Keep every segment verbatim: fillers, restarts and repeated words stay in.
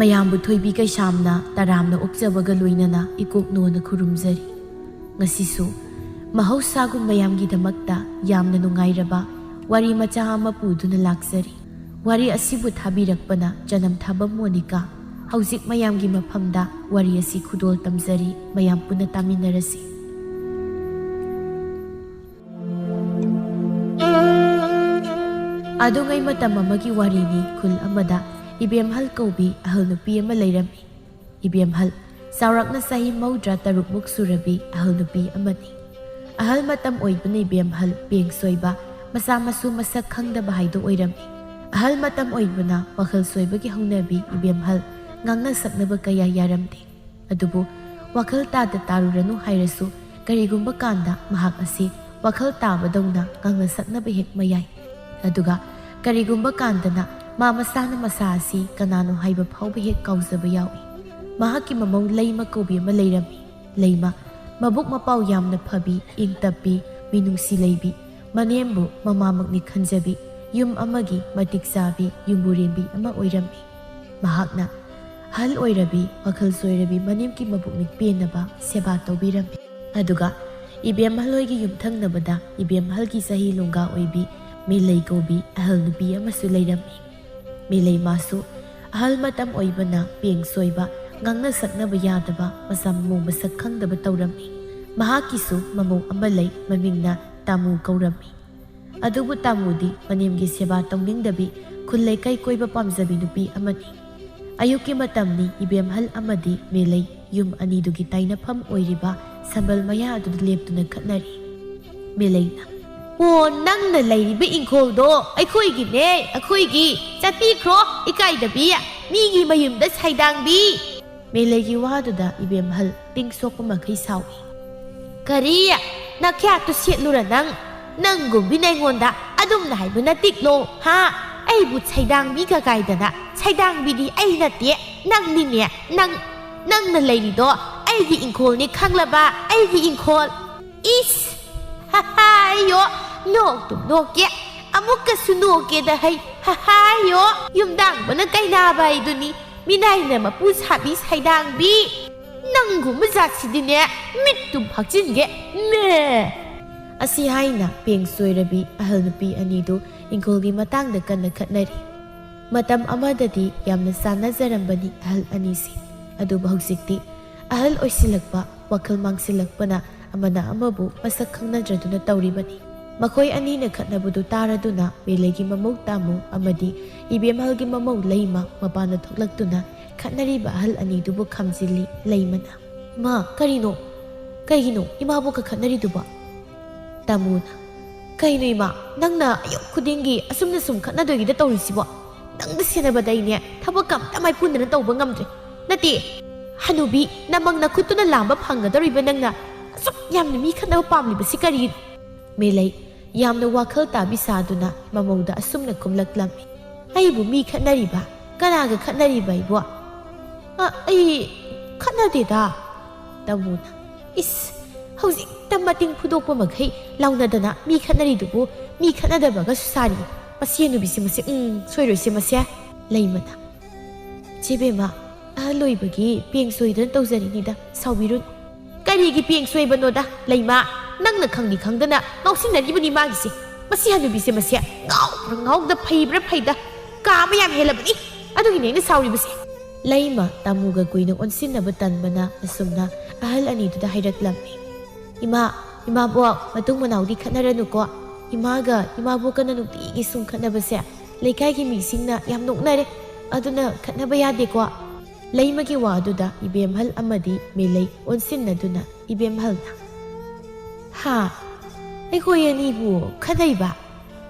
ꯃꯌꯥꯝꯕꯨ ꯊꯣꯏꯕꯤ ꯀꯩꯁꯥꯝꯅ ꯇꯔꯥꯝꯅ ꯑꯣꯛꯆꯕꯒ ꯂꯣꯏꯅꯅ ꯏꯀꯣꯛ ꯅꯣꯟꯅ ꯈꯨꯔꯨꯝꯖꯔꯤ꯫ ꯉꯁꯤꯁꯨ ꯃꯍꯧꯁꯥꯒꯨꯝ ꯃꯌꯥꯝꯒꯤꯗꯃꯛꯇ ꯌꯥꯝꯅ ꯅꯨꯡꯉꯥꯏꯔꯕ ꯋꯥꯔꯤ ꯃꯆꯥ ꯑꯃ ꯄꯨꯗꯨꯅ ꯂꯥꯛꯆꯔꯤ꯫ ꯋꯥꯔꯤ ꯑꯁꯤꯕꯨ ꯊꯥꯕꯤꯔꯛꯄꯅ ꯆꯅꯝ ꯊꯥꯕꯝ ꯃꯣꯅꯤꯀꯥ꯫ ꯍꯧꯖꯤꯛ ꯃꯌꯥꯝꯒꯤ ꯃꯐꯝꯗ ꯋꯥꯔꯤ ꯑꯁꯤ ꯈꯨꯗꯣꯜ ꯇꯝꯖꯔꯤ, ꯃꯌꯥꯝ ꯄꯨꯟꯅ ꯇꯥꯃꯤꯟꯅꯔꯁꯤ꯫ ꯑꯗꯨꯉꯩ ꯃꯇꯝ ꯑꯃꯒꯤ ꯋꯥꯔꯤꯅꯤ꯫ ꯈꯨꯜ ꯑꯃꯗ ꯏꯕꯦꯝꯍꯜ ꯀꯧꯕꯤ ꯑꯍꯜ ꯅꯨꯄꯤ ꯑꯃ ꯂꯩꯔꯝꯃꯤ꯫ ꯏꯕꯦꯝꯍꯜ ꯆꯥꯎꯔꯥꯛꯅ ꯆꯍꯤ ꯃꯧꯗ꯭ꯔꯥ ꯇꯔꯨꯛꯃꯨꯛ ꯁꯨꯔꯕꯤ ꯑꯍꯜ ꯅꯨꯄꯤ ꯑꯃꯅꯤ꯫ ꯑꯍꯜ ꯃꯇꯝ ꯑꯣꯏꯕꯅ ꯏꯕꯦꯝꯍꯜ ꯄꯦꯡ ꯁꯣꯏꯕ, ꯃꯆꯥ ꯃꯁꯨ ꯃꯁꯛ ꯈꯪꯗꯕ ꯍꯥꯏꯗꯣ ꯑꯣꯏꯔꯝꯃꯤ꯫ ꯑꯍꯜ ꯃꯇꯝ ꯑꯣꯏꯕꯅ ꯋꯥꯈꯜ ꯁꯣꯏꯕꯒꯤ ꯍꯧꯅꯕꯤ ꯏꯕꯦꯝꯍꯜ ꯉꯥꯡꯅ ꯁꯛꯅꯕ ꯀꯌꯥ ꯌꯥꯔꯝꯗꯦ꯫ ꯑꯗꯨꯕꯨ ꯋꯥꯈꯜ ꯇꯥꯗ ꯇꯥꯔꯨꯔꯅꯨ ꯍꯥꯏꯔꯁꯨ, ꯀꯔꯤꯒꯨꯝꯕ ꯀꯥꯟꯗ ꯃꯍꯥꯛ ꯑꯁꯤ ꯋꯥꯈꯜ ꯇꯥꯕꯗꯧꯅ ꯉꯥꯡꯅ ꯁꯛꯅꯕ ꯍꯦꯛ ꯃꯌꯥꯏ꯫ ꯑꯗꯨꯒ ꯀꯔꯤꯒꯨꯝꯕ ꯀꯥꯟꯗꯅ ꯃꯥ ꯃꯁꯥꯅ ꯃꯁꯥ ꯑꯁꯤ ꯀꯅꯥꯅꯣ ꯍꯥꯏꯕ ꯐꯥꯎꯕ ꯍꯦꯛ ꯀꯥꯎꯖꯕ ꯌꯥꯎꯏ꯫ ꯃꯍꯥꯛꯀꯤ ꯃꯃꯧ ꯂꯩꯃ ꯀꯧꯕꯤ ꯑꯃ ꯂꯩꯔꯝꯃꯤ꯫ ꯂꯩꯃ ꯃꯕꯨꯛ ꯃꯄꯥꯎ ꯌꯥꯝꯅ ꯐꯕꯤ, ꯏꯪ ꯇꯞꯄꯤ, ꯃꯤꯅꯨꯡꯁꯤ ꯂꯩꯕꯤ, ꯃꯅꯦꯝꯕꯨ ꯃꯃꯥꯃꯛꯅꯤ ꯈꯟꯖꯕꯤ, ꯌꯨꯝ ꯑꯃꯒꯤ ꯃꯇꯤꯛ ꯆꯥꯕꯤ ꯌꯨꯝꯕꯨꯔꯦꯝꯕꯤ ꯑꯃ ꯑꯣꯏꯔꯝꯃꯤ꯫ ꯃꯍꯥꯛꯅ ꯑꯍꯜ ꯑꯣꯏꯔꯕꯤ, ꯋꯥꯈꯜ ꯆꯣꯏꯔꯕꯤ ꯃꯅꯦꯝꯒꯤ ꯃꯕꯨꯛꯅꯤꯡ ꯄꯦꯟꯅꯕ ꯁꯦꯕꯥ ꯇꯧꯕꯤꯔꯝꯃꯤ꯫ ꯑꯗꯨꯒ ꯏꯕꯦꯝꯍꯜ ꯍꯣꯏꯒꯤ ꯌꯨꯝꯊꯪꯅꯕꯗ ꯏꯕꯦꯝꯍꯜꯒꯤ ꯆꯍꯤ ꯂꯣꯡꯒꯥ ꯑꯣꯏꯕꯤ ꯃꯦꯂꯩ ꯀꯧꯕꯤ ꯑꯍꯜ ꯅꯨꯄꯤ ꯑꯃꯁꯨ ꯂꯩꯔꯝꯃꯤ꯫ ꯃꯦꯂꯩ ꯃꯥꯁꯨ ꯑꯍꯜ ꯃꯇꯝ ꯑꯣꯏꯕꯅ ꯄꯦꯡ ꯁꯣꯏꯕ, ꯉꯥꯡꯅ ꯁꯛꯅꯕ ꯌꯥꯗꯕ, ꯃꯆꯥ ꯃꯃꯧ ꯃꯁꯛ ꯈꯪꯗꯕ ꯇꯧꯔꯝꯃꯤ꯫ ꯃꯍꯥꯛꯀꯤꯁꯨ ꯃꯃꯧ ꯑꯃ ꯂꯩ, ꯃꯃꯤꯡꯅ ꯇꯥꯃꯨ ꯀꯧꯔꯝꯃꯤ꯫ ꯑꯗꯨꯕꯨ ꯇꯥꯃꯨꯗꯤ ꯃꯅꯦꯝꯒꯤ ꯁꯦꯕꯥ ꯇꯧꯅꯤꯡꯗꯕꯤ, ꯈꯨꯜ ꯂꯩꯀꯥꯏ ꯀꯣꯏꯕ ꯄꯥꯝꯖꯕꯤ ꯅꯨꯄꯤ ꯑꯃꯅꯤ꯫ ꯑꯌꯨꯛꯀꯤ ꯃꯇꯝꯅꯤ, ꯏꯕꯦꯝꯍꯜ ꯑꯃꯗꯤ ꯃꯦꯂꯩ ꯌꯨꯝ ꯑꯅꯤꯗꯨꯒꯤ ꯇꯥꯏꯅꯐꯝ ꯑꯣꯏꯔꯤꯕ ꯁꯝꯕꯜ ꯃꯌꯥ ꯑꯗꯨꯗ ꯂꯦꯞꯇꯨꯅ ꯈꯠꯅꯔꯤ꯫ ꯃꯦꯂꯩꯅ, "ꯑꯣ, ꯅꯪꯅ ꯂꯩꯔꯤꯕ ꯏꯪꯈꯣꯜꯗꯣ ꯑꯩꯈꯣꯏꯒꯤꯅꯦ, ꯑꯩꯈꯣꯏꯒꯤ꯫ ꯆꯠꯄꯤꯈ꯭ꯔꯣ, ꯏꯀꯥꯏꯗꯕꯤ, ꯃꯤꯒꯤ ꯃꯌꯨꯝꯗ ꯁꯥꯏꯗꯥꯡꯕꯤ!" ꯃꯦꯂꯩꯒꯤ ꯋꯥꯗꯨꯗ ꯏꯕꯦꯝꯍꯜ ꯇꯤꯡ ꯁꯣꯛꯄ ꯃꯈꯩ ꯁꯥꯎꯏ꯫ "ꯀꯔꯤ? ꯅꯈꯌꯥꯠꯇꯨ ꯁꯦꯠꯂꯨꯔ ꯅꯪ? ꯅꯪꯒꯨꯝꯕꯤꯅ ꯑꯩꯉꯣꯟꯗ ꯑꯗꯨꯝꯅ ꯍꯥꯏꯕ ꯅꯠꯇꯤꯛꯂꯣ, ꯍꯥ? ꯑꯩꯕꯨ ꯁꯩꯗꯥꯡꯕꯤ ꯀꯀꯥꯏꯗꯅ, ꯁꯩꯗꯥꯡꯕꯤꯗꯤ ꯑꯩ ꯅꯠꯇꯦ, ꯅꯪꯅꯤꯅꯦ, ꯅꯪ꯫ ꯅꯪꯅ ꯂꯩꯔꯤꯗꯣ ꯑꯩꯒꯤ ꯏꯪꯈꯣꯜꯅꯤ, ꯈꯪꯂꯕ? ꯑꯩꯒꯤ ꯏꯪꯈꯣꯜ!" ꯏꯁ! ꯍꯥꯏꯌꯣ! ꯅꯣꯛꯇꯨꯝ ꯅꯣꯛꯀꯦ, ꯑꯃꯨꯛꯀꯁꯨ ꯅꯣꯛꯀꯦꯗ ꯍꯩ꯫ ꯍꯥꯏꯌꯣ! ꯌꯨꯝꯗꯥꯡꯕꯅ ꯀꯩꯅꯥꯕ ꯍꯥꯏꯗꯨꯅꯤ꯫ ꯃꯤꯅꯥꯏꯅ ꯃꯄꯨ ꯁꯥꯕꯤ ꯁꯩꯗꯥꯡꯕꯤ꯫ ꯅꯪꯒꯨꯝꯕ ꯖꯥꯠꯁꯤꯗꯤꯅꯦ, ꯃꯤꯠꯇꯨꯝ ꯐꯥꯛꯆꯤꯟꯒꯦ꯫ ꯃꯦ! ꯑꯁꯤ ꯍꯥꯏꯅ ꯄꯦꯡ ꯁꯣꯏꯔꯕꯤ ꯑꯍꯜ ꯅꯨꯄꯤ ꯑꯅꯤꯗꯨ ꯏꯪꯈꯣꯜꯒꯤ ꯃꯇꯥꯡꯗ ꯀꯟꯅ ꯈꯠꯅꯔꯤ꯫ ꯃꯇꯝ ꯑꯃꯗꯗꯤ ꯌꯥꯝꯅ ꯆꯥꯟꯅꯖꯔꯝꯕꯅꯤ ꯑꯍꯜ ꯑꯅꯤꯁꯤ꯫ ꯑꯗꯨꯕꯨ ꯍꯧꯖꯤꯛꯇꯤ ꯑꯍꯜ ꯑꯣꯏꯁꯤꯜꯂꯛꯄ, ꯋꯥꯈꯜ ꯃꯥꯡꯁꯤꯜꯂꯛꯄꯅ ꯑꯃꯅ ꯑꯃꯕꯨ ꯃꯁꯛ ꯈꯪꯅꯗ꯭ꯔꯗꯨꯅ ꯇꯧꯔꯤꯕꯅꯤ꯫ ꯃꯈꯣꯏ ꯑꯅꯤꯅ ꯈꯠꯅꯕꯗꯨ ꯇꯥꯔꯗꯨꯅ ꯃꯦꯂꯩꯒꯤ ꯃꯃꯧ ꯇꯥꯃꯨ ꯑꯃꯗꯤ ꯏꯕꯦꯝꯍꯜꯒꯤ ꯃꯃꯧ ꯂꯩꯃ ꯃꯄꯥꯟꯗ ꯊꯣꯛꯂꯛꯇꯨꯅ ꯈꯠꯅꯔꯤꯕ ꯑꯍꯜ ꯑꯅꯤꯗꯨꯕꯨ ꯈꯥꯝꯖꯤꯜꯂꯤ꯫ ꯂꯩꯃꯅ, "ꯏꯃꯥ, ꯀꯔꯤꯅꯣ? ꯀꯩꯒꯤꯅꯣ ꯏꯃꯥꯕꯨ ꯀꯈꯠꯅꯔꯤꯗꯨꯕꯣ?" ꯇꯥꯃꯨꯅ, "ꯀꯩꯅꯣ ꯏꯃꯥ, ꯅꯪꯅ ꯑꯌꯨꯛ ꯈꯨꯗꯤꯡꯒꯤ ꯑꯁꯨꯝꯅ ꯁꯨꯝ ꯈꯠꯅꯗꯣꯏꯒꯤꯗ ꯇꯧꯔꯤꯁꯤꯕꯣ? ꯅꯪꯗ ꯁꯦꯟꯅꯕꯗ ꯑꯩꯅꯦ ꯊꯕꯛꯀ ꯑꯝꯇ ꯃꯥꯏꯄꯨꯅꯅ ꯇꯧꯕ ꯉꯝꯗ꯭ꯔꯦ꯫ ꯅꯠꯇꯦ, ꯍꯅꯨꯕꯤ, ꯅꯃꯪ ꯅꯈꯨꯠꯇꯨꯅ ꯂꯥꯝꯕ ꯐꯪꯒꯗꯧꯔꯤꯕ ꯅꯪꯅ ꯑꯁꯨꯛ ꯌꯥꯝꯅ ꯃꯤ ꯈꯠꯅꯕ ꯄꯥꯝꯂꯤꯕꯁꯤ ꯀꯔꯤꯅꯣ?" ꯃꯦꯂꯩ ꯌꯥꯝꯅ ꯋꯥꯈꯜ ꯇꯥꯕꯤ ꯁꯥꯗꯨꯅ ꯃꯃꯧꯗ ꯑꯁꯨꯝꯅ ꯈꯨꯝꯂꯛꯂꯝꯃꯤ꯫ "ꯑꯩꯕꯨ ꯃꯤ ꯈꯠꯅꯔꯤꯕ? ꯀꯅꯥꯒ ꯈꯠꯅꯔꯤꯕ ꯑꯩꯕꯨ? ꯑ, ꯑꯩ ꯈꯠꯅꯗꯦꯗ꯫" ꯇꯥꯃꯨꯅ, "ꯏꯁ, ꯍꯧꯖꯤꯛꯇ ꯃꯇꯤꯡ ꯐꯨꯗꯣꯛꯄ ꯃꯈꯩ ꯂꯥꯎꯅꯗꯅ ꯃꯤ ꯈꯠꯅꯔꯤꯗꯨꯕꯨ ꯃꯤ ꯈꯠꯅꯗꯕꯒꯁꯨ ꯁꯥꯔꯤ꯫ ꯃꯁꯤ ꯍꯅꯨꯕꯤꯁꯤ ꯃꯁꯤ, ꯎꯝ, ꯁꯣꯏꯔꯣꯏꯁꯦ ꯃꯁꯦ꯫" ꯂꯩꯃꯅ, "ꯆꯦꯕꯦꯝꯃ, ꯑꯍꯜ ꯑꯣꯏꯕꯒꯤ ꯄꯦꯡ ꯁꯣꯏꯗꯅ ꯇꯧꯖꯔꯤꯅꯤꯗ, ꯁꯥꯎꯕꯤꯔꯨꯅꯨ꯫" "ꯀꯔꯤꯒꯤ ꯄꯦꯡ ꯁꯣꯏꯕꯅꯣꯗ, ꯂꯩꯃ? ꯅꯪꯅ ꯈꯪꯗꯤ ꯈꯪꯗꯅ ꯉꯥꯎꯁꯤꯟꯅꯔꯤꯕꯅꯤ ꯃꯥꯒꯤꯁꯦ꯫ ꯃꯁꯤ ꯍꯅꯨꯕꯤꯁꯦ ꯃꯁꯦ ꯉꯥꯎꯕ꯭ꯔꯥ ꯉꯥꯎꯗ, ꯐꯩꯕ꯭ꯔꯥ ꯐꯩꯗ, ꯀꯥ ꯑꯃ ꯌꯥꯝ ꯍꯦꯜꯂꯕꯅꯤ꯫ ꯑꯗꯨꯒꯤꯅꯦ ꯑꯩꯅ ꯁꯥꯎꯔꯤꯕꯁꯦ꯫" ꯂꯩꯃ ꯇꯥꯃꯨꯒ ꯀꯨꯏꯅ ꯑꯣꯟꯁꯤꯟꯅꯕ ꯇꯟꯕꯅ ꯑꯁꯨꯝꯅ ꯑꯍꯜ ꯑꯅꯤꯗꯨꯗ ꯍꯥꯏꯔꯛꯂꯝꯃꯤ꯫ "ꯏꯃꯥ, ꯏꯃꯥꯕꯣꯛ, ꯃꯇꯨꯡ ꯃꯅꯥꯎꯗꯤ ꯈꯠꯅꯔꯅꯨꯀꯣ꯫ ꯏꯃꯥꯒ ꯏꯃꯥꯕꯣꯛꯀꯅ ꯅꯨꯡꯇꯤꯒꯤ ꯁꯨꯝ ꯈꯠꯅꯕꯁꯦ ꯂꯩꯀꯥꯏꯒꯤ ꯃꯤꯁꯤꯡꯅ ꯌꯥꯝ ꯅꯣꯛꯅꯔꯦ꯫ ꯑꯗꯨꯅ ꯈꯠꯅꯕ ꯌꯥꯗꯦꯀꯣ꯫" ꯂꯩꯃꯒꯤ ꯋꯥ ꯑꯗꯨꯗ ꯏꯕꯦꯝꯍꯜ ꯑꯃꯗꯤ ꯃꯦꯂꯩ ꯑꯣꯟꯁꯤꯟꯅꯗꯨꯅ ꯏꯕꯦꯝꯍꯜꯅ, "ꯍꯥ? ꯑꯩꯈꯣꯏ ꯑꯅꯤꯕꯨ ꯈꯠꯅꯩꯕ?"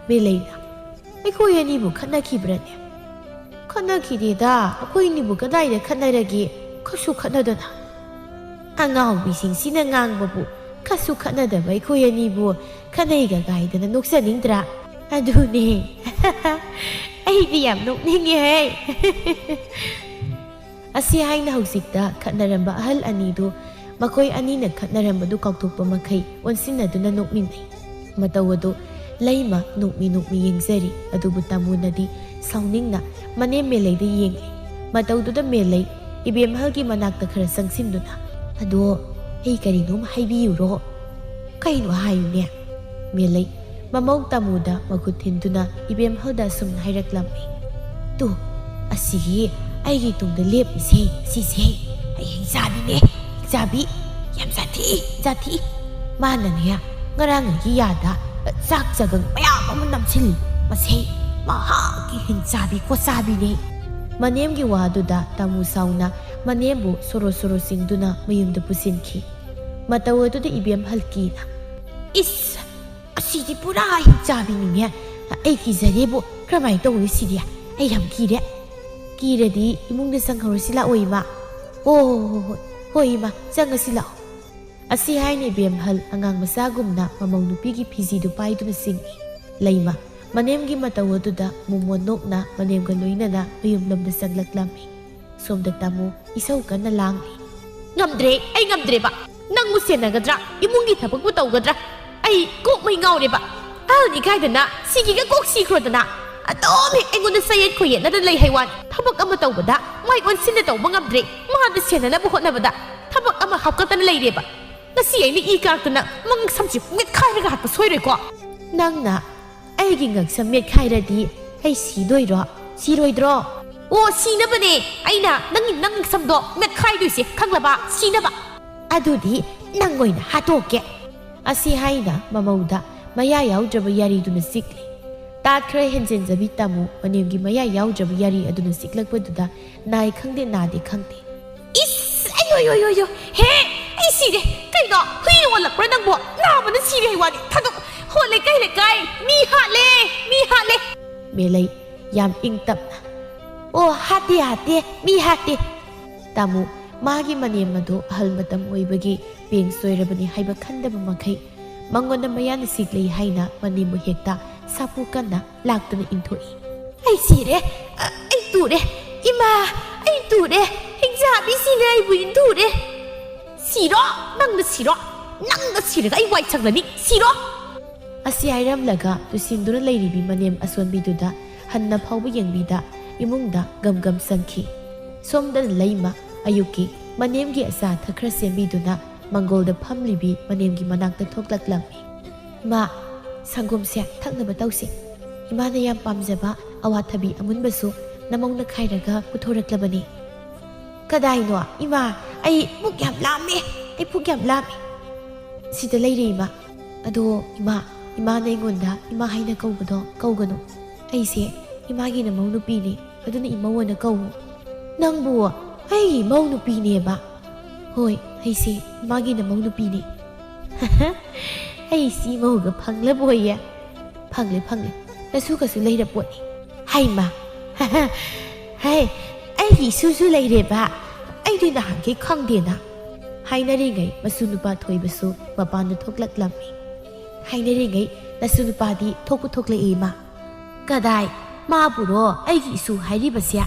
ꯃꯦꯂꯩꯅ, "ꯑꯩꯈꯣꯏ ꯑꯅꯤꯕꯨ ꯈꯠꯅꯈꯤꯕ꯭ꯔꯅꯦ?" "ꯈꯠꯅꯈꯤꯗꯦꯗ, ꯑꯩꯈꯣꯏ ꯑꯅꯤꯕꯨ ꯀꯗꯥꯏꯗ ꯈꯠꯅꯔꯒꯦ? ꯈꯠꯁꯨ ꯈꯠꯅꯗꯅ꯫" "ꯑꯉꯥꯎꯕꯤꯁꯤꯡꯁꯤꯅ ꯉꯥꯡꯕꯕꯨ ꯈꯠꯁꯨ ꯈꯠꯅꯗꯕ ꯑꯩꯈꯣꯏ ꯑꯅꯤꯕꯨ ꯈꯠꯅꯩꯒ ꯀꯥꯏꯗꯅ ꯅꯣꯛꯆꯅꯤꯡꯗ꯭ꯔꯥ?" "ꯑꯗꯨꯅꯦ꯫ ꯑꯩꯗꯤ ꯌꯥꯝ ꯅꯣꯛꯅꯤꯡꯉꯦ ꯍꯦ꯫" ꯑꯁꯤ ꯍꯥꯏꯅ ꯍꯧꯖꯤꯛꯇ ꯈꯠꯅꯔꯝꯕ ꯑꯍꯜ ꯑꯅꯤꯗꯨ ꯃꯈꯣꯏ ꯑꯅꯤꯅ ꯈꯠꯅꯔꯝꯕꯗꯨ ꯀꯥꯎꯊꯣꯛꯄ ꯃꯈꯩ ꯑꯣꯟꯁꯤꯟꯅꯗꯨꯅ ꯅꯣꯛꯃꯤꯟꯅꯩ꯫ ꯃꯇꯧ ꯑꯗꯨ ꯂꯩꯃ ꯅꯣꯛꯃꯤ ꯅꯣꯛꯃꯤ ꯌꯦꯡꯖꯔꯤ꯫ ꯑꯗꯨꯕꯨ ꯇꯥꯃꯣꯅꯗꯤ ꯁꯥꯎꯅꯤꯡꯅ ꯃꯅꯦꯝ ꯃꯦꯂꯩꯗ ꯌꯦꯡꯂꯤ꯫ ꯃꯇꯧꯗꯨꯗ ꯃꯦꯂꯩ ꯏꯕꯦꯝꯍꯜꯒꯤ ꯃꯅꯥꯛꯇ ꯈꯔ ꯆꯪꯁꯤꯟꯗꯨꯅ, "ꯑꯗꯣ ꯑꯩ ꯀꯔꯤꯅꯣꯝ ꯍꯥꯏꯕꯤꯌꯨꯔꯣ?" "ꯀꯩꯅꯣ ꯍꯥꯏꯌꯨꯅꯦ?" ꯃꯦꯂꯩ ꯃꯃꯧ ꯇꯥꯃꯨꯗ ꯃꯈꯨꯠ ꯊꯤꯟꯗꯨꯅ ꯏꯕꯦꯝꯍꯜꯗ ꯑꯁꯨꯝꯅ ꯍꯥꯏꯔꯛꯂꯝꯃꯤ, "ꯇꯨ, ꯑꯁꯤꯒꯤ ꯑꯩꯒꯤ ꯇꯨꯡꯗ ꯂꯦꯞꯂꯤꯁꯦ, ꯁꯤꯁꯦ ꯑꯩ ꯍꯤꯡꯆꯥꯕꯤꯅꯦ, ꯍꯤꯡꯆꯥꯕꯤ꯫ ꯌꯥꯝ ꯖꯥꯊꯤ, ꯖꯥꯊꯤ꯫ ꯃꯥꯅꯅꯦ ꯉꯔꯥꯡ ꯑꯩꯒꯤ ꯌꯥꯗ ꯆꯥꯛ ꯆꯒꯪ ꯃꯌꯥꯝ ꯑꯃ ꯅꯝꯁꯤꯜꯂꯤ꯫ ꯃꯁꯦ ꯃꯍꯥꯛꯀꯤ ꯍꯤꯡꯆꯥꯕꯤ ꯈꯣꯆꯥꯕꯤꯅꯦ꯫" ꯃꯅꯦꯝꯒꯤ ꯋꯥꯗꯨꯗ ꯇꯥꯃꯨ ꯁꯥꯎꯅ ꯃꯅꯦꯝꯕꯨ ꯁꯣꯔꯣ ꯁꯣꯔꯣ ꯆꯤꯡꯗꯨꯅ ꯃꯌꯨꯝꯗ ꯄꯨꯁꯤꯟꯈꯤ꯫ ꯃꯇꯧ ꯑꯗꯨꯗ ꯏꯕꯦꯝꯍꯜ ꯀꯤꯅ, "ꯏꯁ! ꯑꯁꯤꯗꯤ ꯄꯨꯔꯥ ꯍꯤꯡꯆꯥꯕꯤꯅꯤꯅꯦ꯫ ꯑꯩ ꯀꯤꯖꯔꯦꯕꯨ, ꯀꯔꯝꯍꯥꯏꯅ ꯇꯧꯅꯤ ꯁꯤꯗꯤ? ꯑꯩ ꯌꯥꯝ ꯀꯤꯔꯦ꯫ ꯀꯤꯔꯗꯤ ꯏꯃꯨꯡꯗ ꯆꯪꯍꯧꯔꯁꯤ ꯂꯥꯛꯑꯣ, ꯏꯃꯥ꯫ ꯑꯣ, ꯍꯣ, ꯍꯣ, ꯍꯣꯏ, ꯍꯣꯏ, ꯏꯃꯥ, ꯆꯪꯉꯁꯤ ꯂꯥꯛꯑꯣ꯫" ꯑꯁꯤ ꯍꯥꯏꯅ ꯏꯕꯦꯝꯍꯜ ꯑꯉꯥꯡ ꯃꯆꯥꯒꯨꯝꯅ ꯃꯃꯧ ꯅꯨꯄꯤꯒꯤ ꯐꯤꯖꯤꯗꯨ ꯄꯥꯏꯗꯨꯅ ꯆꯤꯡꯏ꯫ ꯂꯩꯃ ꯃꯅꯦꯝꯒꯤ ꯃꯇꯧ ꯑꯗꯨꯗ ꯃꯣꯃꯣꯟ ꯅꯣꯛꯅ ꯃꯅꯦꯝꯒ ꯂꯣꯏꯅꯅ ꯃꯌꯨꯝ ꯂꯣꯝꯗ ꯆꯪꯂꯛꯂꯝꯃꯤ꯫ ꯁꯣꯝꯗ ꯇꯥꯃꯣ ꯏꯁꯧ ꯀꯟꯅ ꯂꯥꯡꯂꯤ꯫ "ꯉꯝꯗ꯭ꯔꯦ, ꯑꯩ ꯉꯝꯗ꯭ꯔꯦꯕ꯫ ꯅꯪꯕꯨ ꯁꯦꯟꯅꯒꯗ꯭ꯔꯥ? ꯏꯃꯨꯡꯒꯤ ꯊꯕꯛꯄꯨ ꯇꯧꯒꯗ꯭ꯔꯥ? ꯑꯩ ꯀꯣꯛ ꯃꯩ ꯉꯥꯎꯔꯦꯕ꯫ ꯑꯍꯜ ꯏꯀꯥꯏꯗꯅ ꯁꯤꯒꯤꯒ ꯀꯣꯛ ꯁꯤꯈ꯭ꯔꯣꯗꯅ꯫ ꯑꯗꯨꯝ ꯍꯦꯛ ꯑꯩꯉꯣꯟꯗ ꯆꯌꯦꯠ ꯈꯣꯏꯌꯦꯠꯅꯗ ꯂꯩ ꯍꯥꯏꯋꯥꯅꯤ꯫ ꯊꯕꯛ ꯑꯃ ꯇꯧꯕꯗ ꯃꯥꯏ ꯑꯣꯟꯁꯤꯟꯅ ꯇꯧꯕ ꯉꯝꯗ꯭ꯔꯦ꯫ ꯃꯥꯗ ꯁꯦꯟꯅꯅꯕ ꯍꯣꯠꯅꯕꯗ ꯊꯕꯛ ꯑꯃ ꯍꯥꯞꯀꯠꯇꯅ ꯂꯩꯔꯦꯕ꯫ ꯉꯁꯤ ꯑꯩꯅ ꯏ ꯀꯥꯔꯛꯇꯅ ꯃꯉꯛ ꯁꯝꯁꯤ ꯃꯦꯠꯈꯥꯏꯔꯒ ꯍꯥꯠꯄ ꯁꯣꯏꯔꯣꯏꯀꯣ?" "ꯅꯪꯅ ꯑꯩꯒꯤ ꯉꯛꯁꯝ ꯃꯦꯠꯈꯥꯏꯔꯗꯤ ꯑꯩ ꯁꯤꯗꯣꯏꯔꯣ? ꯁꯤꯔꯣꯏꯗ꯭ꯔꯣ?" "ꯑꯣ, ꯁꯤꯅꯕꯅꯦ ꯑꯩꯅ ꯅꯪꯒꯤ ꯅꯪ ꯉꯛꯁꯝꯗꯣ ꯃꯦꯠꯈꯥꯏꯗꯣꯏꯁꯦ, ꯈꯪꯂꯕ? ꯁꯤꯅꯕ꯫" "ꯑꯗꯨꯗꯤ ꯅꯪ ꯑꯣꯏꯅ ꯍꯥꯠꯇꯣꯛꯀꯦ꯫" ꯑꯁꯤ ꯍꯥꯏꯅ ꯃꯃꯧꯗ ꯃꯌꯥ ꯌꯥꯎꯗ꯭ꯔꯕ ꯌꯥꯔꯤꯗꯨꯅ ꯆꯤꯛꯂꯤ꯫ ꯇꯥꯠ ꯈꯔ ꯍꯦꯟꯖꯤꯟꯖꯕꯤ ꯇꯥꯃꯨ ꯃꯅꯦꯝꯒꯤ ꯃꯌꯥ ꯌꯥꯎꯗ꯭ꯔꯕ ꯌꯥꯔꯤ ꯑꯗꯨꯅ ꯆꯤꯛꯂꯛꯄꯗꯨꯗ ꯅꯥꯏ ꯈꯪꯗꯦ ꯅꯥꯗꯦ ꯈꯪꯗꯦ꯫ "ꯏꯁ! ꯑꯌꯣ, ꯌꯣ, ꯌꯣ, ꯌꯣ! ꯍꯦ! ꯑꯩ ꯁꯤꯔꯦ! ꯀꯩꯅꯣ? ꯍꯨꯏ ꯑꯣꯜꯂꯛꯄ꯭ꯔꯥ ꯅꯪꯕꯣ? ꯅꯥꯕꯅ ꯁꯤꯔꯦ ꯍꯥꯏ ꯋꯥꯅꯤ! ꯊꯥꯗꯣꯛ! ꯍꯣ ꯂꯩꯀꯥꯏ, ꯂꯩꯀꯥꯏ! ꯃꯤ ꯍꯥꯠꯂꯦ! ꯃꯤ ꯍꯥꯠꯂꯦ!" ꯃꯦꯂꯩ ꯌꯥꯝ ꯏꯪ ꯇꯞꯅ, "ꯑꯣ, ꯍꯥꯠꯇꯦ, ꯍꯥꯠꯇꯦ! ꯃꯤ ꯍꯥꯠꯇꯦ!" ꯇꯥꯃꯨ ꯃꯥꯒꯤ ꯃꯅꯦꯝ ꯑꯗꯨ ꯑꯍꯜ ꯃꯇꯝ ꯑꯣꯏꯕꯒꯤ ꯄꯦꯡ ꯆꯣꯏꯔꯕꯅꯤ ꯍꯥꯏꯕ ꯈꯟꯗꯕ ꯃꯈꯩ ꯃꯉꯣꯟꯗ ꯃꯌꯥꯅ ꯆꯤꯛꯂꯤ ꯍꯥꯏꯅ ꯃꯅꯦꯝꯕꯨ ꯍꯦꯛꯇ ꯁꯥꯐꯨ ꯀꯟꯅ ꯂꯥꯛꯇꯨꯅ ꯏꯟꯊꯣꯛꯏ꯫ "ꯑꯩ ꯁꯤꯔꯦ! ꯑ, ꯑꯩ ꯇꯨꯔꯦ! ꯏꯃꯥ! ꯑꯩ ꯇꯨꯔꯦ! ꯍꯤꯡꯆꯥꯕꯤꯁꯤꯡꯅ ꯑꯩꯕꯨ ꯏꯟꯊꯨꯔꯦ!" "ꯁꯤꯔꯣ? ꯅꯪꯅ ꯁꯤꯔꯣ? ꯅꯪꯅ ꯁꯤꯔꯒ ꯑꯩ ꯋꯥꯏ ꯁꯪꯂꯅꯤ꯫ ꯁꯤꯔꯣ!" ꯑꯁꯤ ꯍꯥꯏꯔꯝꯂꯒ ꯇꯨꯁꯤꯟꯗꯨꯅ ꯂꯩꯔꯤꯕꯤ ꯃꯅꯦꯝ ꯑꯁꯣꯟꯕꯤꯗꯨꯗ ꯍꯟꯅ ꯐꯥꯎꯕ ꯌꯦꯡꯕꯤꯗ ꯏꯃꯨꯡꯗ ꯒꯝ ꯒꯝ ꯆꯪꯈꯤ꯫ ꯁꯣꯝꯗꯅ ꯂꯩꯃ ꯑꯌꯨꯛꯀꯤ ꯃꯅꯦꯝꯒꯤ ꯑꯆꯥ ꯑꯊꯛ ꯈꯔ ꯁꯦꯝꯕꯤꯗꯨꯅ ꯃꯪꯒꯣꯜꯗ ꯐꯝꯂꯤꯕꯤ ꯃꯅꯦꯝꯒꯤ ꯃꯅꯥꯛꯇ ꯊꯣꯛꯂꯛꯂꯝꯃꯤ꯫ "ꯏꯃꯥ, ꯁꯪꯒꯣꯝꯁꯦ ꯊꯛꯅꯕ ꯇꯧꯁꯤ꯫ ꯏꯃꯥꯅ ꯌꯥꯝ ꯄꯥꯝꯖꯕ ꯑꯋꯥꯊꯕꯤ ꯑꯃꯨꯟꯕꯁꯨ ꯅꯃꯧꯅ ꯈꯥꯏꯔꯒ ꯄꯨꯊꯣꯔꯛꯂꯕꯅꯤ꯫" "ꯀꯗꯥꯏꯅꯣ? ꯏꯃꯥ, ꯑꯩ ꯄꯨꯛ ꯌꯥꯝ ꯂꯥꯝꯃꯦ꯫ ꯑꯩ ꯄꯨꯛ ꯌꯥꯝ ꯂꯥꯝꯃꯦ꯫" "ꯁꯤꯗ ꯂꯩꯔꯦ, ꯏꯃꯥ꯫" "ꯑꯗꯣ ꯏꯃꯥ, ꯏꯃꯥꯅ ꯑꯩꯉꯣꯟꯗ ꯏꯃꯥ ꯍꯥꯏꯅ ꯀꯧꯕꯗꯣ ꯀꯧꯒꯅꯨ꯫ ꯑꯩꯁꯦ ꯏꯃꯥꯒꯤ ꯅꯃꯧ ꯅꯨꯄꯤꯅꯤ, ꯑꯗꯨꯅ ꯏꯃꯧ ꯑꯅ ꯀꯧ꯫" "ꯅꯪꯕꯨ ꯑꯩꯒꯤ ꯏꯃꯧ ꯅꯨꯄꯤꯅꯦꯕ?" "ꯍꯣꯏ, ꯑꯩꯁꯦ ꯏꯃꯥꯒꯤ ꯅꯃꯧ ꯅꯨꯄꯤꯅꯦ꯫" "ꯑꯩꯁꯤ ꯃꯧꯒ ꯐꯪꯂꯕꯣꯌꯦ꯫" "ꯐꯪꯂꯦ, ꯐꯪꯂꯦ꯫ ꯅꯁꯨꯒꯁꯨ ꯂꯩꯔ ꯄꯣꯠꯅꯤ꯫" "ꯍꯩꯃ! ꯍꯩ, ꯑꯩꯒꯤ ꯏꯁꯨꯁꯨ ꯂꯩꯔꯦꯕ꯫ ꯑꯩꯗꯤ ꯅꯍꯥꯟꯈꯩ ꯈꯪꯗꯦꯅ꯫" ꯍꯥꯏꯅꯔꯤꯉꯩ ꯃꯁꯨ ꯅꯨꯄꯥ ꯊꯣꯏꯕꯁꯨ ꯃꯄꯥꯟꯗ ꯊꯣꯛꯂꯛꯂꯝꯃꯤ꯫ ꯍꯥꯏꯅꯔꯤꯉꯩ ꯅꯁꯨ ꯅꯨꯄꯥꯗꯤ ꯊꯣꯛꯄꯨ ꯊꯣꯛꯂꯛꯑꯦ, ꯏꯃꯥ꯫ "ꯀꯗꯥꯏ? ꯃꯥꯕꯨꯔꯣ ꯑꯩꯒꯤ ꯏꯁꯨ ꯍꯥꯏꯔꯤꯕꯁꯦ?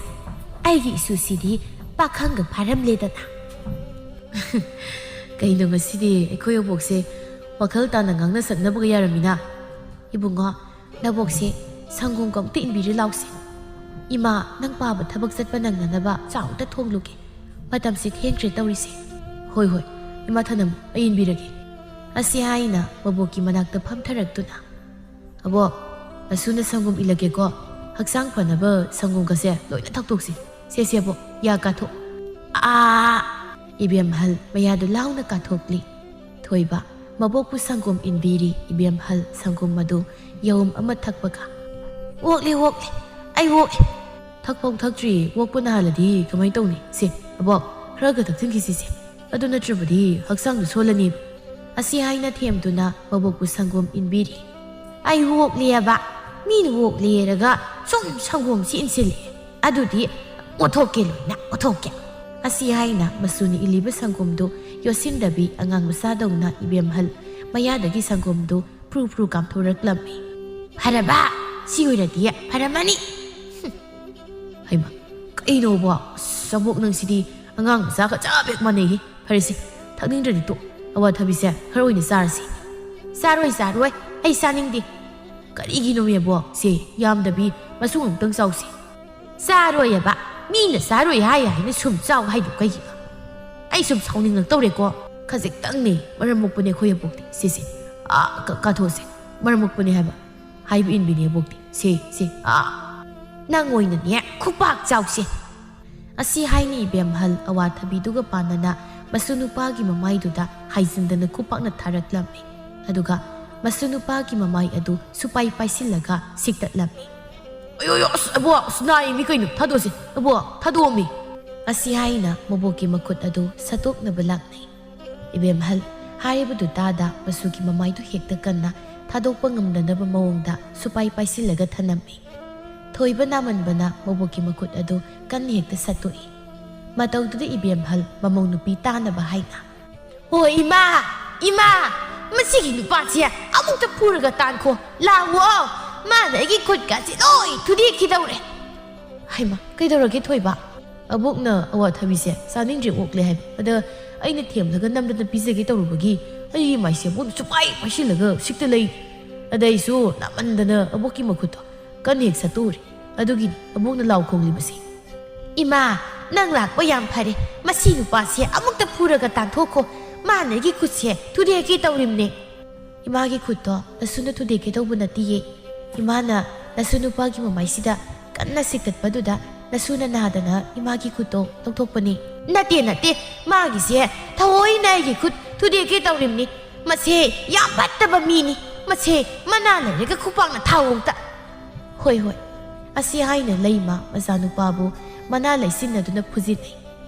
ꯑꯩꯒꯤ ꯏꯁꯨꯁꯤꯗꯤ ꯄꯥꯈꯪꯒ ꯐꯥꯔꯝꯂꯦꯗꯅ꯫" "ꯀꯩꯅꯣ ꯉꯁꯤꯗꯤ ꯑꯩꯈꯣꯏ ꯑꯕꯣꯛꯁꯦ ꯋꯥꯈꯜ ꯇꯥꯅ ꯉꯥꯡꯅ ꯁꯛꯅꯕꯒ ꯌꯥꯔꯝꯃꯤꯅ? ꯏꯕꯨꯡꯉꯣ, ꯅꯕꯣꯛꯁꯦ ꯁꯪꯒꯣꯝ ꯀꯧꯇ ꯏꯟꯕꯤꯔꯦ ꯂꯥꯎꯁꯦ꯫ ꯏꯃꯥ, ꯅꯪ ꯄꯥꯕ ꯊꯕꯛ ꯆꯠꯄ ꯅꯪꯅꯅꯕ ꯆꯥ ꯑꯝꯇ ꯊꯣꯡꯂꯨꯒꯦ꯫ ꯃꯇꯝꯁꯦ ꯊꯦꯡꯈ꯭ꯔꯦ ꯇꯧꯔꯤꯁꯦ꯫" "ꯍꯣꯏ, ꯍꯣꯏ, ꯏꯃꯥ ꯊꯅꯝ, ꯑꯩ ꯏꯟꯕꯤꯔꯒꯦ꯫" ꯑꯁꯤ ꯍꯥꯏꯅ ꯃꯕꯣꯛꯀꯤ ꯃꯅꯥꯛꯇ ꯐꯝꯊꯔꯛꯇꯨꯅ, "ꯑꯕꯣꯛ, ꯅꯁꯨꯅ ꯁꯪꯒꯣꯝ ꯏꯜꯂꯒꯦꯀꯣ꯫ ꯍꯛꯆꯥꯡ ꯐꯅꯕ ꯁꯪꯒꯣꯝꯒꯁꯦ ꯂꯣꯏꯅ ꯊꯛꯇꯣꯛꯁꯤ꯫ ꯁꯦ, ꯁꯦ, ꯑꯕꯣꯛ, ꯌꯥ ꯀꯥꯊꯣꯛ꯫" "ꯑꯥ!" ꯏꯕꯦꯝꯍꯜ ꯃꯌꯥꯗꯨ ꯂꯥꯎꯅ ꯀꯥꯊꯣꯛꯂꯤ꯫ ꯊꯣꯏꯕ ꯃꯕꯣꯛꯄꯨ ꯁꯪꯒꯣꯝ ꯏꯟꯕꯤꯔꯤ꯫ ꯏꯕꯦꯝꯍꯜ ꯁꯪꯒꯣꯝ ꯑꯗꯨ ꯌꯥꯎꯝ ꯑꯃ ꯊꯛꯄꯒ, "ꯑꯣꯛꯂꯦ, ꯑꯣꯛꯂꯦ, ꯑꯩ ꯑꯣꯛꯂꯦ꯫" "ꯊꯛꯐꯧ ꯊꯛꯇ꯭ꯔꯤ, ꯑꯣꯛꯄ ꯅꯥꯍꯜꯂꯗꯤ ꯀꯃꯥꯏ ꯇꯧꯅꯤ? ꯁꯦ, ꯑꯕꯣꯛ, ꯈꯔꯒ ꯊꯛꯆꯤꯟꯈꯤꯁꯤꯁꯦ꯫ ꯑꯗꯨ ꯅꯠꯇ꯭ꯔꯕꯗꯤ ꯍꯛꯆꯥꯡꯗꯨ ꯁꯣꯜꯂꯅꯤ꯫" ꯑꯁꯤ ꯍꯥꯏꯅ ꯊꯦꯝꯗꯨꯅ ꯃꯕꯣꯛꯄꯨ ꯁꯪꯒꯣꯝ ꯏꯟꯕꯤꯔꯤ꯫ "ꯑꯩ ꯑꯣꯛꯂꯦꯕ, ꯃꯤꯅ ꯑꯣꯛꯂꯦꯔꯒ ꯁꯨꯝ ꯁꯪꯒꯣꯝꯁꯤ ꯏꯟꯁꯤꯜꯂꯦ꯫ ꯑꯗꯨꯗꯤ ꯑꯣꯊꯣꯛꯀꯦ, ꯂꯣꯏꯅ ꯑꯣꯊꯣꯛꯀꯦ꯫" ꯑꯁꯤ ꯍꯥꯏꯅ ꯃꯁꯨꯅ ꯏꯜꯂꯤꯕ ꯁꯪꯒꯣꯝꯗꯨ ꯌꯣꯠꯁꯤꯟꯗꯕꯤ ꯑꯉꯥꯡ ꯃꯆꯥꯗꯧꯅ ꯏꯕꯦꯝꯍꯜ ꯃꯌꯥꯗꯒꯤ ꯁꯪꯒꯣꯝꯗꯨ ꯐ꯭ꯔꯨ ꯐ꯭ꯔꯨ ꯀꯥꯝꯊꯣꯔꯛꯂꯝꯃꯤ꯫ "ꯐꯔꯕ? ꯁꯤ ꯑꯣꯏꯔꯗꯤ ꯐꯔꯝꯃꯅꯤ꯫" ꯍꯩꯃꯥ, ꯀꯩꯅꯣꯕ? ꯑꯁ, ꯑꯕꯣꯛ ꯅꯪꯁꯤꯗꯤ ꯑꯉꯥꯡ ꯃꯆꯥꯒ ꯆꯞ ꯍꯦꯛ ꯃꯥꯟꯅꯩꯍꯦ꯫ ꯐꯔꯦꯁꯦ, ꯆꯥꯅꯤꯡꯗ꯭ꯔꯗꯤ ꯇꯣꯛ꯫ ꯑꯋꯥꯊꯕꯤꯁꯦ ꯈꯔ ꯑꯣꯏꯅ ꯆꯥꯔꯁꯤ꯫ ꯆꯥꯔꯣꯏ, ꯆꯥꯔꯣꯏ, ꯑꯩ ꯆꯥꯅꯤꯡꯗꯦ꯫ ꯀꯔꯤꯒꯤꯅꯣ ꯃꯦꯕꯣ? ꯁꯦ, ꯌꯥꯝꯗꯕꯤ ꯃꯁꯨꯡ ꯑꯃꯨꯛꯇꯪ ꯆꯥꯎꯁꯦ꯫ ꯆꯥꯔꯣꯏꯑꯕ꯫ ꯃꯤꯅ ꯆꯥꯔꯣꯏ ꯍꯥꯏ ꯍꯥꯏꯅ ꯁꯨꯝ ꯆꯥꯎ ꯍꯥꯏꯗꯣ ꯀꯩꯒꯤꯅꯣ? ꯑꯩ ꯁꯨꯝ ꯁꯥꯎꯅꯤꯡꯂꯛꯇꯧꯔꯦꯀꯣ꯫ ꯈꯖꯤꯛꯇꯪꯅꯦ ꯃꯔꯝ ꯃꯣꯛꯄꯅꯦ ꯑꯩꯈꯣꯏ ꯑꯕꯣꯛꯇꯤ꯫ ꯁꯦ, ꯁꯦ, ꯑꯥ, ꯀ-, ꯀꯥꯊꯣꯛꯑꯁꯦ꯫ ꯃꯔꯝ ꯃꯣꯛꯄꯅꯦ ꯍꯥꯏꯕ꯫ ꯍꯥꯏꯕ ꯏꯟꯕꯤꯅꯦ ꯑꯕꯣꯛꯇꯤ꯫ ꯁꯦ, ꯁꯦ, ꯑꯥ, ꯅꯪ ꯑꯣꯏꯅꯅꯦ ꯈꯨꯄꯥꯛ ꯆꯥꯎꯁꯦ꯫ ꯑꯁꯤ ꯍꯥꯏꯅ ꯏꯕꯦꯝꯍꯜ ꯑꯋꯥꯊꯕꯤꯗꯨꯒ ꯄꯥꯟꯅꯅ ꯃꯁꯨ ꯅꯨꯄꯥꯒꯤ ꯃꯃꯥꯏꯗꯨꯗ ꯍꯥꯏꯖꯤꯟꯗꯅ ꯈꯨꯄꯥꯛꯅ ꯊꯥꯔꯛꯂꯝꯃꯤ꯫ ꯑꯗꯨꯒ ꯃꯁꯨ ꯅꯨꯄꯥꯒꯤ ꯃꯃꯥꯏ ꯑꯗꯨ ꯁꯨꯄꯥꯏ ꯄꯥꯏꯁꯤꯜꯂꯒ ꯁꯤꯛꯇꯠꯂꯝꯃꯤ꯫ "ꯑꯌꯣ, ꯑꯌꯣ, ꯑꯁ, ꯑꯕꯣꯛ, ꯑꯁ, ꯅꯥꯏꯃꯤ ꯀꯩꯅꯣ? ꯊꯥꯗꯣꯛꯁꯦ, ꯑꯕꯣꯛ, ꯊꯥꯗꯣꯛꯑꯝꯃꯤ!" ꯑꯁꯤ ꯍꯥꯏꯅ ꯃꯕꯣꯛꯀꯤ ꯃꯈꯨꯠ ꯑꯗꯨ ꯁꯠꯇꯣꯛꯅꯕ ꯂꯥꯛꯅꯩ꯫ ꯏꯕꯦꯝꯍꯜ ꯍꯥꯏꯔꯤꯕꯗꯨ ꯇꯥꯗ ꯃꯁꯨꯒꯤ ꯃꯃꯥꯏꯗꯨ ꯍꯦꯛꯇ ꯀꯟꯅ ꯊꯥꯗꯣꯛꯄ ꯉꯝꯗꯅꯕ ꯃꯑꯣꯡꯗ ꯁꯨꯄꯥꯏ ꯄꯥꯏꯁꯤꯜꯂꯒ ꯊꯅꯝꯃꯤ꯫ ꯊꯣꯏꯕ ꯅꯥꯃꯟꯕꯅ ꯃꯕꯣꯛꯀꯤ ꯃꯈꯨꯠ ꯑꯗꯨ ꯀꯟꯅ ꯍꯦꯛꯇ ꯁꯠꯇꯣꯛꯏ꯫ ꯃꯇꯧꯗꯨꯗ ꯏꯕꯦꯝꯍꯜ ꯃꯃꯧ ꯅꯨꯄꯤ ꯇꯥꯅꯕ ꯍꯥꯏꯅ, "ꯍꯣ ꯏꯃꯥ, ꯏꯃꯥ, ꯃꯁꯤꯒꯤ ꯅꯨꯄꯥꯁꯦ ꯑꯃꯨꯛꯇ ꯐꯨꯔꯒ ꯇꯥꯟꯈꯣ꯫ ꯂꯥꯛꯑꯣ, ꯃꯥꯅ ꯑꯩꯒꯤ ꯈꯨꯠꯀꯥꯁꯦ ꯂꯣꯏ ꯊꯨꯗꯦꯛꯈꯤꯗꯧꯔꯦ꯫" ꯍꯩꯃꯥ, ꯀꯩꯗꯧꯔꯒꯦ ꯊꯣꯏꯕ? "ꯑꯕꯣꯛꯅ ꯑꯋꯥꯊꯕꯤꯁꯦ ꯆꯥꯅꯤꯡꯗ꯭ꯔꯦ ꯑꯣꯛꯂꯦ ꯍꯥꯏꯕ꯫ ꯑꯗ ꯑꯩꯅ ꯊꯦꯝꯂꯒ ꯅꯝꯗꯅ ꯄꯤꯖꯒꯦ ꯇꯧꯔꯨꯕꯒꯤ ꯑꯩꯒꯤ ꯃꯥꯏꯁꯦ ꯑꯃꯨꯛ ꯁꯨꯄꯥꯏ ꯄꯥꯏꯁꯤꯜꯂꯒ ꯁꯤꯛꯇ ꯂꯩ꯫ ꯑꯗ ꯑꯩꯁꯨ ꯅꯥꯃꯟꯗꯅ ꯑꯕꯣꯛꯀꯤ ꯃꯈꯨꯠꯇꯣ ꯀꯟꯅ ꯍꯦꯛ ꯁꯠꯇꯣꯛꯎꯔꯦ꯫ ꯑꯗꯨꯒꯤꯅꯤ ꯑꯕꯣꯛꯅ ꯂꯥꯎ ꯈꯣꯡꯂꯤꯕꯁꯦ꯫" "ꯏꯃꯥ, ꯅꯪ ꯂꯥꯛꯄ ꯌꯥꯝ ꯐꯔꯦ꯫ ꯃꯁꯤ ꯅꯨꯄꯥꯁꯦ ꯑꯃꯨꯛꯇ ꯐꯨꯔꯒ ꯇꯥꯟꯊꯣꯛꯈꯣ꯫ ꯃꯥꯅ ꯑꯩꯒꯤ ꯈꯨꯠꯁꯦ ꯊꯨꯗꯦꯛꯀꯦ ꯇꯧꯔꯤꯝꯅꯦ꯫" "ꯏꯃꯥꯒꯤ ꯈꯨꯠꯇꯣ ꯅꯁꯨꯅ ꯊꯨꯗꯦꯛꯀꯦ ꯇꯧꯕ ꯅꯠꯇꯤꯌꯦ꯫ ꯏꯃꯥꯅ ꯅꯁꯨ ꯅꯨꯄꯥꯒꯤ ꯃꯃꯥꯏꯁꯤꯗ ꯀꯟꯅ ꯁꯤꯛꯇꯠꯄꯗꯨꯗ ꯅꯁꯨꯅ ꯅꯥꯗꯅ ꯏꯃꯥꯒꯤ ꯈꯨꯠꯇꯣ ꯂꯧꯊꯣꯛꯄꯅꯤ꯫" "ꯅꯠꯇꯦ, ꯅꯠꯇꯦ, ꯃꯥꯒꯤꯁꯦ ꯊꯑꯣꯏꯅ ꯑꯩꯒꯤ ꯈꯨꯠ ꯊꯨꯗꯦꯛꯀꯦ ꯇꯧꯔꯤꯝꯅꯤ꯫ ꯃꯁꯦ ꯌꯥꯝ ꯐꯠꯇꯕ ꯃꯤꯅꯤ꯫ ꯃꯁꯦ ꯃꯅꯥ ꯂꯩꯔꯒ ꯈꯨꯄꯥꯛꯅ ꯊꯥꯎ ꯑꯝꯇ꯫" "ꯍꯣꯏ, ꯍꯣꯏ꯫" ꯑꯁꯤ ꯍꯥꯏꯅ ꯂꯩꯃ ꯃꯆꯥꯅꯨꯄꯥꯕꯨ ꯃꯅꯥ ꯂꯩꯁꯤꯟꯅꯗꯨꯅ ꯐꯨꯖꯤꯟꯅꯩ꯫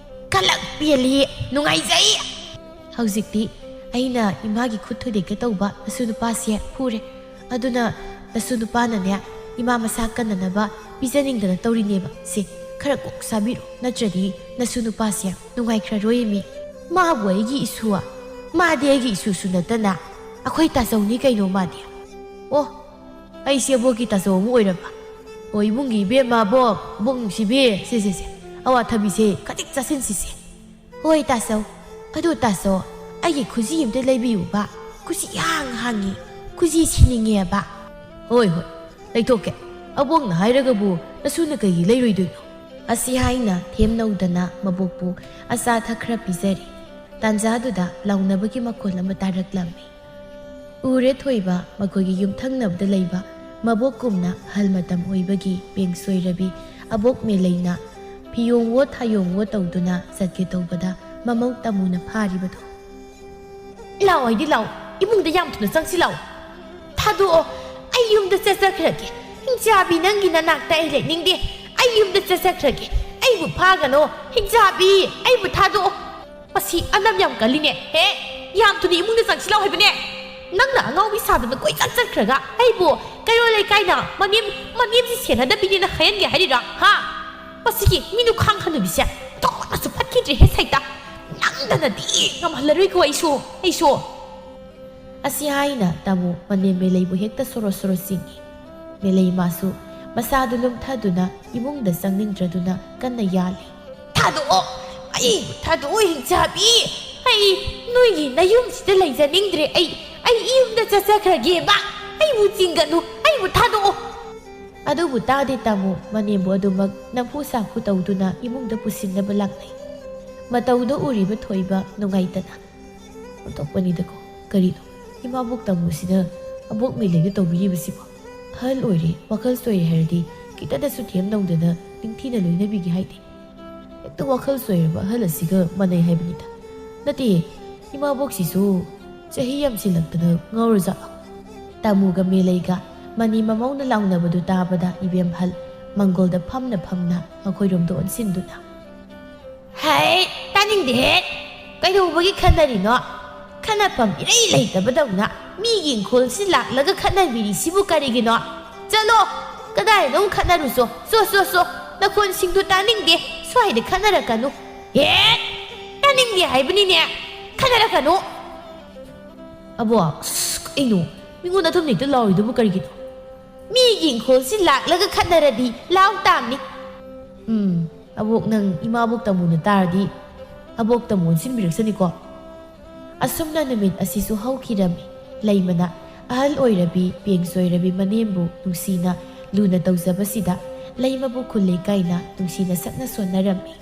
"ꯀꯂꯛ ꯄꯦꯜꯂꯤ, ꯅꯨꯡꯉꯥꯏꯖꯩ!" "ꯍꯧꯖꯤꯛꯇꯤ ꯑꯩꯅ ꯏꯃꯥꯒꯤ ꯈꯨꯠ ꯊꯨꯗꯦꯛꯀꯦ ꯇꯧꯕ ꯅꯁꯨ ꯅꯨꯄꯥꯁꯦ ꯐꯨꯔꯦ꯫ ꯑꯗꯨꯅ ꯅꯁꯨ ꯅꯨꯄꯥꯅꯅꯦ, ꯏꯃꯥ ꯃꯁꯥ ꯀꯟꯅꯅꯕ ꯄꯤꯖꯅꯤꯡꯗꯅ ꯇꯧꯔꯤꯅꯦꯕ꯫ ꯁꯦ, ꯈꯔ ꯀꯣꯛ ꯆꯥꯕꯤꯔꯣ, ꯅꯠꯇ꯭ꯔꯗꯤ ꯅꯁꯨ ꯅꯨꯄꯥꯁꯦ ꯅꯨꯡꯉꯥꯏꯈ꯭ꯔꯔꯣꯏꯃꯤ꯫" "ꯃꯥꯕꯨ ꯑꯩꯒꯤ ꯏꯁꯨ? ꯃꯥꯗꯤ ꯑꯩꯒꯤ ꯏꯁꯨꯁꯨ ꯅꯠꯇꯅ ꯑꯩꯈꯣꯏ ꯇꯥꯆꯧꯅꯤ ꯀꯩꯅꯣ ꯃꯥꯗꯤ꯫" "ꯑꯣ, ꯑꯩꯁꯦ ꯑꯕꯣꯛꯀꯤ ꯇꯥꯆꯧ ꯑꯃ ꯑꯣꯏꯔꯕ꯫ ꯑꯣ, ꯏꯕꯨꯡꯒꯤ ꯏꯕꯦꯝꯃ, ꯑꯕꯣꯛ, ꯑꯕꯣꯛ ꯅꯨꯡꯁꯤꯕꯤ, ꯁꯦ, ꯁꯦ, ꯁꯦ, ꯑꯋꯥꯊꯕꯤꯁꯦ ꯈꯖꯤꯛ ꯆꯥꯁꯤꯟꯁꯤꯁꯦ꯫" "ꯍꯣꯏ ꯇꯥꯆꯧ꯫" "ꯑꯗꯣ ꯇꯥꯆꯧ, ꯑꯩꯒꯤ ꯈꯨꯖꯤ ꯑꯝꯇ ꯂꯩꯕꯤꯌꯨꯕ꯫ ꯈꯨꯖꯤ ꯏꯍꯥꯡ ꯍꯥꯡꯉꯤ, ꯈꯨꯖꯤ ꯁꯤꯅꯤꯡꯉꯦꯕ꯫" "ꯍꯣꯏ ꯍꯣꯏ, ꯂꯩꯊꯣꯛꯀꯦ꯫ ꯑꯕꯣꯛꯅ ꯍꯥꯏꯔꯒꯕꯨ ꯅꯁꯨꯅ ꯀꯩꯒꯤ ꯂꯩꯔꯣꯏꯗꯣꯏꯅꯣ?" ꯑꯁꯤ ꯍꯥꯏꯅ ꯊꯦꯝꯅꯧꯗꯅ ꯃꯕꯣꯛꯄꯨ ꯑꯆꯥ ꯑꯊꯛ ꯈꯔ ꯄꯤꯖꯔꯤ꯫ ꯇꯥꯟꯖꯥꯗꯨꯗ ꯂꯥꯎꯅꯕꯒꯤ ꯃꯈꯣꯜ ꯑꯃ ꯇꯥꯔꯛꯂꯝꯃꯤ꯫ ꯎꯔꯦ ꯊꯣꯏꯕ, ꯃꯈꯣꯏꯒꯤ ꯌꯨꯝꯊꯪꯅꯕꯗ ꯂꯩꯕ ꯃꯕꯣꯛꯀꯨꯝꯅ ꯑꯍꯜ ꯃꯇꯝ ꯑꯣꯏꯕꯒꯤ ꯕꯦꯡ ꯁꯣꯏꯔꯕꯤ ꯑꯕꯣꯛ ꯃꯦꯂꯩꯅ ꯐꯤꯌꯣꯡꯋꯣ ꯊꯥꯌꯣꯡꯋꯣ ꯇꯧꯗꯨꯅ ꯆꯠꯀꯦ ꯇꯧꯕꯗ ꯃꯃꯧ ꯇꯥꯃꯨꯅ ꯐꯥꯔꯤꯕꯗꯣ꯫ "ꯂꯥꯛꯑꯣ ꯍꯥꯏꯗꯤ ꯂꯥꯛꯑꯣ, ꯏꯃꯨꯡꯗ ꯌꯥꯝ ꯊꯨꯅ ꯆꯪꯁꯤ ꯂꯥꯛꯑꯣ꯫ ꯊꯥꯗꯣꯛꯑꯣ, ꯑꯩ ꯌꯨꯝꯗ ꯆꯠꯆꯈ꯭ꯔꯒꯦ꯫ ꯍꯤꯡꯆꯥꯕꯤ, ꯅꯪꯒꯤ ꯅꯅꯥꯛꯇ ꯑꯩ ꯂꯩꯅꯤꯡꯗꯦ꯫ ꯑꯩ ꯌꯨꯝꯗ ꯆꯠꯆꯈ꯭ꯔꯒꯦ꯫ ꯑꯩꯕꯨ ꯐꯥꯒꯅꯣ, ꯍꯤꯡꯆꯥꯕꯤ, ꯑꯩꯕꯨ ꯊꯥꯗꯣꯛꯑꯣ꯫" "ꯃꯁꯤ ꯑꯅꯝ ꯌꯥꯝ ꯀꯜꯂꯤꯅꯦ꯫ ꯍꯦ, ꯌꯥꯝ ꯊꯨꯅ ꯏꯃꯨꯡꯗ ꯆꯪꯁꯤ ꯂꯥꯛꯑꯣ ꯍꯥꯏꯕꯅꯦ꯫ ꯅꯪꯅ ꯑꯉꯥꯎꯕꯤ ꯁꯥꯗꯅ ꯀꯣꯏꯆꯠ ꯆꯠꯈ꯭ꯔꯒ ꯑꯩꯕꯨ ꯀꯩꯔꯣꯜ ꯂꯩꯀꯥꯏꯅ ꯃꯅꯦꯝ, ꯃꯅꯦꯝꯁꯤ ꯁꯦꯟꯅꯗꯕꯤꯅꯦꯅ ꯍꯥꯏꯍꯟꯒꯦ ꯍꯥꯏꯔꯤꯔꯥ? ꯍꯥ? ꯃꯁꯤꯒꯤ ꯃꯤꯅꯨꯈꯥꯡ ꯍꯅꯨꯕꯤꯁꯦ ꯑꯣꯟꯊꯣꯛꯅꯁꯨ ꯐꯠꯈꯤꯗ꯭ꯔꯦꯍꯦ ꯁꯩꯇ꯫ ꯅꯪꯗꯅꯗꯤ ꯉꯝꯍꯜꯂꯔꯣꯏꯀꯣ ꯑꯩꯁꯨ, ꯑꯩꯁꯨ꯫" ꯑꯁꯤ ꯍꯥꯏꯅ ꯇꯥꯃꯣ ꯃꯅꯦꯝ ꯃꯦꯂꯩꯕꯨ ꯍꯦꯛꯇ ꯁꯣꯔꯣ ꯁꯣꯔꯣ ꯆꯤꯡꯏ꯫ ꯃꯦꯂꯩ ꯃꯥꯁꯨ ꯃꯁꯥꯗꯨ ꯂꯨꯝꯊꯗꯨꯅ ꯏꯃꯨꯡꯗ ꯆꯪꯅꯤꯡꯗ꯭ꯔꯗꯨꯅ ꯀꯟꯅ ꯌꯥꯜꯂꯤ꯫ "ꯊꯥꯗꯣꯛꯑꯣ! ꯑꯩꯕꯨ ꯊꯥꯗꯣꯛꯑꯣ, ꯍꯤꯡꯆꯥꯕꯤ! ꯑꯩ ꯅꯣꯏꯒꯤ ꯅꯌꯨꯝꯁꯤꯗ ꯂꯩꯖꯅꯤꯡꯗ꯭ꯔꯦ꯫ ꯑꯩ, ꯑꯩ ꯌꯨꯝꯗ ꯆꯠꯆꯈ꯭ꯔꯒꯦꯕ꯫ ꯑꯩꯕꯨ ꯆꯤꯡꯒꯅꯨ, ꯑꯩꯕꯨ ꯊꯥꯗꯣꯛꯑꯣ!" ꯑꯗꯨꯕꯨ ꯇꯥꯗꯦ ꯇꯥꯃꯣ, ꯃꯅꯦꯝꯕꯨ ꯑꯗꯨꯃꯛ ꯅꯝꯐꯨ ꯁꯥꯐꯨ ꯇꯧꯗꯨꯅ ꯏꯃꯨꯡꯗ ꯄꯨꯁꯤꯟꯅꯕ ꯂꯥꯛꯅꯩ꯫ ꯃꯇꯧꯗꯨ ꯎꯔꯤꯕ ꯊꯣꯏꯕ ꯅꯨꯡꯉꯥꯏꯇꯅ, "ꯑꯣꯟꯊꯣꯛꯄꯅꯤꯗꯀꯣ, ꯀꯔꯤꯅꯣ ꯏꯃꯥꯕꯣꯛ ꯇꯥꯃꯣꯁꯤꯅ ꯑꯕꯣꯛ ꯃꯦꯂꯩꯗ ꯇꯧꯕꯤꯔꯤꯕꯁꯤꯕꯣ? ꯑꯍꯜ ꯑꯣꯏꯔꯦ, ꯋꯥꯈꯜ ꯆꯣꯏꯔꯦ ꯍꯥꯏꯔꯗꯤ ꯈꯤꯇꯗꯁꯨ ꯊꯦꯝ ꯅꯧꯗꯅ ꯅꯤꯡꯊꯤꯅ ꯂꯣꯏꯅꯕꯤꯒꯦ ꯍꯥꯏꯗꯦ꯫ ꯍꯦꯛꯇ ꯋꯥꯈꯜ ꯆꯣꯏꯔꯕ ꯑꯍꯜ ꯑꯁꯤꯒ ꯃꯥꯟꯅꯩ ꯍꯥꯏꯕꯅꯤꯗ꯫ ꯅꯠꯇꯦ, ꯏꯃꯥꯕꯣꯛꯁꯤꯁꯨ ꯆꯍꯤ ꯌꯥꯝꯁꯤꯜꯂꯛꯇꯅ ꯉꯥꯎꯔꯖꯥꯠꯂꯣ?" ꯇꯥꯃꯨꯒ ꯃꯦꯂꯩꯒ ꯃꯅꯤ ꯃꯃꯧꯅ ꯂꯥꯎꯅꯕꯗꯨ ꯇꯥꯕꯗ ꯏꯕꯦꯝꯍꯜ ꯃꯪꯒꯣꯜꯗ ꯐꯝꯅ ꯐꯝꯅ ꯃꯈꯣꯏꯔꯣꯝꯗ ꯑꯣꯟꯁꯤꯟꯗꯨꯅ, "ꯍꯩ, ꯇꯥꯅꯤꯡꯗꯦꯍꯦ꯫ ꯀꯩꯗꯧꯕꯒꯤ ꯈꯠꯅꯔꯤꯅꯣ? ꯈꯠꯅꯐꯝ ꯏꯔꯩ ꯂꯩꯇꯕꯗꯧꯅ ꯃꯤꯒꯤ ꯏꯪꯈꯣꯜꯁꯤ ꯂꯥꯛꯂꯒ ꯈꯠꯅꯕꯤꯔꯤꯁꯤꯕꯨ ꯀꯔꯤꯒꯤꯅꯣ? ꯆꯠꯂꯣ, ꯀꯗꯥꯏꯗ ꯑꯃꯨꯛ ꯈꯠꯅꯔꯨꯆꯣ꯫ ꯆꯣ, ꯆꯣ, ꯆꯣ꯫ ꯅꯈꯣꯟꯁꯤꯡꯗꯨ ꯇꯥꯅꯤꯡꯗꯦ꯫ ꯁ꯭ꯋꯥꯏꯗ ꯈꯠꯅꯔꯛꯀꯅꯨ꯫ ꯍꯦ! ꯇꯥꯅꯤꯡꯗꯦ ꯍꯥꯏꯕꯅꯤꯅꯦ꯫ ꯈꯠꯅꯔꯛꯀꯅꯨ꯫" "ꯑꯕꯣ, ꯑꯁ, ꯀꯩꯅꯣ? ꯃꯤꯉꯣꯟꯗ ꯑꯗꯨꯝ ꯍꯦꯛꯇ ꯂꯥꯎꯔꯤꯗꯨꯕꯨ ꯀꯔꯤꯒꯤꯅꯣ?" "ꯃꯤꯒꯤ ꯏꯪꯈꯣꯜꯁꯤ ꯂꯥꯛꯂꯒ ꯈꯠꯅꯔꯗꯤ ꯂꯥꯎ ꯇꯥꯕꯅꯤ꯫" "ꯎꯝ, ꯑꯕꯣꯛ, ꯅꯪ ꯏꯃꯥꯕꯣꯛ ꯇꯥꯃꯨꯅ ꯇꯥꯔꯗꯤ ꯑꯕꯣꯛꯇ ꯑꯃꯨꯛ ꯑꯣꯟꯁꯤꯟꯕꯤꯔꯛꯁꯅꯤꯀꯣ꯫ ꯑꯁꯨꯝꯅ ꯅꯨꯃꯤꯠ ꯑꯁꯤꯁꯨ ꯍꯧꯈꯤꯔꯝꯃꯤ꯫ ꯂꯩꯃꯅ ꯑꯍꯜ ꯑꯣꯏꯔꯕꯤ, ꯄꯦꯡꯁꯣꯏꯔꯕꯤ ꯃꯅꯦꯝꯕꯨ ꯅꯨꯡꯁꯤꯅ ꯂꯨꯅ ꯇꯧꯖꯕꯁꯤꯗ ꯂꯩꯃꯕꯨ ꯈꯨꯜ ꯂꯩꯀꯥꯏꯅ ꯅꯨꯡꯁꯤꯅ ꯁꯛꯅ ꯁꯣꯟꯅꯔꯝꯃꯤ꯫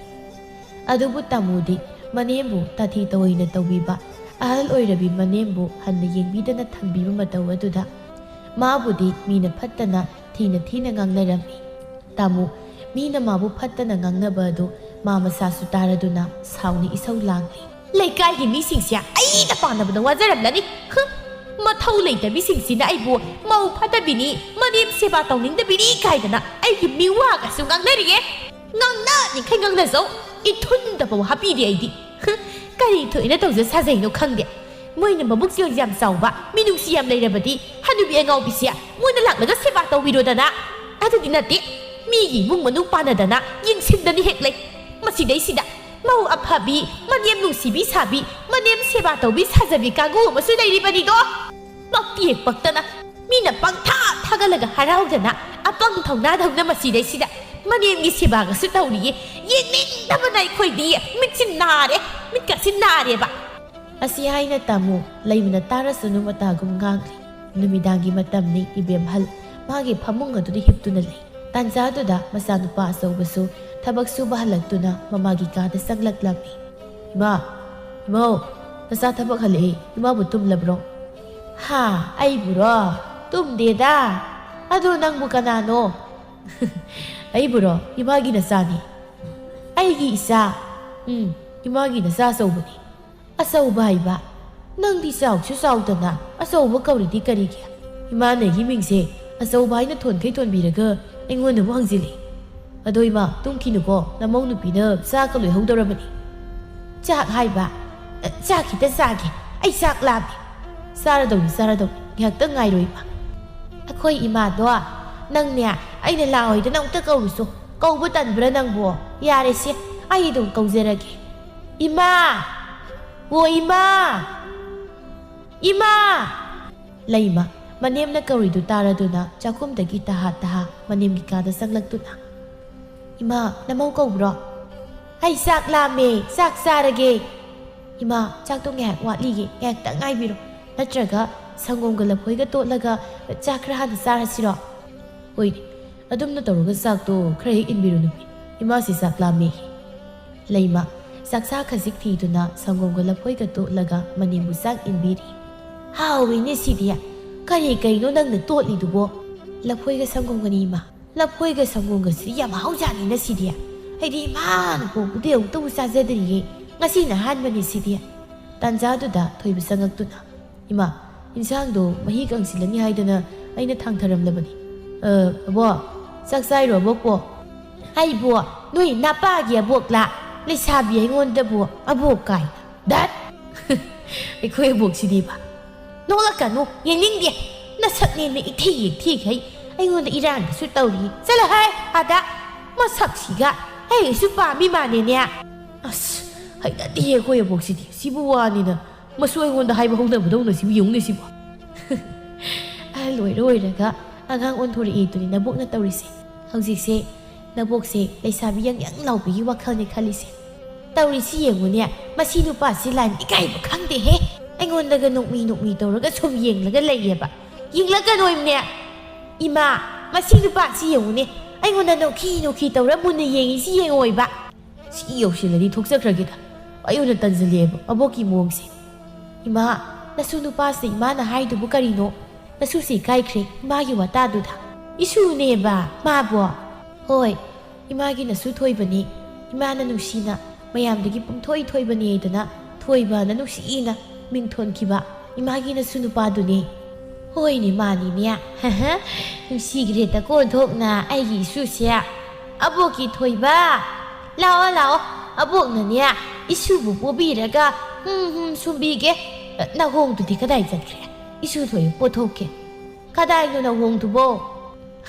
ꯑꯗꯨꯕꯨ ꯇꯥꯃꯨꯗꯤ ꯃꯅꯦꯝꯕꯨ ꯇꯥꯊꯤ ꯇꯧꯑꯣꯏꯅ ꯇꯧꯕꯤꯕ, ꯑꯍꯜ ꯑꯣꯏꯔꯕꯤ ꯃꯅꯦꯝꯕꯨ ꯍꯟꯅ ꯌꯦꯡꯕꯤꯗꯅ ꯊꯝꯕꯤꯕ ꯃꯇꯧ ꯑꯗꯨꯗ ꯃꯥꯕꯨꯗꯤ ꯃꯤꯅ ꯐꯠꯇꯅ ꯊꯤꯅ ꯊꯤꯅ ꯉꯥꯡꯅꯔꯝꯃꯤ꯫ ꯇꯥꯃꯨ, ꯃꯤꯅ ꯃꯥꯕꯨ ꯐꯠꯇꯅ ꯉꯥꯡꯅꯕ ꯑꯗꯨ ꯃꯥ ꯃꯁꯥꯁꯨ ꯇꯥꯔꯗꯨꯅ ꯁꯥꯎꯅ ꯏꯁꯧ ꯂꯥꯡꯂꯤ꯫ "ꯂꯩꯀꯥꯏꯒꯤ ꯃꯤꯁꯤꯡꯁꯦ ꯑꯩꯅ ꯄꯥꯟꯅꯕꯗ ꯋꯥꯖꯔꯝꯂꯅꯤ꯫ ꯍꯨꯝ, ꯃꯊꯧ ꯂꯩꯇꯕꯤꯁꯤꯡꯁꯤꯅ ꯑꯩꯕꯨ ꯃꯧ ꯐꯠꯇꯕꯤꯅꯤ, ꯃꯅꯦꯝ ꯁꯦꯕꯥ ꯇꯧꯅꯤꯡꯗꯕꯤꯅꯤ ꯀꯥꯏꯗꯅ ꯑꯩꯒꯤ ꯃꯤꯋꯥꯒꯁꯨ ꯉꯥꯡꯅꯔꯤꯌꯦ꯫ ꯉꯥꯡꯅꯅꯤꯡꯈꯩ ꯉꯥꯡꯅꯖꯧ, ꯏꯊꯨꯟꯗꯐꯥꯎ ꯍꯥꯞꯄꯤꯗꯦ ꯑꯩꯗꯤ꯫ ꯍꯨꯝ, ꯀꯔꯤ ꯊꯣꯛꯏꯅ ꯇꯧꯖ ꯁꯥꯖꯩꯅꯣ ꯈꯪꯗꯦ꯫ ꯃꯣꯏꯅ ꯃꯕꯨꯛ ꯆꯦꯜ ꯌꯥꯝ ꯆꯥꯎꯕ, ꯃꯤꯅꯨꯡꯁꯤ ꯌꯥꯝ ꯂꯩꯔꯕꯗꯤ ꯍꯅꯨꯕꯤ ꯑꯉꯥꯎꯕꯤꯁꯦ ꯃꯣꯏꯅ ꯂꯥꯛꯂꯒ ꯁꯦꯕꯥ ꯇꯧꯕꯤꯔꯣꯗꯅ꯫ ꯑꯗꯨꯗꯤ ꯅꯠꯇꯦ, ꯃꯤꯒꯤ ꯏꯃꯨꯡ ꯃꯅꯨꯡ ꯄꯥꯟꯅꯗꯅ ꯌꯦꯡꯁꯤꯟꯗꯅ ꯍꯦꯛ ꯂꯩ꯫ ꯃꯁꯤꯗꯩꯁꯤꯗ ꯃꯧ ꯑꯐꯕꯤ, ꯃꯅꯦꯝ ꯅꯨꯡꯁꯤꯕꯤ ꯁꯥꯕꯤ, ꯃꯅꯦꯝ ꯁꯦꯕꯥ ꯇꯧꯕꯤ ꯁꯥꯖꯕꯤ ꯀꯥꯡꯕꯨ ꯑꯃꯁꯨ ꯂꯩꯔꯤꯕꯅꯤꯗꯣ꯫ ꯄꯛꯇꯤ ꯍꯦꯛ ꯄꯛꯇꯅ ꯃꯤꯅ ꯄꯪꯊꯥ ꯊꯥꯒꯠꯂꯒ ꯍꯔꯥꯎꯗꯅ ꯑꯄꯪ ꯊꯧꯅꯥꯗꯧꯅ ꯃꯁꯤꯗꯩꯁꯤꯗ ꯃꯅꯦꯝꯒꯤ ꯁꯦꯕꯥꯒꯁꯨ ꯇꯧꯔꯤꯌꯦ꯫ ꯌꯦꯡꯅꯤꯡꯗꯕꯅ ꯑꯩꯈꯣꯏꯗꯤ ꯃꯤꯠꯁꯤ ꯅꯥꯔꯦ, ꯃꯤꯠꯀꯁꯤ ꯅꯥꯔꯦꯕ꯫" ꯑꯁꯤ ꯍꯥꯏꯅ ꯇꯥꯃꯨ ꯂꯩꯃꯅ ꯇꯥꯔꯁꯅꯨ ꯃꯇꯥꯒꯨꯝ ꯉꯥꯡꯂꯤ꯫ ꯅꯨꯃꯤꯗꯥꯡꯒꯤ ꯃꯇꯝꯅꯤ, ꯏꯕꯦꯝꯍꯜ ꯃꯥꯒꯤ ꯐꯃꯨꯡ ꯑꯗꯨꯗ ꯍꯤꯞꯇꯨꯅ ꯂꯩ꯫ ꯇꯥꯟꯖꯥꯗꯨꯗ ꯃꯆꯥꯅꯨꯄꯥ ꯑꯆꯧꯕꯁꯨ ꯊꯕꯛ ꯁꯨꯕ ꯍꯜꯂꯛꯇꯨꯅ ꯃꯃꯥꯒꯤ ꯀꯥꯗ ꯆꯪꯂꯛꯂꯝꯃꯤ꯫ "ꯏꯃꯥ, ꯏꯃꯧ, ꯅꯆꯥ ꯊꯕꯛ ꯍꯜꯂꯛꯑꯦ, ꯏꯃꯥꯕꯨ ꯇꯨꯝꯂꯕ꯭ꯔꯣ?" "ꯍꯥ, ꯑꯩꯕꯨꯔꯣ? ꯇꯨꯝꯗꯦꯗ꯫ ꯑꯗꯣ ꯅꯪꯕꯨ ꯀꯅꯥꯅꯣ?" "ꯑꯩꯕꯨꯔꯣ? ꯏꯃꯥꯒꯤ ꯅꯆꯥꯅꯤ꯫" "ꯑꯩꯒꯤ ꯏꯆꯥ?" "ꯎꯝ, ꯏꯃꯥꯒꯤ ꯅꯆꯥ ꯑꯆꯧꯕꯅꯤ꯫" "ꯑꯆꯧꯕ ꯍꯥꯏꯕ? ꯅꯪꯗꯤ ꯆꯥꯎꯁꯨ ꯆꯥꯎꯗꯅ ꯑꯆꯧꯕ ꯀꯧꯔꯤꯗꯤ ꯀꯔꯤꯒꯤ? ꯏꯃꯥꯅ ꯑꯩꯒꯤ ꯃꯤꯡꯁꯦ ꯑꯆꯧꯕ ꯍꯥꯏꯅ ꯊꯣꯟꯈꯩ ꯊꯣꯟꯕꯤꯔꯒ ꯑꯩꯉꯣꯟꯗ ꯑꯃꯨꯛ ꯍꯪꯖꯤꯜꯂꯤ꯫ ꯑꯗꯣ ꯏꯃꯥ, ꯇꯨꯝꯈꯤꯅꯨꯀꯣ, ꯅꯃꯧ ꯅꯨꯄꯤꯅ ꯆꯥꯛꯀ ꯂꯣꯏꯍꯧꯗꯧꯔꯕꯅꯤ꯫" "ꯆꯥꯛ ꯍꯥꯏꯕ? ꯑ, ꯆꯥꯛ ꯈꯤꯇ ꯆꯥꯒꯦ, ꯑꯩ ꯆꯥꯛ ꯂꯥꯝꯃꯦ꯫" "ꯆꯥꯔꯗꯧꯅꯤ, ꯆꯥꯔꯗꯧꯅꯤ, ꯉꯥꯏꯍꯥꯛꯇꯪ ꯉꯥꯏꯔꯣ ꯏꯃꯥ꯫" "ꯑꯩꯈꯣꯏ ꯏꯃꯥꯗꯣ ꯅꯪꯅꯦ ꯑꯩꯅ ꯂꯥꯛꯑꯣꯏꯗꯅ ꯑꯃꯨꯛꯇ ꯀꯧꯔꯨꯁꯣ꯫ ꯀꯧꯕ ꯇꯟꯕ꯭ꯔꯥ ꯅꯪꯕꯣ? ꯌꯥꯔꯦꯁꯦ, ꯑꯩ ꯑꯗꯨꯝ ꯀꯧꯖꯔꯒꯦ꯫" "ꯏꯃꯥ! ꯑꯣ ꯏꯃꯥ! ꯏꯃꯥ!" ꯂꯩꯃ, ꯃꯅꯦꯝꯅ ꯀꯧꯔꯤꯗꯨ ꯇꯥꯔꯗꯨꯅ ꯆꯥꯛꯈꯨꯝꯗꯒꯤ ꯇꯍꯥ ꯇꯍꯥ ꯃꯅꯦꯝꯒꯤ ꯀꯥꯗ ꯆꯪꯂꯛꯇꯨꯅ, "ꯏꯃꯥ, ꯅꯃꯧ ꯀꯧꯕ꯭ꯔꯣ?" "ꯑꯩ ꯆꯥꯛ ꯂꯥꯝꯃꯦ, ꯆꯥꯛ ꯆꯥꯔꯒꯦ꯫" "ꯏꯃꯥ, ꯆꯥꯛꯇꯣ ꯉꯥꯏꯍꯥꯛ ꯋꯥꯠꯂꯤꯌꯦ, ꯉꯥꯏꯍꯥꯛꯇꯪ ꯉꯥꯏꯕꯤꯔꯣ꯫ ꯅꯠꯇ꯭ꯔꯒ ꯁꯪꯒꯣꯝꯒ ꯂꯐꯣꯏꯒ ꯇꯣꯠꯂꯒ ꯆꯥꯛ ꯈꯔ ꯍꯥꯟꯅ ꯆꯥꯔꯁꯤꯔꯣ?" "ꯍꯣꯏꯅꯦ, ꯑꯗꯨꯝꯅ ꯇꯧꯔꯒ ꯆꯥꯛꯇꯣ ꯈꯔ ꯍꯦꯛ ꯏꯟꯕꯤꯔꯣ ꯅꯨꯄꯤ꯫ ꯏꯃꯥꯁꯤ ꯆꯥꯛ ꯂꯥꯝꯃꯦ꯫" ꯂꯩꯃ ꯆꯥꯛꯆꯥ ꯈꯖꯤꯛ ꯊꯤꯗꯨꯅ ꯁꯪꯒꯣꯝꯒ ꯂꯐꯣꯏꯒ ꯇꯣꯠꯂꯒ ꯃꯅꯦꯝꯕꯨ ꯆꯥꯛ ꯏꯟꯕꯤꯔꯤ꯫ "ꯍꯥꯎꯋꯤꯅꯦ ꯁꯤꯗꯤ꯫ ꯀꯔꯤ ꯀꯩꯅꯣ ꯅꯪꯅ ꯇꯣꯠꯂꯤꯗꯨꯕꯣ?" "ꯂꯐꯣꯏꯒ ꯁꯪꯒꯣꯝꯒꯅꯤ ꯏꯃꯥ꯫ ꯂꯐꯣꯏꯒ ꯁꯪꯒꯣꯝꯒꯁꯤ ꯌꯥꯝ ꯍꯥꯎꯖꯥꯠꯅꯤꯅ ꯁꯤꯗꯤ꯫ ꯑꯩꯗꯤ ꯏꯃꯥꯅ ꯄꯣꯛꯄꯗꯤ ꯑꯃꯨꯛꯇꯕꯨ ꯆꯥꯖꯗ꯭ꯔꯤꯌꯦ꯫ ꯉꯁꯤꯅ ꯑꯍꯥꯟꯕꯅꯤ ꯁꯤꯗꯤ꯫" ꯇꯥꯟꯖꯥꯗꯨꯗ ꯊꯣꯏꯕ ꯆꯪꯉꯛꯇꯨꯅ, "ꯏꯃꯥ, ꯏꯟꯁꯥꯡꯗꯣ ꯃꯍꯤ ꯀꯪꯁꯤꯜꯂꯅꯤ ꯍꯥꯏꯗꯅ ꯑꯩꯅ ꯊꯥꯡꯊꯔꯝꯂꯕꯅꯤ꯫ ꯑ, ꯑꯕꯣꯛ, ꯆꯥꯛ ꯆꯥꯏꯔꯣ ꯑꯕꯣꯛꯄꯣ?" "ꯑꯩꯕꯨ ꯅꯣꯏ ꯅꯄꯥꯒꯤ ꯑꯕꯣꯛꯂꯥ? ꯂꯩꯁꯥꯕꯤ ꯑꯩꯉꯣꯟꯗꯕꯨ ꯑꯕꯣꯛ ꯀꯥꯏ꯫ ꯗꯠ!" "ꯑꯩꯈꯣꯏ ꯑꯕꯣꯛꯁꯤꯗꯤꯕ꯫ ꯅꯣꯛꯂꯛꯀꯅꯨ, ꯌꯦꯡꯅꯤꯡꯗꯦ꯫ ꯅꯁꯛꯅꯦꯅ ꯏꯊꯤ ꯌꯦꯛꯊꯤꯈꯩ ꯑꯩꯉꯣꯟꯗ ꯏꯔꯥꯡꯗꯁꯨ ꯇꯧꯔꯤ꯫ ꯆꯠꯂꯣꯍꯦ ꯑꯥꯗ꯫ ꯃꯁꯛꯁꯤꯒ ꯑꯩꯒꯁꯨ ꯄꯥꯝꯃꯤ ꯃꯥꯅꯦꯅꯦ꯫" "ꯑꯁ, ꯍꯩꯅꯗꯦꯍꯦ ꯑꯩꯈꯣꯏ ꯑꯕꯣꯛꯁꯤꯗꯤ꯫ ꯁꯤꯕꯨ ꯋꯥꯅꯤꯅ ꯃꯁꯨ ꯑꯩꯉꯣꯟꯗ ꯍꯥꯏꯕ ꯍꯧꯅꯕꯗꯧꯅ ꯁꯤꯕꯨ ꯌꯦꯡꯉꯨꯅꯦ ꯁꯤꯕꯨ꯫" ꯑꯍꯜ ꯑꯣꯏꯔ ꯑꯣꯏꯔꯒ ꯑꯉꯥꯡ ꯑꯣꯟꯊꯣꯔꯛꯑꯦ ꯑꯗꯨꯅꯤ ꯅꯕꯣꯛꯅ ꯇꯧꯔꯤꯁꯦ꯫ ꯍꯧꯖꯤꯛꯁꯦ ꯅꯕꯣꯛꯁꯦ ꯂꯩꯁꯥꯕꯤ ꯌꯪ ꯌꯪ ꯂꯥꯎꯕꯤꯒꯤ ꯋꯥꯈꯜꯅꯦ ꯈꯜꯂꯤꯁꯦ꯫ "ꯇꯧꯔꯤꯁꯤ ꯌꯦꯡꯉꯨꯅꯦ, ꯃꯁꯤ ꯅꯨꯄꯥꯁꯤ ꯂꯥꯏꯟ ꯏꯀꯥꯏꯕ ꯈꯪꯗꯦꯍꯦ꯫ ꯑꯩꯉꯣꯟꯗꯒ ꯅꯣꯛꯃꯤ ꯅꯣꯛꯃꯤ ꯇꯧꯔꯒ ꯁꯨꯝ ꯌꯦꯡꯂꯒ ꯂꯩꯌꯦꯕ꯫ ꯌꯦꯡꯂꯛꯀꯅꯣꯏꯕꯅꯦ꯫ ꯏꯃꯥ, ꯃꯁꯤ ꯅꯨꯄꯥꯁꯤ ꯌꯦꯡꯉꯨꯅꯦ, ꯑꯩꯉꯣꯟꯗ ꯅꯣꯛꯈꯤ ꯅꯣꯛꯈꯤ ꯇꯧꯔ ꯃꯨꯟꯅ ꯌꯦꯡꯉꯤꯁꯤ ꯌꯦꯡꯉꯣꯏꯕ꯫ ꯁꯤ ꯌꯧꯁꯤꯜꯂꯗꯤ ꯊꯣꯛꯆꯈ꯭ꯔꯒꯦꯗ꯫ ꯑꯩ ꯑꯣꯏꯅ ꯇꯟꯁꯤꯜꯂꯛꯑꯦꯕ ꯑꯕꯣꯛꯀꯤ ꯃꯑꯣꯡꯁꯦ꯫" "ꯏꯃꯥ, ꯅꯁꯨ ꯅꯨꯄꯥꯁꯤꯅ ꯏꯃꯥꯅ ꯍꯥꯏꯗꯨꯕꯨ ꯀꯔꯤꯅꯣ? ꯅꯁꯨꯁꯤ ꯏꯀꯥꯏꯈ꯭ꯔꯦ ꯏꯃꯥꯒꯤ ꯋꯥꯇꯥꯗꯨꯗ꯫" "ꯏꯁꯨꯅꯦꯕ ꯃꯥꯕꯣ?" "ꯍꯣꯏ, ꯏꯃꯥꯒꯤ ꯅꯁꯨ ꯊꯣꯏꯕꯅꯤ꯫ ꯏꯃꯥꯅ ꯅꯨꯡꯁꯤꯅ ꯃꯌꯥꯝꯗꯒꯤ ꯄꯨꯡꯊꯣꯏ ꯊꯣꯏꯕꯅꯦꯗꯅ ꯊꯣꯏꯕꯅ ꯅꯨꯡꯁꯤꯅ ꯃꯤꯡ ꯊꯣꯟꯈꯤꯕ ꯏꯃꯥꯒꯤ ꯅꯁꯨ ꯅꯨꯄꯥꯗꯨꯅꯤ꯫" "ꯍꯣꯏꯅꯦ, ꯃꯥꯅꯤꯅꯦ꯫ ꯅꯨꯡꯁꯤꯈ꯭ꯔꯦꯗꯀꯣ ꯑꯣꯟꯊꯣꯛꯅ ꯑꯩꯒꯤ ꯏꯁꯨꯁꯦ꯫ ꯑꯕꯣꯛꯀꯤ ꯊꯣꯏꯕ, ꯂꯥꯛꯑꯣ, ꯂꯥꯛꯑꯣ꯫ ꯑꯕꯣꯛꯅꯅꯦ ꯏꯁꯨꯕꯨ ꯄꯣꯕꯤꯔꯒ, ꯍꯨꯝ, ꯍꯨꯝ, ꯁꯨꯝꯕꯤꯒꯦ꯫ ꯅꯥꯍꯣꯡꯗꯨꯗꯤ ꯀꯗꯥꯏ ꯆꯠꯈ꯭ꯔꯦ? ꯏꯁꯨ ꯊꯣꯏꯕ ꯄꯣꯊꯣꯛꯀꯦ꯫ ꯀꯗꯥꯏꯅꯣ ꯅꯥꯍꯣꯡꯗꯨꯕꯣ?"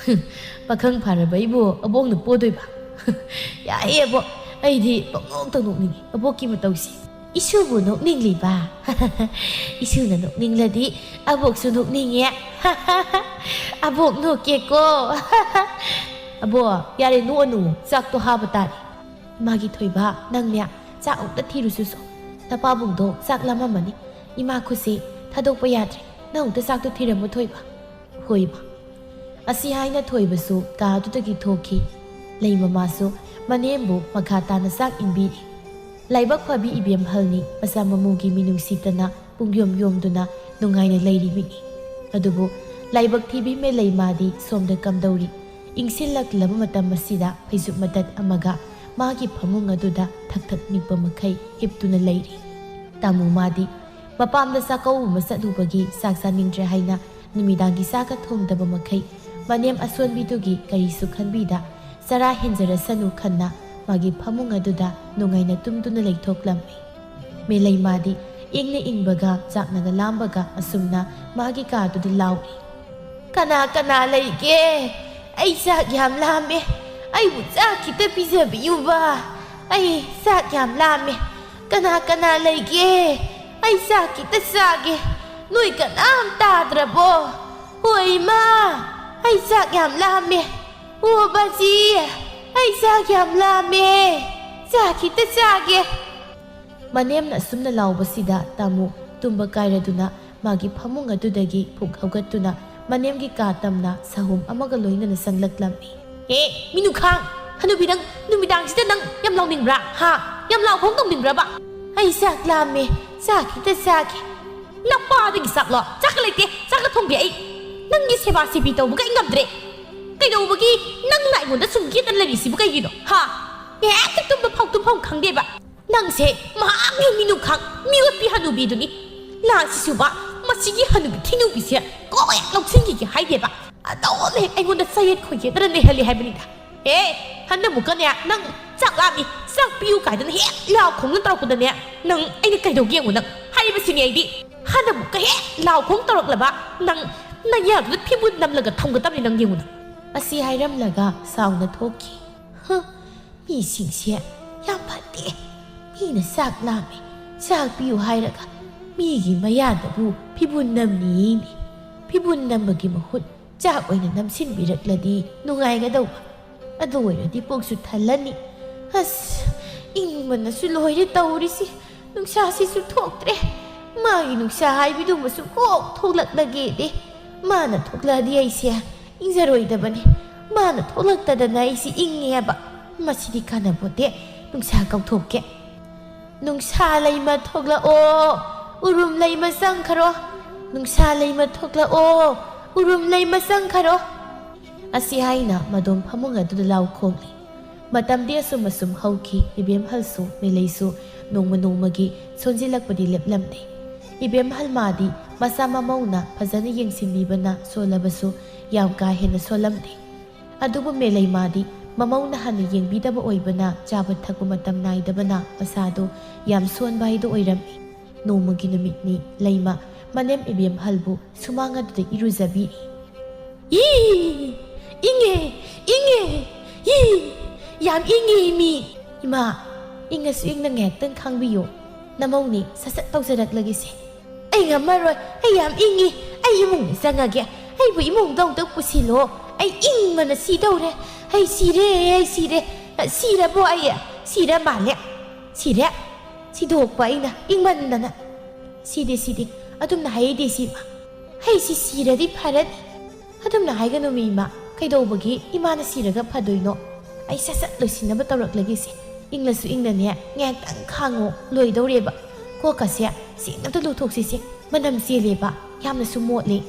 "ꯄꯥꯈꯪ ꯐꯥꯔꯕ ꯑꯩꯕꯨ ꯑꯕꯣꯛꯅ ꯄꯣꯗꯣꯏꯕ? ꯌꯥꯏꯌꯦ ꯑꯕꯣꯛ, ꯑꯩꯗꯤ ꯄꯪꯅꯣꯛꯇ ꯅꯣꯛꯅꯤꯡꯉꯤ ꯑꯕꯣꯛꯀꯤ ꯃꯇꯧꯁꯦ꯫" "ꯏꯁꯨꯕꯨ ꯅꯣꯛꯅꯤꯡꯂꯤꯕ?" "ꯏꯁꯨꯅ ꯅꯣꯛꯅꯤꯡꯂꯗꯤ ꯑꯕꯣꯛꯁꯨ ꯅꯣꯛꯅꯤꯡꯉꯦ꯫" "ꯑꯕꯣꯛ ꯅꯣꯛꯀꯦꯀꯣ꯫" "ꯑꯕꯣꯛ, ꯌꯥꯔꯦ ꯅꯣꯛꯑꯅꯨ, ꯆꯥꯛꯇꯣ ꯍꯥꯕ ꯇꯥꯔꯦ꯫" ꯏꯃꯥꯒꯤ ꯊꯣꯏꯕ, ꯅꯪꯅꯦ ꯆꯥꯛ ꯑꯃꯨꯛꯇ ꯊꯤꯔꯨꯁꯨꯁꯨ꯫ ꯅꯄꯥꯕꯨꯡꯗꯣ ꯆꯥꯛ ꯂꯥꯝꯃꯝꯃꯅꯤ꯫ ꯏꯃꯥ ꯈꯨꯠꯁꯦ ꯊꯥꯗꯣꯛꯄ ꯌꯥꯗ꯭ꯔꯦ꯫ ꯅꯪ ꯑꯃꯨꯛꯇ ꯆꯥꯛꯇꯣ ꯊꯤꯔꯝꯃꯨ ꯊꯣꯏꯕ꯫ ꯍꯣꯏ ꯏꯃꯥ꯫ ꯑꯁꯤ ꯍꯥꯏꯅ ꯊꯣꯏꯕꯁꯨ ꯀꯥꯗꯨꯗꯒꯤ ꯊꯣꯛꯈꯤ꯫ ꯂꯩ ꯃꯃꯥꯁꯨ ꯃꯅꯦꯝꯕꯨ ꯃꯈꯥ ꯇꯥꯅ ꯆꯥꯛ ꯏꯟꯕꯤꯔꯤ꯫ ꯂꯥꯏꯕꯛ ꯐꯕꯤ ꯏꯕꯦꯝꯍꯜꯅꯤ ꯃꯆꯥ ꯃꯃꯧꯒꯤ ꯃꯤꯅꯨꯡꯁꯤ ꯇꯅ ꯄꯨꯡꯌꯣꯝ ꯌꯣꯝꯗꯨꯅ ꯅꯨꯡꯉꯥꯏꯅ ꯂꯩꯔꯤꯕꯅꯤ꯫ ꯑꯗꯨꯕꯨ ꯂꯥꯏꯕꯛ ꯊꯤꯕꯤ ꯃꯦꯂꯩꯃꯥꯗꯤ ꯁꯣꯝꯗ ꯀꯝꯗꯧꯔꯤ? ꯏꯪꯁꯤꯜꯂꯛꯂꯕ ꯃꯇꯝ ꯑꯁꯤꯗ ꯐꯩꯖꯨꯞ ꯃꯇꯠ ꯑꯃꯒ ꯃꯥꯒꯤ ꯐꯃꯨꯡ ꯑꯗꯨꯗ ꯊꯛ ꯊꯛ ꯅꯤꯛꯄ ꯃꯈꯩ ꯍꯤꯞꯇꯨꯅ ꯂꯩꯔꯤ꯫ ꯇꯥꯃꯣ ꯃꯥꯗꯤ ꯃꯄꯥꯝꯗ ꯆꯥꯛꯀꯧꯕ ꯑꯃ ꯆꯠꯂꯨꯕꯒꯤ ꯆꯥꯛ ꯆꯥꯅꯤꯡꯗ꯭ꯔꯦ ꯍꯥꯏꯅ ꯅꯨꯃꯤꯗꯥꯡꯒꯤ ꯆꯥꯛꯀ ꯊꯣꯡꯗꯕ ꯃꯈꯩ ꯃꯅꯦꯝ ꯑꯁꯣꯟꯕꯤꯗꯨꯒꯤ ꯀꯔꯤꯁꯨ ꯈꯟꯕꯤꯗ ꯆꯔꯥ ꯍꯦꯟꯖꯔꯁꯅꯨ ꯈꯟꯅ ꯃꯥꯒꯤ ꯐꯃꯨꯡ ꯑꯗꯨꯗ ꯅꯨꯡꯉꯥꯏꯅ ꯇꯨꯝꯗꯨꯅ ꯂꯩꯊꯣꯛꯂꯝꯃꯤ꯫ ꯃꯦꯂꯩꯃꯥꯗꯤ ꯏꯪꯅ ꯏꯪꯕꯒ ꯆꯥꯛꯅꯒ ꯂꯥꯝꯕꯒ ꯑꯁꯨꯝꯅ ꯃꯥꯒꯤ ꯀꯥꯗꯨꯗ ꯂꯥꯎꯔꯤ꯫ "ꯀꯅꯥ ꯀꯅꯥ ꯂꯩꯒꯦ? ꯑꯩ ꯆꯥꯛ ꯌꯥꯝ ꯂꯥꯝꯃꯦ꯫ ꯑꯩꯕꯨ ꯆꯥꯛ ꯈꯤꯇ ꯄꯤꯖꯕꯤꯌꯨꯕ꯫ ꯑꯩ ꯆꯥꯛ ꯌꯥꯝ ꯂꯥꯝꯃꯦ꯫ ꯀꯅꯥ ꯀꯅꯥ ꯂꯩꯒꯦ? ꯑꯩ ꯆꯥꯛ ꯈꯤꯇ ꯆꯥꯒꯦ꯫ ꯅꯣꯏ ꯀꯅꯥꯝ ꯇꯥꯗ꯭ꯔꯕꯣ? ꯍꯣꯏ ꯏꯃꯥ, ꯑꯩ ꯆꯥꯛ ꯌꯥꯝ ꯂꯥꯝꯃꯦ꯫ ꯑꯣ ꯕꯥꯖꯤ, ꯑꯩ ꯆꯥꯛ ꯌꯥꯝ ꯂꯥꯝꯃꯦ꯫ ꯆꯥꯛ ꯈꯤꯇ ꯆꯥꯒꯦ꯫" ꯃꯅꯦꯝꯅ ꯑꯁꯨꯝꯅ ꯂꯥꯎꯕꯁꯤꯗ ꯇꯥꯃꯣ ꯇꯨꯝꯕ ꯀꯥꯏꯔꯗꯨꯅ ꯃꯥꯒꯤ ꯐꯃꯨꯡ ꯑꯗꯨꯗꯒꯤ ꯐꯨꯛ ꯍꯧꯒꯠꯇꯨꯅ ꯃꯅꯦꯝꯒꯤ ꯀꯥ ꯇꯝꯅ ꯁꯥꯍꯨꯝ ꯑꯃꯒ ꯂꯣꯏꯅꯅ ꯆꯪꯂꯛꯂꯝꯃꯤ꯫ "ꯑꯦ, ꯃꯤꯅꯨꯈꯥꯡ, ꯍꯅꯨꯕꯤ ꯅꯪ ꯅꯨꯃꯤꯗꯥꯡꯁꯤꯗ ꯅꯪ ꯌꯥꯝ ꯂꯥꯎꯅꯤꯡꯕ꯭ꯔꯥ? ꯍꯥ? ꯌꯥꯝ ꯂꯥꯎ ꯈꯣꯡ ꯇꯧꯅꯤꯡꯕ꯭ꯔꯕ?" "ꯑꯩ ꯆꯥꯛ ꯂꯥꯝꯃꯦ, ꯆꯥꯛ ꯈꯤꯇ ꯆꯥꯒꯦ꯫" "ꯅꯄꯥꯗꯒꯤ ꯆꯥꯛꯂꯣ? ꯆꯥꯛꯀ ꯂꯩꯇꯦ, ꯆꯥꯛꯀ ꯊꯣꯡꯗꯦ ꯑꯩ꯫ ꯅꯪꯒꯤ ꯁꯦꯕꯥ ꯁꯦꯕꯤ ꯇꯧꯕꯒ ꯑꯩ ꯉꯝꯗ꯭ꯔꯦ꯫ ꯀꯩꯗꯧꯕꯒꯤ ꯅꯪꯅ ꯑꯩꯉꯣꯟꯗ ꯁꯨꯝ ꯌꯦꯠꯇꯅ ꯂꯩꯔꯤꯁꯤꯕꯨ ꯀꯩꯒꯤꯅꯣ? ꯍꯥ? ꯍꯦꯛꯇ ꯇꯨꯝꯕ ꯐꯥꯎ ꯇꯨꯝꯐꯝ ꯈꯪꯗꯦꯕ꯫ ꯅꯪꯁꯦ ꯃꯍꯥꯛꯀꯤ ꯃꯤꯅꯨꯈꯥꯡ ꯃꯤꯑꯣꯠꯄꯤ ꯍꯅꯨꯕꯤꯗꯨꯅꯤ꯫ ꯂꯥꯛꯁꯤꯁꯨꯕ, ꯃꯁꯤꯒꯤ ꯍꯅꯨꯕꯤ ꯊꯤꯅꯨꯕꯤꯁꯦ ꯀꯣꯛ ꯍꯦꯛ ꯂꯧꯁꯤꯟꯈꯤꯒꯦ ꯍꯥꯏꯗꯦꯕ꯫ ꯑꯗꯨꯝ ꯍꯦꯛ ꯑꯩꯉꯣꯟꯗ ꯆꯌꯦꯠ ꯈꯣꯏꯌꯦꯠꯇꯅ ꯂꯩꯍꯜꯂꯦ ꯍꯥꯏꯕꯅꯤꯗ꯫ ꯑꯦ, ꯍꯟꯗꯛꯃꯨꯛꯀꯅꯦ, ꯅꯪ ꯆꯥꯛ ꯂꯥꯝꯃꯤ, ꯆꯥꯛ ꯄꯤꯌꯨ ꯀꯥꯏꯗꯅ ꯍꯦꯛ ꯂꯥꯎ ꯈꯣꯡꯅ ꯇꯧꯔꯛꯄꯗꯅꯦ, ꯅꯪ ꯑꯩꯅ ꯀꯩꯗꯧꯒꯦ ꯌꯦꯡꯉꯨ ꯅꯪ꯫ ꯍꯥꯏꯔꯤꯕꯁꯤꯅꯦ ꯑꯩꯗꯤ꯫ ꯍꯟꯗꯛꯃꯨꯛꯀ ꯍꯦꯛ ꯂꯥꯎ ꯈꯣꯡ ꯇꯧꯔꯛꯂꯕ, ꯅꯪ ꯅꯌꯥꯗꯨꯗ ꯐꯤꯕꯨꯟ ꯅꯝꯂꯒ ꯊꯝꯒꯗꯕꯅꯤ ꯅꯪ ꯌꯦꯡꯉꯨ ꯅꯪ꯫" ꯑꯁꯤ ꯍꯥꯏꯔꯝꯂꯒ ꯁꯥꯎꯅ ꯊꯣꯛꯈꯤ꯫ ꯍ, ꯃꯤꯁꯤꯡꯁꯦ ꯌꯥꯝ ꯐꯠꯇꯦ꯫ ꯃꯤꯅ ꯆꯥꯛ ꯂꯥꯝꯃꯤ, ꯆꯥꯛ ꯄꯤꯌꯨ ꯍꯥꯏꯔꯒ ꯃꯤꯒꯤ ꯃꯌꯥꯗꯕꯨ ꯐꯤꯕꯨꯟ ꯅꯝꯅꯤꯌꯦꯅꯦ꯫ ꯐꯤꯕꯨꯟ ꯅꯝꯕꯒꯤ ꯃꯍꯨꯠ ꯆꯥꯛ ꯑꯣꯏꯅ ꯅꯝꯁꯤꯟꯕꯤꯔꯛꯂꯗꯤ ꯅꯨꯡꯉꯥꯏꯒꯗꯧꯕ꯫ ꯑꯗꯨ ꯑꯣꯏꯔꯗꯤ ꯄꯨꯛꯁꯨ ꯊꯜꯂꯅꯤ꯫ ꯑꯁ, ꯏꯪꯕꯅꯁꯨ ꯂꯣꯏꯔꯦ ꯇꯧꯔꯤꯁꯤ꯫ ꯅꯨꯡꯁꯥꯁꯤꯁꯨ ꯊꯣꯛꯇ꯭ꯔꯦ꯫ ꯃꯥꯒꯤ ꯅꯨꯡꯁꯥ ꯍꯥꯏꯕꯤꯗꯨꯃꯁꯨ ꯀꯣꯛ ꯊꯣꯛꯂꯛꯂꯒꯦꯗꯤ꯫ ꯃꯥꯅ ꯊꯣꯛꯂꯛꯑꯗꯤ ꯑꯩꯁꯦ ꯏꯪꯖꯔꯣꯏꯗꯕꯅꯤ꯫ ꯃꯥꯅ ꯊꯣꯛꯂꯛꯇꯗꯅ ꯑꯩꯁꯦ ꯏꯪꯉꯦꯕ꯫ ꯃꯁꯤꯗꯤ ꯀꯥꯟꯅꯄꯣꯠꯇꯦ꯫ ꯅꯨꯡꯁꯥ ꯀꯧꯊꯣꯛꯀꯦ꯫ ꯅꯨꯡꯁꯥ ꯂꯩꯃ ꯊꯣꯛꯂꯛꯑꯣ, ꯎꯔꯨꯝ ꯂꯩꯃ ꯆꯪꯈꯔꯣ꯫ ꯅꯨꯡꯁꯥ ꯂꯩꯃ ꯊꯣꯛꯂꯛꯑꯣ, ꯎꯔꯨꯝ ꯂꯩꯃ ꯆꯪꯈꯔꯣ꯫ ꯑꯁꯤ ꯍꯥꯏꯅ ꯃꯗꯣꯝ ꯐꯃꯨꯡ ꯑꯗꯨꯗ ꯂꯥꯎ ꯈꯣꯡꯂꯤ꯫ ꯃꯇꯝꯗꯤ ꯑꯁꯨꯝ ꯑꯁꯨꯝ ꯍꯧꯈꯤ꯫ ꯏꯕꯦꯝꯍꯜꯁꯨ ꯃꯦꯂꯩꯁꯨ ꯅꯣꯡꯃ ꯅꯣꯡꯃꯒꯤ ꯁꯣꯟꯖꯤꯜꯂꯛꯄꯗꯤ ꯂꯦꯞꯂꯝꯗꯦ꯫ ꯏꯕꯦꯝꯍꯜ ꯃꯥꯗꯤ ꯃꯆꯥ ꯃꯃꯧꯅ ꯐꯖꯅ ꯌꯦꯡꯁꯤꯟꯕꯤꯕꯅ ꯁꯣꯜꯂꯕꯁꯨ ꯌꯥꯝ ꯀꯥ ꯍꯦꯟꯅ ꯁꯣꯜꯂꯝꯗꯦ꯫ ꯑꯗꯨꯕꯨ ꯃꯦꯂꯩ ꯃꯥꯗꯤ ꯃꯃꯧꯅ ꯍꯥꯟꯅ ꯌꯦꯡꯕꯤꯗꯕ ꯑꯣꯏꯕꯅ ꯆꯥꯕ ꯊꯛꯄ ꯃꯇꯝ ꯅꯥꯏꯗꯕꯅ ꯃꯁꯥꯗꯨ ꯌꯥꯝ ꯁꯣꯟꯕ ꯍꯥꯏꯗꯨ ꯑꯣꯏꯔꯝꯃꯤ꯫ ꯅꯣꯡꯃꯒꯤ ꯅꯨꯃꯤꯠꯅꯤ ꯂꯩꯃ ꯃꯅꯦꯝ ꯏꯕꯦꯝꯍꯜꯕꯨ ꯁꯨꯃꯥꯡ ꯑꯗꯨꯗ ꯏꯔꯨꯖꯕꯤꯔꯤ꯫ ꯏ! ꯏꯪꯉꯦ! ꯏꯪꯉꯦ! ꯏ! ꯌꯥꯝ ꯏꯪꯉꯦ ꯃꯤ! ꯏꯃꯥ, ꯏꯪꯉꯁꯨ ꯏꯪꯅ ꯉꯥꯏꯍꯥꯛꯇꯪ ꯈꯥꯡꯕꯤꯌꯨ꯫ ꯅꯃꯧꯅꯤ ꯁꯠ ꯁꯠ ꯇꯧꯖꯔꯛꯂꯒꯦꯁꯦ꯫ ꯑꯩ ꯉꯝꯃꯔꯣꯏ, ꯑꯩ ꯌꯥꯝ ꯏꯪꯉꯤ, ꯑꯩ ꯏꯃꯨꯡꯗ ꯆꯪꯉꯒꯦ, ꯑꯩꯕꯨ ꯏꯃꯨꯡꯗ ꯑꯃꯨꯛꯇ ꯄꯨꯁꯤꯜꯂꯣ, ꯑꯩ ꯏꯪꯕꯅ ꯁꯤꯗꯧꯔꯦ, ꯑꯩ ꯁꯤꯔꯦ, ꯑꯩ ꯁꯤꯔꯦ꯫ ꯁꯤꯔꯕꯣ ꯑꯩ? ꯁꯤꯔ ꯃꯥꯜꯂꯦ꯫ ꯁꯤꯔꯦ꯫ ꯁꯤꯗꯣꯛꯄ ꯑꯩꯅ ꯏꯪꯃꯟꯗꯅ꯫ ꯁꯤꯗꯦ, ꯁꯤꯗꯦ, ꯑꯗꯨꯝꯅ ꯍꯥꯏꯗꯦ ꯁꯤꯃ꯫ ꯑꯩꯁꯤ ꯁꯤꯔꯗꯤ ꯐꯔꯅꯤ꯫ ꯑꯗꯨꯝꯅ ꯍꯥꯏꯒꯅꯨ ꯃꯤ ꯏꯃꯥ꯫ ꯀꯩꯗꯧꯕꯒꯤ ꯏꯃꯥꯅ ꯁꯤꯔꯒ ꯐꯗꯣꯏꯅꯣ? ꯑꯩ ꯁꯠ ꯁꯠ ꯂꯣꯏꯁꯤꯟꯅꯕ ꯇꯧꯔꯛꯂꯒꯦꯁꯦ꯫ ꯏꯪꯂꯁꯨ ꯏꯪꯅꯅꯦ, ꯉꯥꯏꯍꯥꯛꯇꯪ ꯈꯥꯡꯉꯣ, ꯂꯣꯏꯗꯧꯔꯦꯕ꯫ ꯀꯣꯛꯀꯁꯦ ꯁꯦꯡꯅꯇ ꯂꯨꯊꯣꯛꯁꯤꯁꯦ, ꯃꯅꯝ ꯆꯦꯜꯂꯦꯕ, ꯌꯥꯝꯅꯁꯨ ꯃꯣꯠꯂꯦ꯫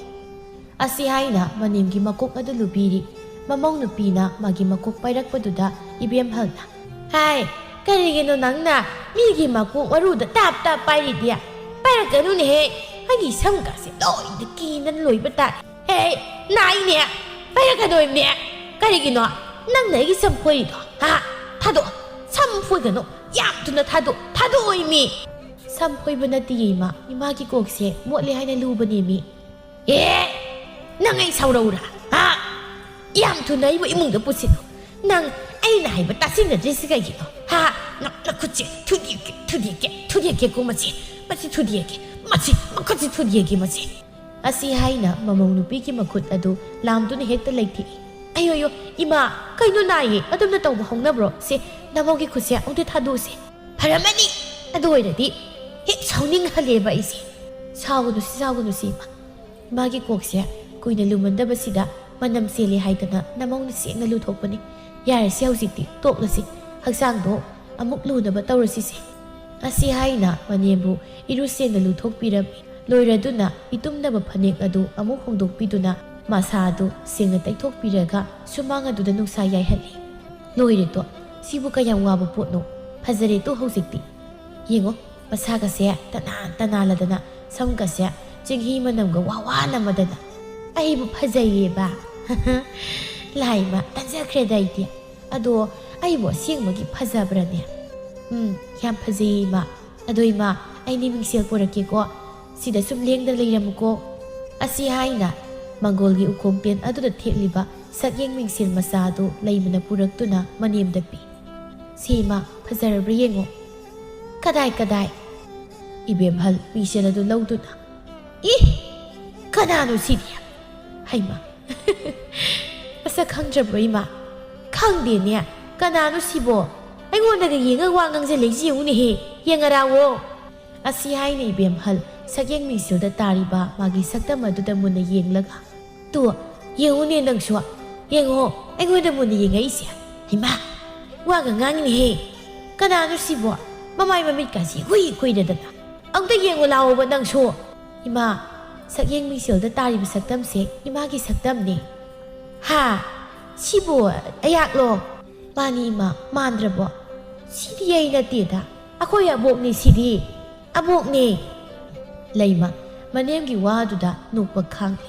ꯑꯁꯤ ꯍꯥꯏꯅ ꯃꯅꯦꯝꯒꯤ ꯃꯀꯣꯛ ꯑꯗꯨ ꯂꯨꯕꯤꯔꯤ꯫ ꯃꯃꯧ ꯅꯨꯄꯤꯅ ꯃꯥꯒꯤ ꯃꯀꯣꯛ ꯄꯥꯏꯔꯛꯄꯗꯨꯗ ꯏꯕꯦꯝꯍꯜꯅ, "ꯍꯥꯏ, ꯀꯔꯤꯒꯤꯅꯣ ꯅꯪꯅ ꯃꯤꯒꯤ ꯃꯀꯣꯛ ꯃꯔꯨꯗ ꯇꯥꯞ ꯇꯥꯞ ꯄꯥꯏꯔꯤꯗꯤ? ꯄꯥꯏꯔꯛꯀꯅꯨꯅꯦꯍꯦ, ꯑꯩꯒꯤ ꯁꯝꯒꯁꯦ ꯂꯣꯏꯅ ꯀꯦꯟꯗꯅ ꯂꯣꯏꯕ ꯇꯥꯔꯦ꯫ ꯍꯦ, ꯅꯥꯏꯅꯦ, ꯄꯥꯏꯔꯛꯀꯅꯣꯏꯅꯦ꯫ ꯀꯔꯤꯒꯤꯅꯣ ꯅꯪꯅ ꯑꯩꯒꯤ ꯁꯝ ꯐꯣꯏꯔꯤꯗꯣ? ꯍꯥ? ꯊꯥꯗꯣꯛꯑꯣ, ꯁꯝ ꯐꯣꯏꯒꯅꯨ, ꯌꯥꯝ ꯊꯨꯅ ꯊꯥꯗꯣꯛ, ꯊꯥꯗꯣꯛꯑꯣ ꯏꯃꯤ!" "ꯁꯝ ꯐꯣꯏꯕ ꯅꯠꯇꯦꯌꯦ ꯏꯃꯥ, ꯏꯃꯥꯒꯤ ꯀꯣꯛꯁꯦ ꯃꯣꯠꯂꯦ ꯍꯥꯏꯅ ꯂꯨꯕꯅꯦ ꯃꯤ꯫" "ꯑꯦ, ꯅꯪ ꯑꯩ ꯁꯥꯎꯔꯧꯔꯥ? ꯍꯥ? ꯌꯥꯝ ꯊꯨꯅ ꯑꯩꯕꯨ ꯏꯃꯨꯡꯗ ꯄꯨꯁꯤꯜꯂꯨ꯫ ꯅꯪ ꯑꯩꯅ ꯍꯥꯏꯕ ꯇꯥꯁꯤꯟꯅꯗ꯭ꯔꯤꯁꯤ ꯀꯩꯒꯤꯅꯣ? ꯍꯥ? ꯅꯪ ꯅꯈꯨꯠꯁꯦ ꯊꯨꯗꯦꯛꯀꯦ, ꯊꯨꯗꯦꯛꯀꯦ, ꯊꯨꯗꯦꯛꯀꯦꯀꯣ ꯃꯁꯤ꯫ ꯃꯁꯤ ꯊꯨꯗꯦꯛꯀꯦ, ꯃꯁꯤ ꯃꯈꯨꯠꯁꯤ ꯊꯨꯗꯦꯛꯀꯦ ꯃꯁꯤ꯫" ꯑꯁꯤ ꯍꯥꯏꯅ ꯃꯃꯧ ꯅꯨꯄꯤꯒꯤ ꯃꯈꯨꯠ ꯑꯗꯨ ꯂꯥꯝꯗꯨꯅ ꯍꯦꯛꯇ ꯂꯩꯊꯦꯛꯏ꯫ "ꯑꯌꯣ, ꯑꯌꯣ, ꯏꯃꯥ, ꯀꯩꯅꯣ ꯅꯥꯏꯌꯦ? ꯑꯗꯨꯝꯅ ꯇꯧꯕ ꯍꯧꯅꯕ꯭ꯔꯣ? ꯁꯦ, ꯅꯃꯧꯒꯤ ꯈꯨꯠꯁꯦ ꯑꯃꯨꯛꯇ ꯊꯥꯗꯣꯛꯎꯁꯦ꯫ ꯐꯔꯝꯃꯅꯤ꯫ ꯑꯗꯨ ꯑꯣꯏꯔꯗꯤ ꯍꯦꯛ ꯁꯥꯎꯅꯤꯡꯍꯜꯂꯦꯕ ꯑꯩꯁꯦ꯫ ꯁꯥꯎꯒꯅꯨꯁꯤ, ꯁꯥꯎꯒꯅꯨꯁꯤ, ꯏꯃꯥ꯫ ꯏꯃꯥꯒꯤ ꯀꯣꯛꯁꯦ ꯀꯨꯏꯅ ꯂꯨꯃꯟꯗꯕꯁꯤꯗ ꯃꯅꯝ ꯆꯦꯜꯂꯦ ꯍꯥꯏꯗꯅ ꯅꯃꯧꯅ ꯁꯦꯡꯅ ꯂꯨꯊꯣꯛꯄꯅꯤ꯫ ꯌꯥꯔꯁꯤ ꯍꯧꯖꯤꯛꯇꯤ, ꯇꯣꯛꯂꯁꯤ꯫ ꯍꯛꯆꯥꯡꯗꯣ ꯑꯃꯨꯛ ꯂꯨꯅꯕ ꯇꯧꯔꯁꯤꯁꯦ꯫ ꯑꯁꯤ ꯍꯥꯏꯅ ꯃꯅꯦꯝꯕꯨ ꯏꯔꯨ ꯁꯦꯡꯅ ꯂꯨꯊꯣꯛꯄꯤꯔꯝꯃꯤ꯫ ꯂꯣꯏꯔꯗꯨꯅ ꯏꯇꯨꯝꯅꯕ ꯐꯅꯦꯛ ꯑꯗꯨ ꯑꯃꯨꯛ ꯍꯣꯡꯗꯣꯛꯄꯤꯗꯨꯅ ꯃꯁꯥ ꯑꯗꯨ ꯁꯦꯡꯅ ꯇꯩꯊꯣꯛꯄꯤꯔꯒ ꯁꯨꯃꯥꯡ ꯑꯗꯨꯗ ꯅꯨꯡꯁꯥ ꯌꯥꯏꯍꯜꯂꯤ꯫ ꯂꯣꯏꯔꯦꯗꯣ, ꯁꯤꯕꯨ ꯀꯌꯥꯝ ꯋꯥꯕ ꯄꯣꯠꯅꯣ? ꯐꯖꯔꯦꯗꯣ ꯍꯧꯖꯤꯛꯇꯤ꯫ ꯌꯦꯡꯉꯣ, ꯃꯁꯥꯒꯁꯦ ꯇꯅꯥꯟ ꯇꯅꯥꯜꯂꯗꯅ, ꯁꯝꯒꯁꯦ ꯆꯦꯡꯍꯤ ꯃꯅꯝꯒ ꯋꯥ ꯋꯥ ꯅꯝꯃꯗꯅ꯫ ꯑꯩꯕꯨ ꯐꯖꯩꯌꯦꯕ꯫ ꯂꯥꯏꯃ, ꯇꯟꯖꯈ꯭ꯔꯦꯗ ꯑꯩꯗꯤ꯫ ꯑꯗꯣ ꯑꯩꯕꯨ ꯑꯁꯦꯡꯕꯒꯤ ꯐꯖꯕ꯭ꯔꯅꯦ? ꯎꯝ, ꯌꯥꯝ ꯐꯖꯩꯌꯦ ꯏꯃꯥ꯫ ꯑꯗꯣ ꯏꯃꯥ, ꯑꯩꯅꯦ ꯃꯤꯡꯁꯦꯜ ꯄꯨꯔꯛꯀꯦꯀꯣ꯫ ꯁꯤꯗ ꯁꯨꯝ ꯂꯦꯡꯗꯅ ꯂꯩꯔꯝꯃꯨꯀꯣ꯫ ꯑꯁꯤ ꯍꯥꯏꯅ ꯃꯪꯒꯣꯜꯒꯤ ꯎꯈꯣꯡꯇꯦꯟ ꯑꯗꯨꯗ ꯊꯦꯠꯂꯤꯕ ꯁꯛꯌꯦꯡ ꯃꯤꯡꯁꯦꯜ ꯃꯆꯥ ꯑꯗꯨ ꯂꯩꯃꯅ ꯄꯨꯔꯛꯇꯨꯅ ꯃꯅꯦꯝꯗ ꯄꯤ꯫ "ꯁꯤ ꯏꯃꯥ, ꯐꯖꯔꯕ꯭ꯔꯥ ꯌꯦꯡꯉꯣ꯫" "ꯀꯗꯥꯏ, ꯀꯗꯥꯏ?" ꯏꯕꯦꯝꯍꯜ ꯃꯤꯡꯁꯦꯜ ꯑꯗꯨ ꯂꯧꯗꯨꯅ, "ꯏ! ꯀꯅꯥꯅꯣ ꯁꯤꯗꯤ? ꯍꯩꯃꯥ!" "ꯃꯁꯛ ꯈꯪꯗ꯭ꯔꯕ꯭ꯔꯣ ꯏꯃꯥ?" "ꯈꯪꯗꯦꯅꯦ꯫ ꯀꯅꯥꯅꯣ ꯁꯤꯕꯣ? ꯑꯩꯉꯣꯟꯗꯒ ꯌꯦꯡꯉꯒ ꯋꯥ ꯉꯥꯡꯖꯜꯂꯛꯏꯁꯤ ꯌꯦꯡꯉꯨꯅꯦꯍꯦ꯫ ꯌꯦꯡꯉꯔꯥꯎꯋꯣ꯫" ꯑꯁꯤ ꯍꯥꯏꯅ ꯏꯕꯦꯝꯍꯜ ꯁꯛꯌꯦꯡ ꯃꯤꯡꯁꯦꯜꯗ ꯇꯥꯔꯤꯕ ꯃꯥꯒꯤ ꯁꯛꯇꯝ ꯑꯗꯨꯗ ꯃꯨꯟꯅ ꯌꯦꯡꯂꯒ, "ꯇꯨ, ꯌꯦꯡꯉꯨꯅꯦ ꯅꯪꯁꯨ꯫ ꯌꯦꯡꯉꯣ, ꯑꯩꯉꯣꯟꯗ ꯃꯨꯟꯅ ꯌꯦꯡꯉꯛꯏꯁꯦ꯫ ꯍꯩꯃꯥ! ꯋꯥꯒ ꯉꯥꯡꯉꯤꯅꯦꯍꯦ꯫ ꯀꯅꯥꯅꯣ ꯁꯤꯕꯣ? ꯃꯃꯥꯏ ꯃꯃꯤꯠꯀꯥꯁꯦ ꯏꯈꯨꯏ ꯏꯈꯨꯏꯔꯗꯅ꯫ ꯑꯝꯇ ꯌꯦꯡꯉꯨ ꯂꯥꯛꯑꯣꯕ ꯅꯪꯁꯨ꯫" "ꯏꯃꯥ, ꯁꯛꯌꯦꯡ ꯃꯤꯡꯁꯦꯜꯗ ꯇꯥꯔꯤꯕ ꯁꯛꯇꯝꯁꯦ ꯏꯃꯥꯒꯤ ꯁꯛꯇꯝꯅꯦ꯫" "ꯍꯥ? ꯁꯤꯕꯨ ꯑꯩꯍꯥꯛꯂꯣ?" "ꯃꯥꯅꯤ ꯏꯃꯥ, ꯃꯥꯟꯗ꯭ꯔꯕꯣ? ꯁꯤꯗꯤ ꯑꯩ ꯅꯠꯇꯦꯗ, ꯑꯩꯈꯣꯏ ꯑꯕꯣꯛꯅꯤ ꯁꯤꯗꯤ, ꯑꯕꯣꯛꯅꯤ꯫" ꯂꯩꯃ ꯃꯅꯦꯝꯒꯤ ꯋꯥꯗꯨꯗ ꯅꯣꯛꯄ ꯈꯥꯡꯂꯦ꯫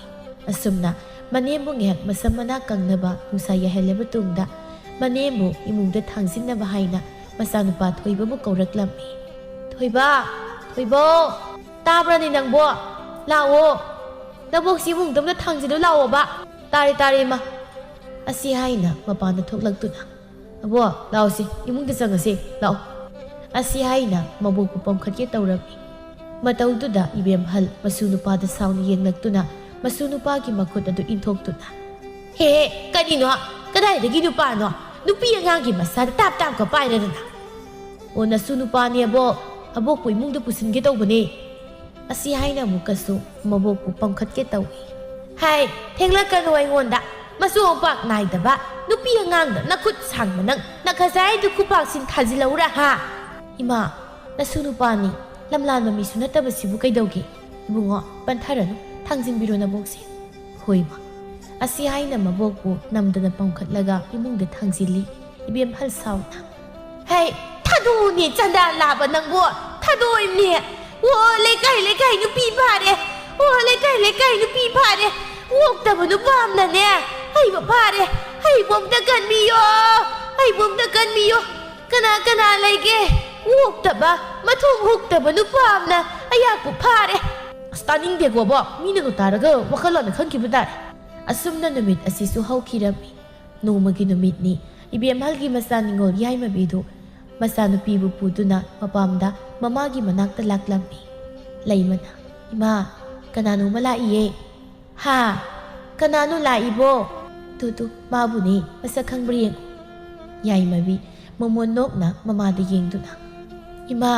ꯑꯁꯨꯝꯅ ꯃꯅꯦꯝꯕꯨ ꯉꯥꯏꯍꯥꯛ ꯃꯁꯝ ꯃꯅꯥ ꯀꯪꯅꯕ ꯅꯨꯡꯁꯥ ꯌꯥꯏꯍꯜꯂꯕ ꯇꯨꯡꯗ, ꯃꯅꯦꯝꯕꯨ ꯏꯃꯨꯡꯗ ꯊꯥꯡꯖꯤꯟꯅꯕ ꯍꯥꯏꯅ ꯃꯆꯥꯅꯨꯄꯥ ꯊꯣꯏꯕꯕꯨ ꯀꯧꯔꯛꯂꯝꯃꯤ꯫ "ꯊꯣꯏꯕ, ꯊꯣꯏꯕꯧ, ꯇꯥꯕ꯭ꯔꯅꯦ ꯅꯪꯕꯣ? ꯂꯥꯛꯑꯣ, ꯅꯕꯣꯛꯁꯤ ꯏꯃꯨꯡꯗ ꯑꯝꯇ ꯊꯥꯡꯖꯤꯜꯂꯨ ꯂꯥꯛꯑꯣꯕ꯫" "ꯇꯥꯔꯦ, ꯇꯥꯔꯦ, ꯏꯃꯥ꯫" ꯑꯁꯤ ꯍꯥꯏꯅ ꯃꯄꯥꯟꯗ ꯊꯣꯛꯂꯛꯇꯨꯅ, "ꯑꯕꯣ, ꯂꯥꯛꯑꯣꯁꯦ, ꯏꯃꯨꯡꯗ ꯆꯪꯉꯁꯦ, ꯂꯥꯛꯑꯣ꯫" ꯑꯁꯤ ꯍꯥꯏꯅ ꯃꯕꯣꯛꯄꯨ ꯄꯝꯈꯠꯀꯦ ꯇꯧꯔꯝꯃꯤ꯫ ꯃꯇꯧꯗꯨꯗ ꯏꯕꯦꯝꯍꯜ ꯃꯁꯨ ꯅꯨꯄꯥꯗ ꯁꯥꯎꯅ ꯌꯦꯡꯂꯛꯇꯨꯅ ꯃꯁꯨ ꯅꯨꯄꯥꯒꯤ ꯃꯈꯨꯠ ꯑꯗꯨ ꯏꯟꯊꯣꯛꯇꯨꯅ, "ꯍꯦ, ꯍꯦ, ꯀꯔꯤꯅꯣ? ꯀꯗꯥꯏꯗꯒꯤ ꯅꯨꯄꯥꯅꯣ? ꯅꯨꯄꯤ ꯑꯉꯥꯡꯒꯤ ꯃꯆꯥꯗ ꯇꯥꯞ ꯇꯥꯞꯀ ꯄꯥꯏꯔꯗꯅ꯫ ꯑꯣ, ꯅꯁꯨ ꯅꯨꯄꯥꯅꯦ ꯑꯕꯣꯛ, ꯑꯕꯣꯛꯄꯨ ꯏꯃꯨꯡꯗ ꯄꯨꯁꯤꯟꯒꯦ ꯇꯧꯕꯅꯦ꯫ ꯑꯁꯤ ꯍꯥꯏꯅ ꯑꯃꯨꯛꯀꯁꯨ ꯃꯕꯣꯛꯄꯨ ꯄꯝꯈꯠꯀꯦ ꯇꯧꯏ꯫ ꯍꯥꯏ, ꯊꯦꯡꯂꯛꯀꯅꯨ ꯑꯩꯉꯣꯟꯗ꯫ ꯃꯆꯨ ꯃꯄꯥꯛ ꯅꯥꯏꯗꯕ ꯅꯨꯄꯤ ꯑꯉꯥꯡꯗ ꯅꯈꯨꯠ ꯁꯥꯡꯕ ꯅꯪ ꯅꯈꯖꯥꯏꯗꯨ ꯈꯨꯄꯥꯛꯁꯤꯡ ꯊꯥꯖꯤꯜꯂꯧꯔꯥ ꯍꯥ? ꯏꯃꯥ, ꯅꯁꯨ ꯅꯨꯄꯥꯅꯤ, ꯂꯝꯂꯥꯟꯕ ꯃꯤꯁꯨ ꯅꯠꯇꯕꯁꯤꯕꯨ ꯀꯩꯗꯧꯒꯦ? ꯏꯕꯨꯡꯉꯣ, ꯄꯟꯊꯔꯅꯨ, ꯊꯥꯡꯖꯤꯟꯕꯤꯔꯣ ꯅꯕꯣꯛꯁꯦ꯫ ꯍꯣꯏ ꯃꯥ꯫ ꯑꯁꯤ ꯍꯥꯏꯅ ꯃꯕꯣꯛꯄꯨ ꯅꯝꯗꯅ ꯄꯝꯈꯠꯂꯒ ꯏꯃꯨꯡꯗ ꯊꯥꯡꯖꯤꯜꯂꯤ꯫ ꯏꯕꯦꯝꯍꯜ ꯁꯥꯎꯅ, "ꯍꯩ, ꯊꯥꯗꯣꯛꯎꯅꯦ ꯆꯟꯗꯥ ꯂꯥꯕ ꯅꯪꯕꯨ, ꯊꯥꯗꯣꯛꯎꯅꯦ꯫ ꯑꯣ, ꯂꯩꯀꯥꯏ ꯂꯩꯀꯥꯏ ꯅꯨꯄꯤ ꯐꯥꯔꯦ꯫ ꯑꯣ, ꯂꯩꯀꯥꯏ ꯂꯩꯀꯥꯏ ꯅꯨꯄꯤ ꯐꯥꯔꯦ꯫ ꯑꯣꯛꯇꯕ ꯅꯨꯄꯥ ꯑꯃꯅꯅꯦ ꯍꯩꯕ ꯐꯥꯔꯦ꯫ ꯍꯩꯕꯣꯝꯇ ꯀꯟꯕꯤꯌꯣ, ꯍꯩꯕꯣꯝꯇ ꯀꯟꯕꯤꯌꯣ꯫ ꯀꯅꯥ ꯀꯅꯥ ꯂꯩꯒꯦ? ꯑꯣꯛꯇꯕ, ꯃꯊꯣꯡ ꯍꯨꯛꯇꯕ ꯅꯨꯄꯥ ꯑꯃꯅ ꯑꯩꯍꯥꯛꯄꯨ ꯐꯥꯔꯦ꯫" ꯑꯁ, ꯇꯥꯅꯤꯡꯗꯦꯀꯣ, ꯕꯣ꯫ ꯃꯤꯅꯒ ꯇꯥꯔꯒ ꯋꯥꯈꯜꯂꯣꯟ ꯈꯟꯈꯤꯕ ꯇꯥꯔꯦ꯫ ꯑꯁꯨꯝꯅ ꯅꯨꯃꯤꯠ ꯑꯁꯤꯁꯨ ꯍꯧꯈꯤꯔꯝꯃꯤ꯫ ꯅꯣꯡꯃꯒꯤ ꯅꯨꯃꯤꯠꯅꯤ꯫ ꯏꯕꯦꯝꯍꯜꯒꯤ ꯃꯆꯥ ꯅꯤꯉꯣꯜ ꯌꯥꯏꯃꯕꯤꯗꯨ ꯃꯆꯥꯅꯨꯄꯤꯕꯨ ꯄꯨꯗꯨꯅ ꯃꯄꯥꯝꯗ ꯃꯃꯥꯒꯤ ꯃꯅꯥꯛꯇ ꯂꯥꯛꯂꯝꯃꯤ꯫ ꯂꯩꯃꯅ, "ꯏꯃꯥ, ꯀꯅꯥꯅꯣꯃ ꯂꯥꯛꯏꯌꯦ꯫" "ꯍꯥ? ꯀꯅꯥꯅꯣ ꯂꯥꯛꯏꯕꯣ?" "ꯇꯨ, ꯇꯨ, ꯃꯥꯕꯨꯅꯦ, ꯃꯁꯛ ꯈꯪꯕ꯭ꯔꯥ ꯌꯦꯡꯉꯨ꯫" ꯌꯥꯏꯃꯕꯤ ꯃꯃꯣꯟ ꯅꯣꯛꯅ ꯃꯃꯥꯗ ꯌꯦꯡꯗꯨꯅ, "ꯏꯃꯥ,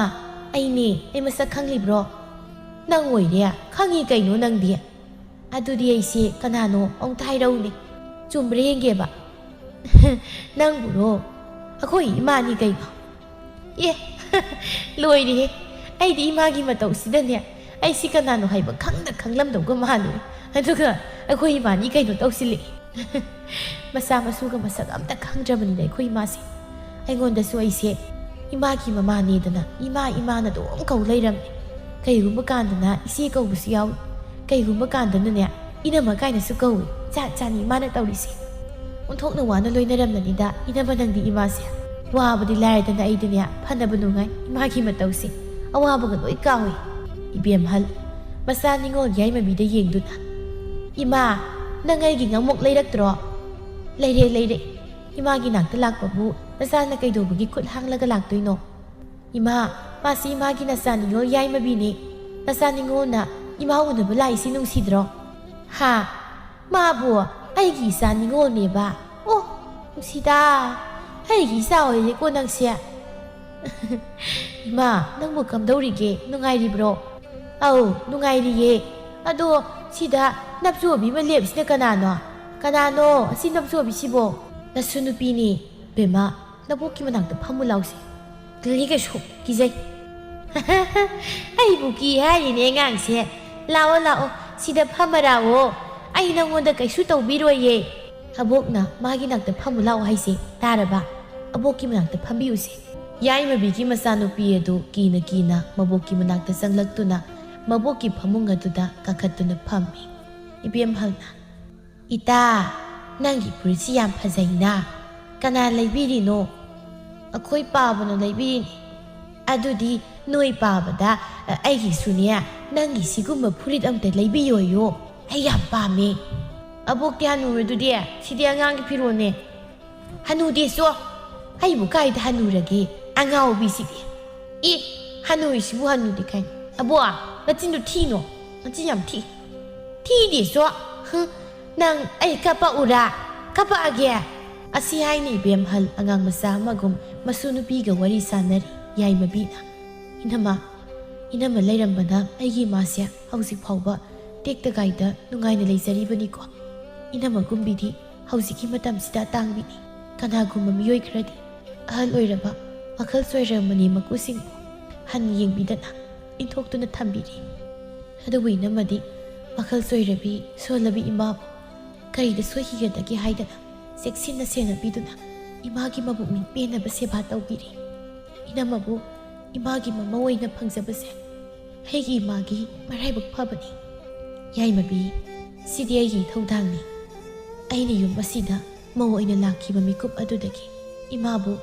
ꯑꯩꯅꯦ, ꯑꯩ ꯃꯁꯛ ꯈꯪꯂꯤꯕ꯭ꯔꯣ?" "ꯅꯪ ꯑꯣꯏꯔꯦ? ꯈꯪꯉꯤ ꯀꯩꯅꯣ ꯅꯪꯗꯤ?" "ꯑꯗꯨꯗꯤ ꯑꯩꯁꯦ ꯀꯅꯥꯅꯣ ꯑꯃꯨꯛꯇ ꯍꯥꯏꯔꯛꯎꯅꯦ, ꯆꯨꯝꯕ꯭ꯔꯥ ꯌꯦꯡꯒꯦꯕ꯫" "ꯅꯪꯕꯨꯔꯣ? ꯑꯩꯈꯣꯏ ꯏꯃꯥꯅꯤ ꯀꯩꯅꯣ꯫" "ꯑꯦ, ꯂꯣꯏꯔꯦꯍꯦ꯫ ꯑꯩꯗꯤ ꯏꯃꯥꯒꯤ ꯃꯇꯧꯁꯤꯗꯅꯦ, ꯑꯩꯁꯤ ꯀꯅꯥꯅꯣ ꯍꯥꯏꯕ ꯈꯪꯗ ꯈꯪꯂꯝꯗꯧꯒ ꯃꯥꯜꯂꯨꯔꯦ꯫ ꯑꯗꯨꯒ ꯑꯩꯈꯣꯏ ꯏꯃꯥꯅꯤ ꯀꯩꯅꯣ ꯇꯧꯁꯤꯜꯂꯛꯑꯦ꯫" ꯃꯆꯥ ꯃꯁꯨꯒ ꯃꯁꯛ ꯑꯝꯇ ꯈꯪꯗ꯭ꯔꯕꯅꯤꯅ ꯑꯩꯈꯣꯏ ꯏꯃꯥꯁꯦ꯫ ꯑꯩꯉꯣꯟꯗꯁꯨ ꯑꯩꯁꯦ ꯏꯃꯥꯒꯤ ꯃꯃꯥꯅꯦꯗꯅ ꯏꯃꯥ ꯏꯃꯥꯅ ꯑꯗꯨꯝ ꯀꯧ ꯂꯩꯔꯝꯃꯦ꯫ ꯀꯩꯒꯨꯝꯕ ꯀꯥꯟꯗꯅ ꯏꯆꯦ ꯀꯧꯕꯁꯨ ꯌꯥꯎꯏ, ꯀꯩꯒꯨꯝꯕ ꯀꯥꯟꯗꯅꯅꯦ ꯏꯅꯝꯃ ꯀꯥꯏꯅꯁꯨ ꯀꯧꯏ꯫ ꯖꯥꯠ ꯖꯥꯠꯅꯤ ꯏꯃꯥꯅ ꯇꯧꯔꯤꯁꯦ꯫ ꯑꯣꯟꯊꯣꯛꯅ ꯋꯥꯅ ꯂꯣꯏꯅꯔꯝꯂꯅꯤꯗ ꯏꯅꯝꯃ ꯅꯪꯗꯤ ꯏꯃꯥꯁꯦ꯫ ꯋꯥꯕꯗꯤ ꯂꯥꯏꯔꯗꯅ ꯑꯩꯗꯤꯅꯦ ꯐꯅꯕ ꯅꯨꯡꯉꯥꯏ ꯏꯃꯥꯒꯤ ꯃꯇꯧꯁꯦ꯫ ꯑꯋꯥꯕꯒ ꯂꯣꯏ ꯀꯥꯎꯏ꯫ ꯏꯕꯦꯝꯍꯜ ꯃꯆꯥ ꯅꯤꯉꯣꯜ ꯌꯥꯏꯃꯕꯤꯗ ꯌꯦꯡꯗꯨꯅ, "ꯏꯃꯥ, ꯅꯪ ꯑꯩꯒꯤ ꯉꯝꯃꯣꯛ ꯂꯩꯔꯛꯇ꯭ꯔꯣ?" "ꯂꯩꯔꯦ, ꯂꯩꯔꯦ꯫ ꯏꯃꯥꯒꯤ ꯅꯥꯛꯇ ꯂꯥꯛꯄꯕꯨ ꯅꯆꯥꯅ ꯀꯩꯗꯧꯕꯒꯤ ꯈꯨꯠ ꯍꯥꯡꯂꯒ ꯂꯥꯛꯇꯣꯏꯅꯣ?" "ꯏꯃꯥ, ꯃꯥꯁꯤ ꯏꯃꯥꯒꯤ ꯅꯆꯥ ꯅꯤꯉꯣꯜ ꯌꯥꯏꯃꯕꯤꯅꯦ꯫ ꯅꯆꯥ ꯅꯤꯉꯣꯜꯅ ꯏꯃꯥ ꯎꯅꯕ ꯂꯥꯛꯏꯁꯤ ꯅꯨꯡꯁꯤꯗ꯭ꯔꯣ?" "ꯍꯥ? ꯃꯥꯕꯨ ꯑꯩꯒꯤ ꯏꯆꯥ ꯅꯤꯉꯣꯜꯅꯦꯕ? ꯑꯣ, ꯅꯨꯡꯁꯤꯗꯥ, ꯑꯩꯒꯤ ꯏꯆꯥ ꯑꯣꯏꯔꯦꯀꯣ ꯅꯪꯁꯦ꯫ ꯏꯃꯥ, ꯅꯪꯕꯨ ꯀꯝꯗꯧꯔꯤꯒꯦ? ꯅꯨꯡꯉꯥꯏꯔꯤꯕ꯭ꯔꯣ? ꯑꯧ, ꯅꯨꯡꯉꯥꯏꯔꯤꯌꯦ꯫ ꯑꯗꯣ ꯁꯤꯗ ꯅꯞꯆꯣꯕꯤ ꯑꯃ ꯂꯦꯞꯁꯤꯅ ꯀꯅꯥꯅꯣ? ꯀꯅꯥꯅꯣ ꯑꯁꯤ ꯅꯞꯆꯣꯕꯤꯁꯤꯕꯣ? ꯅꯁꯨ ꯅꯨꯄꯤꯅꯤ꯫ ꯕꯦꯝꯃ, ꯅꯕꯣꯛꯀꯤ ꯃꯅꯥꯛꯇ ꯐꯝꯃꯨ ꯂꯥꯎꯁꯦ꯫ ꯇꯜꯂꯤ ꯀꯩꯁꯨ, ꯀꯤꯖꯩ꯫ ꯑꯩꯕꯨ ꯀꯤ ꯍꯥꯏꯔꯤꯅꯦ ꯑꯉꯥꯡꯁꯦ꯫ ꯂꯥꯛꯑꯣ, ꯂꯥꯛꯑꯣ, ꯁꯤꯗ ꯐꯝꯃꯔꯥꯑꯣ꯫ ꯑꯩ ꯅꯪꯉꯣꯟꯗ ꯀꯩꯁꯨ ꯇꯧꯕꯤꯔꯣꯏꯌꯦ꯫ ꯑꯕꯣꯛꯅ ꯃꯥꯒꯤ ꯅꯥꯛꯇ ꯐꯝꯃꯨ ꯂꯥꯛꯑꯣ ꯍꯥꯏꯁꯦ, ꯇꯥꯔꯕ? ꯑꯕꯣꯛꯀꯤ ꯃꯅꯥꯛꯇ ꯐꯝꯕꯤꯌꯨꯁꯦ꯫ ꯌꯥꯏꯃꯕꯤꯒꯤ ꯃꯆꯥꯅꯨꯄꯤ ꯑꯗꯨ ꯀꯤꯅ ꯀꯤꯅ ꯃꯕꯣꯛꯀꯤ ꯃꯅꯥꯛꯇ ꯆꯪꯂꯛꯇꯨꯅ ꯃꯕꯣꯛꯀꯤ ꯐꯃꯨꯡ ꯑꯗꯨꯗ ꯀꯥꯈꯠꯇꯨꯅ ꯐꯝꯃꯤ꯫ ꯏꯕꯦꯝꯍꯜꯅ, "ꯏꯇꯥ, ꯅꯪꯒꯤ ꯐꯨꯔꯤꯠꯁꯤ ꯌꯥꯝ ꯐꯖꯩꯅ꯫ ꯀꯅꯥ ꯂꯩꯕꯤꯔꯤꯅꯣ?" "ꯑꯩꯈꯣꯏ ꯄꯥꯕꯅ ꯂꯩꯕꯤꯔꯤꯅꯤ꯫ ꯑꯗꯨꯗꯤ ꯅꯣꯏ ꯄꯥꯕꯗ, ꯑ, ꯑꯩꯒꯤꯁꯨꯅꯦ, ꯅꯪꯒꯤ ꯁꯤꯒꯨꯝꯕ ꯐꯨꯔꯤꯠ ꯑꯝꯇ ꯂꯩꯕꯤꯌꯣꯌꯣ꯫ ꯑꯩ ꯌꯥꯝ ꯄꯥꯝꯃꯦ꯫" "ꯑꯕꯣꯛꯇꯤ ꯍꯅꯨꯔꯗꯨꯗꯤ, ꯁꯤꯗꯤ ꯑꯉꯥꯡꯒꯤ ꯐꯤꯔꯣꯜꯅꯦ꯫" "ꯍꯅꯨꯗꯦꯁꯣ, ꯑꯩꯕꯨ ꯀꯥꯏꯗ ꯍꯅꯨꯔꯒꯦ, ꯑꯉꯥꯎꯕꯤꯁꯤꯗꯤ꯫ ꯑꯦ, ꯍꯅꯨꯔꯤꯁꯤꯕꯨ ꯍꯅꯨꯗꯦ ꯀꯥꯏꯅ꯫ ꯑꯕꯣꯛ, ꯅꯆꯤꯟꯗꯨ ꯊꯤꯅꯣ, ꯅꯆꯤꯟ ꯌꯥꯝ ꯊꯤ꯫ ꯊꯤꯗꯦꯁꯣ, ꯍꯨꯝ, ꯅꯪ ꯑꯩ ꯀꯞꯄꯛꯎꯔꯥ? ꯀꯞꯄꯛꯑꯒꯦ?" ꯑꯁꯤ ꯍꯥꯏꯅ ꯏꯕꯦꯝꯍꯜ ꯑꯉꯥꯡ ꯃꯆꯥ ꯑꯃꯒꯨꯝ ꯃꯁꯨ ꯅꯨꯄꯤꯒ ꯋꯥꯔꯤ ꯁꯥꯟꯅꯔꯤ ꯌꯥꯏꯃꯕꯤꯅ꯫ "ꯏꯅꯝꯃ, ꯏꯅꯝꯃ ꯂꯩꯔꯝꯕꯅ ꯑꯩꯒꯤ ꯏꯃꯥꯁꯦ ꯍꯧꯖꯤꯛ ꯐꯥꯎꯕ ꯇꯦꯛꯇ ꯀꯥꯏꯗ ꯅꯨꯡꯉꯥꯏꯅ ꯂꯩꯖꯔꯤꯕꯅꯤꯀꯣ꯫ ꯏꯅꯝꯃ ꯒꯨꯝꯕꯤꯗꯤ ꯍꯧꯖꯤꯛꯀꯤ ꯃꯇꯝꯁꯤꯗ ꯑꯇꯥꯡꯕꯤꯅꯤ꯫ ꯀꯅꯥꯒꯨꯝꯕ ꯃꯤꯑꯣꯏ ꯈꯔꯗꯤ ꯑꯍꯜ ꯑꯣꯏꯔꯕ ꯋꯥꯈꯜ ꯆꯣꯏꯔꯕ ꯃꯅꯦꯝ ꯃꯀꯨꯁꯤꯡꯕꯨ ꯍꯟꯅ ꯌꯦꯡꯕꯤꯗꯅ ꯏꯟꯊꯣꯛꯇꯨꯅ ꯊꯝꯕꯤꯔꯤ꯫ ꯑꯗꯨꯕꯨ ꯏꯅꯝꯃꯗꯤ ꯋꯥꯈꯜ ꯆꯣꯏꯔꯕꯤ, ꯁꯣꯜꯂꯕꯤ ꯏꯃꯥꯕꯨ ꯀꯔꯤꯗ ꯁꯣꯏꯈꯤꯒꯗꯒꯦ ꯍꯥꯏꯗꯅ ꯆꯦꯛꯁꯤꯟꯅ ꯁꯦꯟꯅꯕꯤꯗꯨꯅ ꯏꯃꯥꯒꯤ ꯃꯕꯨꯛꯅꯤꯡ ꯄꯦꯟꯅꯕ ꯁꯦꯕꯥ ꯇꯧꯕꯤꯔꯤ꯫ ꯏꯅꯝꯃꯕꯨ ꯏꯃꯥꯒꯤ ꯃꯃꯧ ꯑꯣꯏꯅ ꯐꯪꯖꯕꯁꯦ ꯑꯩꯒꯤ ꯏꯃꯥꯒꯤ ꯃꯔꯥꯏꯕꯛ ꯐꯕꯅꯤ꯫ ꯌꯥꯏꯃꯕꯤ, ꯁꯤꯗꯤ ꯑꯩꯒꯤ ꯏꯊꯧꯗꯥꯡꯅꯤ꯫ ꯑꯩꯅ ꯌꯨꯝ ꯑꯁꯤꯗ ꯃꯧ ꯑꯣꯏꯅ ꯂꯥꯛꯈꯤꯕ ꯃꯤꯀꯨꯞ ꯑꯗꯨꯗꯒꯤ ꯏꯃꯥꯕꯨ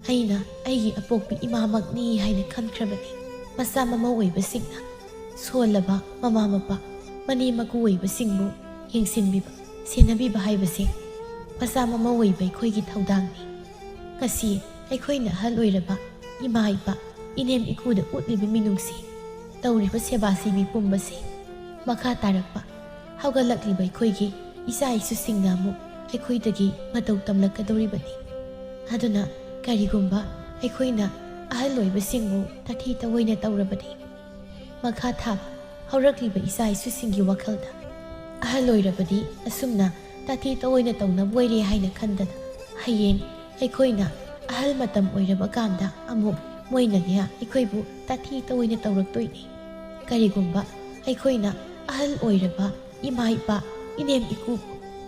ꯑꯩꯅ ꯑꯩꯒꯤ ꯑꯄꯣꯛꯄꯤ ꯏꯃꯥꯃꯛꯅꯤ ꯍꯥꯏꯅ ꯈꯟꯈ꯭ꯔꯕꯅꯤ꯫ ꯃꯆꯥ ꯃꯃꯧ ꯑꯣꯏꯕꯁꯤꯡꯅ ꯁꯣꯜꯂꯕ ꯃꯃꯥ ꯃꯄꯥ, ꯃꯅꯦꯝ ꯃꯀꯨ ꯑꯣꯏꯕꯁꯤꯡꯕꯨ ꯌꯦꯡꯁꯤꯟꯕꯤꯕ, ꯁꯦꯟꯅꯕꯤꯕ ꯍꯥꯏꯕꯁꯦ ꯃꯆꯥ ꯃꯃꯧ ꯑꯣꯏꯕ ꯑꯩꯈꯣꯏꯒꯤ ꯊꯧꯗꯥꯡꯅꯤ꯫ ꯉꯁꯤ ꯑꯩꯈꯣꯏꯅ ꯑꯍꯜ ꯑꯣꯏꯔꯕ ꯏꯃꯥ ꯏꯄꯥ, ꯏꯅꯦꯝ ꯏꯀꯨꯗ ꯎꯠꯂꯤꯕ ꯃꯤꯅꯨꯡꯁꯤ, ꯇꯧꯔꯤꯕ ꯁꯦꯕꯥ ꯁꯤꯕꯤ ꯄꯨꯝꯕꯁꯤ ꯃꯈꯥ ꯇꯥꯔꯛꯄ ꯍꯧꯒꯠꯂꯛꯂꯤꯕ ꯑꯩꯈꯣꯏꯒꯤ ꯏꯆꯥ ꯏꯁꯨꯁꯤꯡꯅ ꯑꯃꯨꯛ ꯑꯩꯈꯣꯏꯗꯒꯤ ꯃꯇꯧ ꯇꯝꯂꯛꯀꯗꯧꯔꯤꯕꯅꯤ꯫ ꯑꯗꯨꯅ ꯀꯔꯤꯒꯨꯝꯕ ꯑꯩꯈꯣꯏꯅ ꯑꯍꯜ ꯑꯣꯏꯕꯁꯤꯡꯕꯨ ꯇꯥꯊꯤ ꯇꯑꯣꯏꯅ ꯇꯧꯔꯕꯗꯤ, ꯃꯈꯥ ꯊꯥꯕ ꯍꯧꯔꯛꯂꯤꯕ ꯏꯆꯥ ꯏꯁꯨꯁꯤꯡꯒꯤ ꯋꯥꯈꯜꯗ ꯑꯍꯜ ꯑꯣꯏꯔꯕꯗꯤ ꯑꯁꯨꯝꯅ ꯇꯥꯊꯤ ꯇꯑꯣꯏꯅ ꯇꯧꯅꯕ ꯑꯣꯏꯔꯦ ꯍꯥꯏꯅ ꯈꯟꯗꯅ, ꯍꯌꯦꯡ ꯑꯩꯈꯣꯏꯅ ꯑꯍꯜ ꯃꯇꯝ ꯑꯣꯏꯔꯕ ꯀꯥꯟꯗ ꯑꯃꯨꯛ ꯃꯣꯏꯅꯅꯦ ꯑꯩꯈꯣꯏꯕꯨ ꯇꯥꯊꯤ ꯇꯑꯣꯏꯅ ꯇꯧꯔꯛꯇꯣꯏꯅꯤ꯫ ꯀꯔꯤꯒꯨꯝꯕ ꯑꯩꯈꯣꯏꯅ ꯑꯍꯜ ꯑꯣꯏꯔꯕ ꯏꯃꯥ ꯏꯄꯥ, ꯏꯅꯦꯝ ꯏꯀꯨ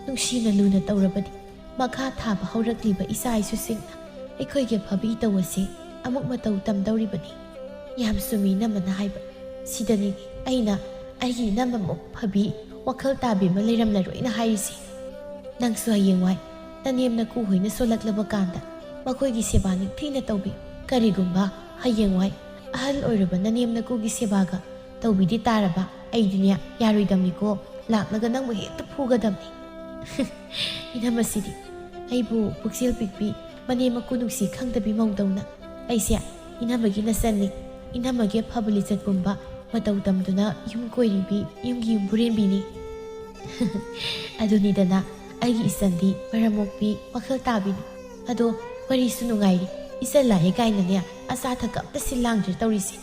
ꯅꯨꯡꯁꯤꯅ ꯂꯨꯅ ꯇꯧꯔꯕꯗꯤ, ꯃꯈꯥ ꯊꯥꯕ ꯍꯧꯔꯛꯂꯤꯕ ꯏꯆꯥ ꯏꯁꯨꯁꯤꯡꯅ ꯑꯩꯈꯣꯏꯒꯤ ꯐꯕꯤ ꯇꯧ ꯑꯁꯤ ꯑꯃꯨꯛ ꯃꯇꯧ ꯇꯝꯗꯧꯔꯤꯕꯅꯤ꯫ ꯌꯥꯝ ꯆꯨꯝꯃꯤ ꯏꯅꯝꯃꯅ ꯍꯥꯏꯕ꯫ ꯁꯤꯗꯅꯤ ꯑꯩꯅ ꯑꯩꯒꯤ ꯏꯅꯝꯃꯃꯨꯛ ꯐꯕꯤ, ꯋꯥꯈꯜ ꯇꯥꯕꯤ ꯑꯃ ꯂꯩꯔꯝꯂꯔꯣꯏꯅ ꯍꯥꯏꯔꯤꯁꯤ꯫ ꯅꯪꯁꯨ ꯍꯌꯦꯡꯋꯥꯏ ꯅꯅꯦꯝ ꯅꯀꯨ ꯍꯣꯏꯅ ꯁꯣꯜꯂꯛꯂꯕ ꯀꯥꯟꯗ ꯃꯈꯣꯏꯒꯤ ꯁꯦꯕꯥ ꯅꯤꯡꯊꯤꯅ ꯇꯧꯕꯤꯌꯨ꯫ ꯀꯔꯤꯒꯨꯝꯕ ꯍꯌꯦꯡꯋꯥꯏ ꯑꯍꯜ ꯑꯣꯏꯔꯕ ꯅꯅꯦꯝ ꯅꯀꯨꯒꯤ ꯁꯦꯕꯥꯒ ꯇꯧꯕꯤꯗꯦ ꯇꯥꯔꯕ, ꯑꯩꯗꯤꯅꯦ ꯌꯥꯔꯣꯏꯗꯝꯅꯤꯀꯣ, ꯂꯥꯛꯂꯒ ꯅꯪꯕꯨ ꯍꯦꯛꯇ ꯐꯨꯒꯗꯝꯅꯤ꯫ ꯏꯅꯝꯃꯁꯤꯗꯤ ꯑꯩꯕꯨ ꯄꯨꯛꯆꯦꯜ ꯄꯤꯛꯄꯤ, ꯃꯅꯦꯝ ꯃꯀꯨ ꯅꯨꯡꯁꯤ ꯈꯪꯗꯕꯤ ꯃꯧꯗꯧꯅ꯫ ꯑꯩꯁꯦ ꯏꯅꯝꯃꯒꯤ ꯅꯆꯟꯅꯤ, ꯏꯅꯝꯃꯒꯤ ꯑꯐꯕ ꯂꯤꯆꯠ ꯄꯨꯝꯕ ꯃꯇꯧ ꯇꯝꯗꯨꯅ ꯌꯨꯝ ꯀꯣꯏꯔꯤꯕꯤ, ꯌꯨꯝꯒꯤ ꯌꯨꯝꯕꯨꯔꯦꯟꯕꯤꯅꯤ꯫ ꯑꯗꯨꯅꯤꯗꯅ, ꯑꯩꯒꯤ ꯏꯆꯟꯗꯤ ꯃꯔꯝ ꯃꯣꯛꯄꯤ, ꯋꯥꯈꯜ ꯇꯥꯕꯤꯅꯤ꯫ ꯑꯗꯣ ꯋꯥꯔꯤꯁꯨ ꯅꯨꯡꯉꯥꯏꯔꯤ, ꯏꯆꯜ ꯂꯥꯛꯑꯦ ꯀꯥꯏꯅꯅꯦ ꯑꯆꯥ ꯑꯊꯛ ꯑꯝꯇ ꯁꯤꯜ ꯂꯥꯡꯗ꯭ꯔꯦ ꯇꯧꯔꯤꯁꯦ꯫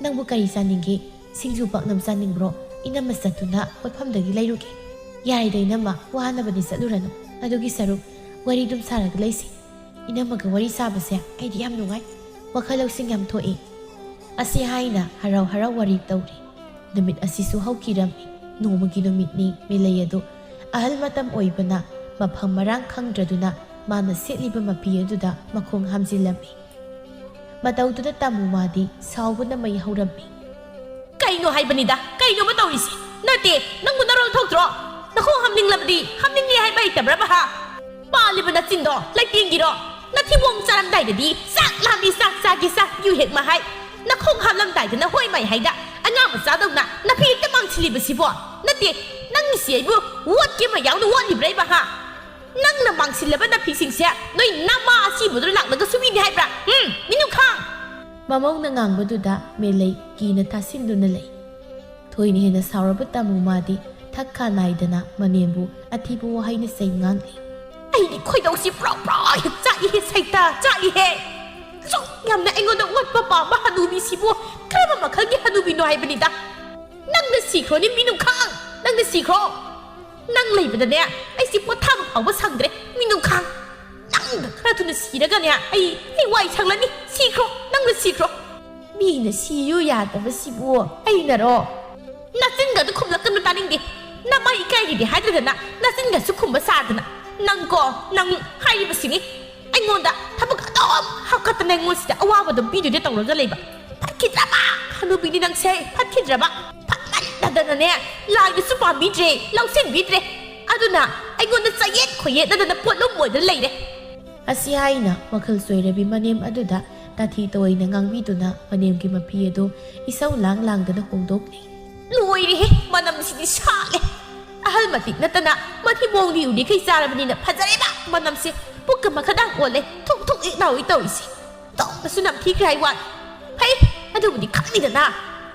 ꯅꯪꯕꯨ ꯀꯔꯤ ꯆꯥꯅꯤꯡꯒꯦ? ꯁꯤꯡꯖꯨ ꯄꯥꯛꯅꯝ ꯆꯥꯅꯤꯡꯕ꯭ꯔꯣ? ꯏꯅꯝꯃ ꯆꯠꯇꯨꯅ ꯄꯣꯠꯐꯝꯗꯒꯤ ꯂꯩꯔꯨꯒꯦ꯫ ꯌꯥꯔꯦꯗ ꯏꯅꯝꯃ, ꯋꯥꯅꯕꯅꯤ ꯆꯠꯂꯨꯔꯅꯨ꯫ ꯑꯗꯨꯒꯤ ꯁꯔꯨꯛ ꯋꯥꯔꯤ ꯑꯗꯨꯝ ꯁꯥꯔꯒ ꯂꯩꯁꯤ꯫ ꯏꯅꯝꯃꯒ ꯋꯥꯔꯤ ꯁꯥꯕꯁꯦ ꯑꯩꯗꯤ ꯌꯥꯝ ꯅꯨꯡꯉꯥꯏ꯫ ꯋꯥꯈꯜ ꯂꯧꯁꯤꯡ ꯌꯥꯝ ꯊꯣꯛꯏ꯫ ꯑꯁꯤ ꯍꯥꯏꯅ ꯍꯔꯥꯎ ꯍꯔꯥꯎ ꯋꯥꯔꯤ ꯇꯧꯔꯤ꯫ ꯅꯨꯃꯤꯠ ꯑꯁꯤꯁꯨ ꯍꯧꯈꯤꯔꯝꯃꯤ꯫ ꯅꯣꯡꯃꯒꯤ ꯅꯨꯃꯤꯠꯅꯤ꯫ ꯃꯦꯂꯩ ꯑꯗꯨ ꯑꯍꯜ ꯃꯇꯝ ꯑꯣꯏꯕꯅ ꯃꯐꯝ ꯃꯔꯥꯡ ꯈꯪꯗ꯭ꯔꯗꯨꯅ ꯃꯥꯅ ꯁꯦꯠꯂꯤꯕ ꯃꯐꯤ ꯑꯗꯨꯗ ꯃꯈꯣꯡ ꯍꯥꯝꯖꯤꯜꯂꯝꯃꯤ꯫ ꯃꯇꯧꯗꯨꯗ ꯇꯥꯃꯨ ꯃꯥꯗꯤ ꯁꯥꯎꯕꯅ ꯃꯩ ꯍꯧꯔꯝꯃꯤ꯫ "ꯀꯩꯅꯣ ꯍꯥꯏꯕꯅꯤꯗ, ꯀꯩꯅꯣꯕ ꯇꯧꯔꯤꯁꯤ? ꯅꯠꯇꯦ, ꯅꯪꯕꯨ ꯅꯔꯣꯜ ꯊꯣꯛꯇ꯭ꯔꯣ? ꯅꯈꯣꯡ ꯍꯥꯝꯅꯤꯡꯂꯕꯗꯤ ꯍꯥꯝꯅꯤꯡꯂꯦ ꯍꯥꯏꯕ ꯍꯩꯇꯕ꯭ꯔꯕ ꯍꯥ? ꯄꯥꯜꯂꯤꯕ ꯅꯆꯤꯟꯗꯣ ꯂꯩꯇꯦꯡꯒꯤꯔꯣ? ꯅꯊꯤꯕꯣꯡ ꯆꯥꯔꯝꯗꯥꯏꯗꯗꯤ ꯆꯥꯛ ꯂꯥꯝꯃꯤ, ꯆꯥꯛ ꯆꯥꯒꯦ, ꯆꯥꯛ ꯌꯨ ꯍꯦꯛ ꯃꯍꯥꯏ꯫ ꯅꯈꯣꯡ ꯍꯥꯝꯂꯝꯗꯥꯏꯗꯅ ꯍꯣꯏ ꯃꯥꯏ ꯍꯥꯏꯗ ꯑꯉꯥꯡ ꯃꯆꯥꯗꯧꯅ ꯅꯐꯤ ꯍꯦꯛꯇ ꯃꯥꯡꯁꯤꯜꯂꯤꯕꯁꯤꯕꯣ? ꯅꯠꯇꯦ, ꯅꯪꯒꯤꯁꯤ ꯑꯩꯕꯨ ꯋꯥꯠꯀꯦ ꯑꯃ ꯌꯥꯎꯅ ꯋꯥꯠꯂꯤꯕ꯭ꯔꯥ ꯏꯕ ꯍꯥ? ꯅꯪꯅ ꯃꯥꯡꯁꯤꯜꯂꯕ ꯅꯐꯤꯁꯤꯡꯁꯦ ꯅꯣꯏ ꯅꯃꯥ ꯑꯁꯤꯕꯗꯨꯅ ꯂꯥꯛꯂꯒ ꯁꯨꯕꯤꯅꯤ ꯍꯥꯏꯕ꯭ꯔꯥ? ꯎꯝ, ꯃꯤꯅꯨꯈꯥꯡ!" ꯃꯃꯧꯅ ꯉꯥꯡꯕꯗꯨꯗ ꯃꯦꯂꯩ ꯀꯤꯅ ꯇꯥꯁꯤꯟꯗꯨꯅ ꯂꯩ꯫ ꯊꯣꯏꯅ ꯍꯦꯟꯅ ꯁꯥꯎꯔꯕ ꯇꯥꯃꯨ ꯃꯥꯗꯤ ꯊꯛ ꯈꯥ ꯅꯥꯏꯗꯅ ꯃꯅꯦꯝꯕꯨ ꯑꯊꯤꯕ ꯋꯥꯍꯩꯅ ꯆꯩ ꯉꯥꯡꯂꯤ꯫ "ꯑꯩꯗꯤ ꯈꯣꯏꯗꯧꯁꯤ ꯄ꯭ꯔꯣ ꯄ꯭ꯔꯣ ꯍꯦꯛ ꯆꯥꯛꯏꯍꯦ ꯁꯩꯇꯥ, ꯆꯥꯛꯏꯍꯦ꯫ ꯑꯁꯨꯛ ꯌꯥꯝꯅ ꯑꯩꯉꯣꯟꯗ ꯑꯣꯠꯄ ꯄꯥꯝꯕ ꯍꯅꯨꯕꯤꯁꯤꯕꯨ ꯀꯔꯝꯕ ꯃꯈꯜꯒꯤ ꯍꯅꯨꯕꯤꯅꯣ ꯍꯥꯏꯕꯅꯤꯗ꯫ ꯅꯪꯅ ꯁꯤꯈ꯭ꯔꯣꯅꯦ ꯃꯤꯅꯨꯡꯈꯥꯡ, ꯅꯪꯅ ꯁꯤꯈ꯭ꯔꯣ꯫ ꯅꯪ ꯂꯩꯕꯗꯅꯦ ꯑꯩꯁꯤ ꯄꯣꯊꯥꯕ ꯐꯥꯎꯕ ꯁꯪꯗ꯭ꯔꯦ ꯃꯤꯅꯨꯡꯈꯥꯡ꯫ ꯅꯪꯗ ꯈꯔ ꯊꯨꯅ ꯁꯤꯔꯒꯅꯦ ꯑꯩ, ꯑꯩ ꯋꯥꯏ ꯁꯪꯂꯅꯤ꯫ ꯁꯤꯈ꯭ꯔꯣ, ꯅꯪꯅ ꯁꯤꯈ꯭ꯔꯣ꯫ ꯃꯤꯅ ꯁꯤꯌꯨ ꯌꯥꯗꯕꯁꯤꯕꯨ ꯑꯩꯅꯔꯣ?" "ꯅꯆꯤꯟꯒꯗꯨ ꯈꯨꯝꯂꯛꯀꯅꯨ ꯇꯥꯅꯤꯡꯗꯦ꯫ ꯅꯃꯥꯏ ꯏꯀꯥꯏꯔꯤꯗꯤ ꯍꯥꯏꯗ꯭ꯔꯗꯅ ꯅꯆꯤꯟꯒꯁꯨ ꯈꯨꯝꯕ ꯁꯥꯗꯅ꯫ ꯅꯪꯀꯣ, ꯅꯪ ꯍꯥꯏꯔꯤꯕꯁꯤꯅꯤ꯫ ꯑꯩꯉꯣꯟꯗ ꯊꯕꯛ ꯑꯗꯨꯝ ꯍꯥꯞꯀꯠꯇꯅ ꯑꯩꯉꯣꯟꯁꯤꯗ ꯑꯋꯥꯕꯗꯣ ꯄꯤꯗꯣꯏꯗ ꯇꯧꯔꯒ ꯂꯩꯕ꯫ ꯐꯠꯈꯤꯗ꯭ꯔꯕ ꯍꯅꯨꯕꯤꯅꯤ ꯅꯪꯁꯦ, ꯐꯠꯈꯤꯗ꯭ꯔꯕ꯫ ꯐꯠꯃꯟꯗꯗꯅꯅꯦ ꯂꯥꯏꯗꯁꯨ ꯄꯥꯝꯕꯤꯗ꯭ꯔꯦ, ꯂꯧꯁꯤꯟꯕꯤꯗ꯭ꯔꯦ꯫ ꯑꯗꯨꯅ ꯑꯩꯉꯣꯟꯗ ꯆꯌꯦꯠ ꯈꯣꯏꯌꯦꯠꯅꯗꯅ ꯄꯣꯠꯂꯨꯝ ꯑꯣꯏꯗꯅ ꯂꯩꯔꯦ꯫" ꯑꯁꯤ ꯍꯥꯏꯅ ꯋꯥꯈꯜ ꯆꯣꯏꯔꯕꯤ ꯃꯅꯦꯝ ꯑꯗꯨꯗ ꯇꯥꯊꯤ ꯇꯣꯏꯅ ꯉꯥꯡꯕꯤꯗꯨꯅ ꯃꯅꯦꯝꯒꯤ ꯃꯐꯤ ꯑꯗꯨ ꯏꯁꯧ ꯂꯥꯡ ꯂꯥꯡꯗꯅ ꯍꯣꯡꯗꯣꯛꯂꯤ꯫ "ꯂꯣꯏꯔꯦꯍꯦ, ꯃꯅꯝꯁꯤꯗꯤ ꯁꯥꯠꯂꯦ꯫ ꯑꯍꯜ ꯃꯇꯤꯛ ꯅꯠꯇꯅ ꯃꯊꯤꯕꯣꯡꯗꯤ ꯎꯔꯤꯈꯩ ꯆꯥꯔꯕꯅꯤꯅ ꯐꯖꯔꯦꯕ ꯃꯅꯝꯁꯦ꯫ ꯄꯨꯛꯀ ꯃꯈꯗꯥꯡ ꯑꯣꯜꯂꯦ, ꯊꯨꯛ ꯊꯨꯛ ꯍꯦꯛ ꯂꯥꯎꯏ ꯇꯧꯔꯤꯁꯦ꯫ ꯇꯣꯛꯅꯁꯨ ꯅꯝꯊꯤꯈ꯭ꯔꯦ ꯍꯥꯏ ꯋꯥꯅꯤ꯫ ꯐꯩ, ꯑꯗꯨꯕꯨꯗꯤ ꯈꯪꯉꯤꯗꯅ꯫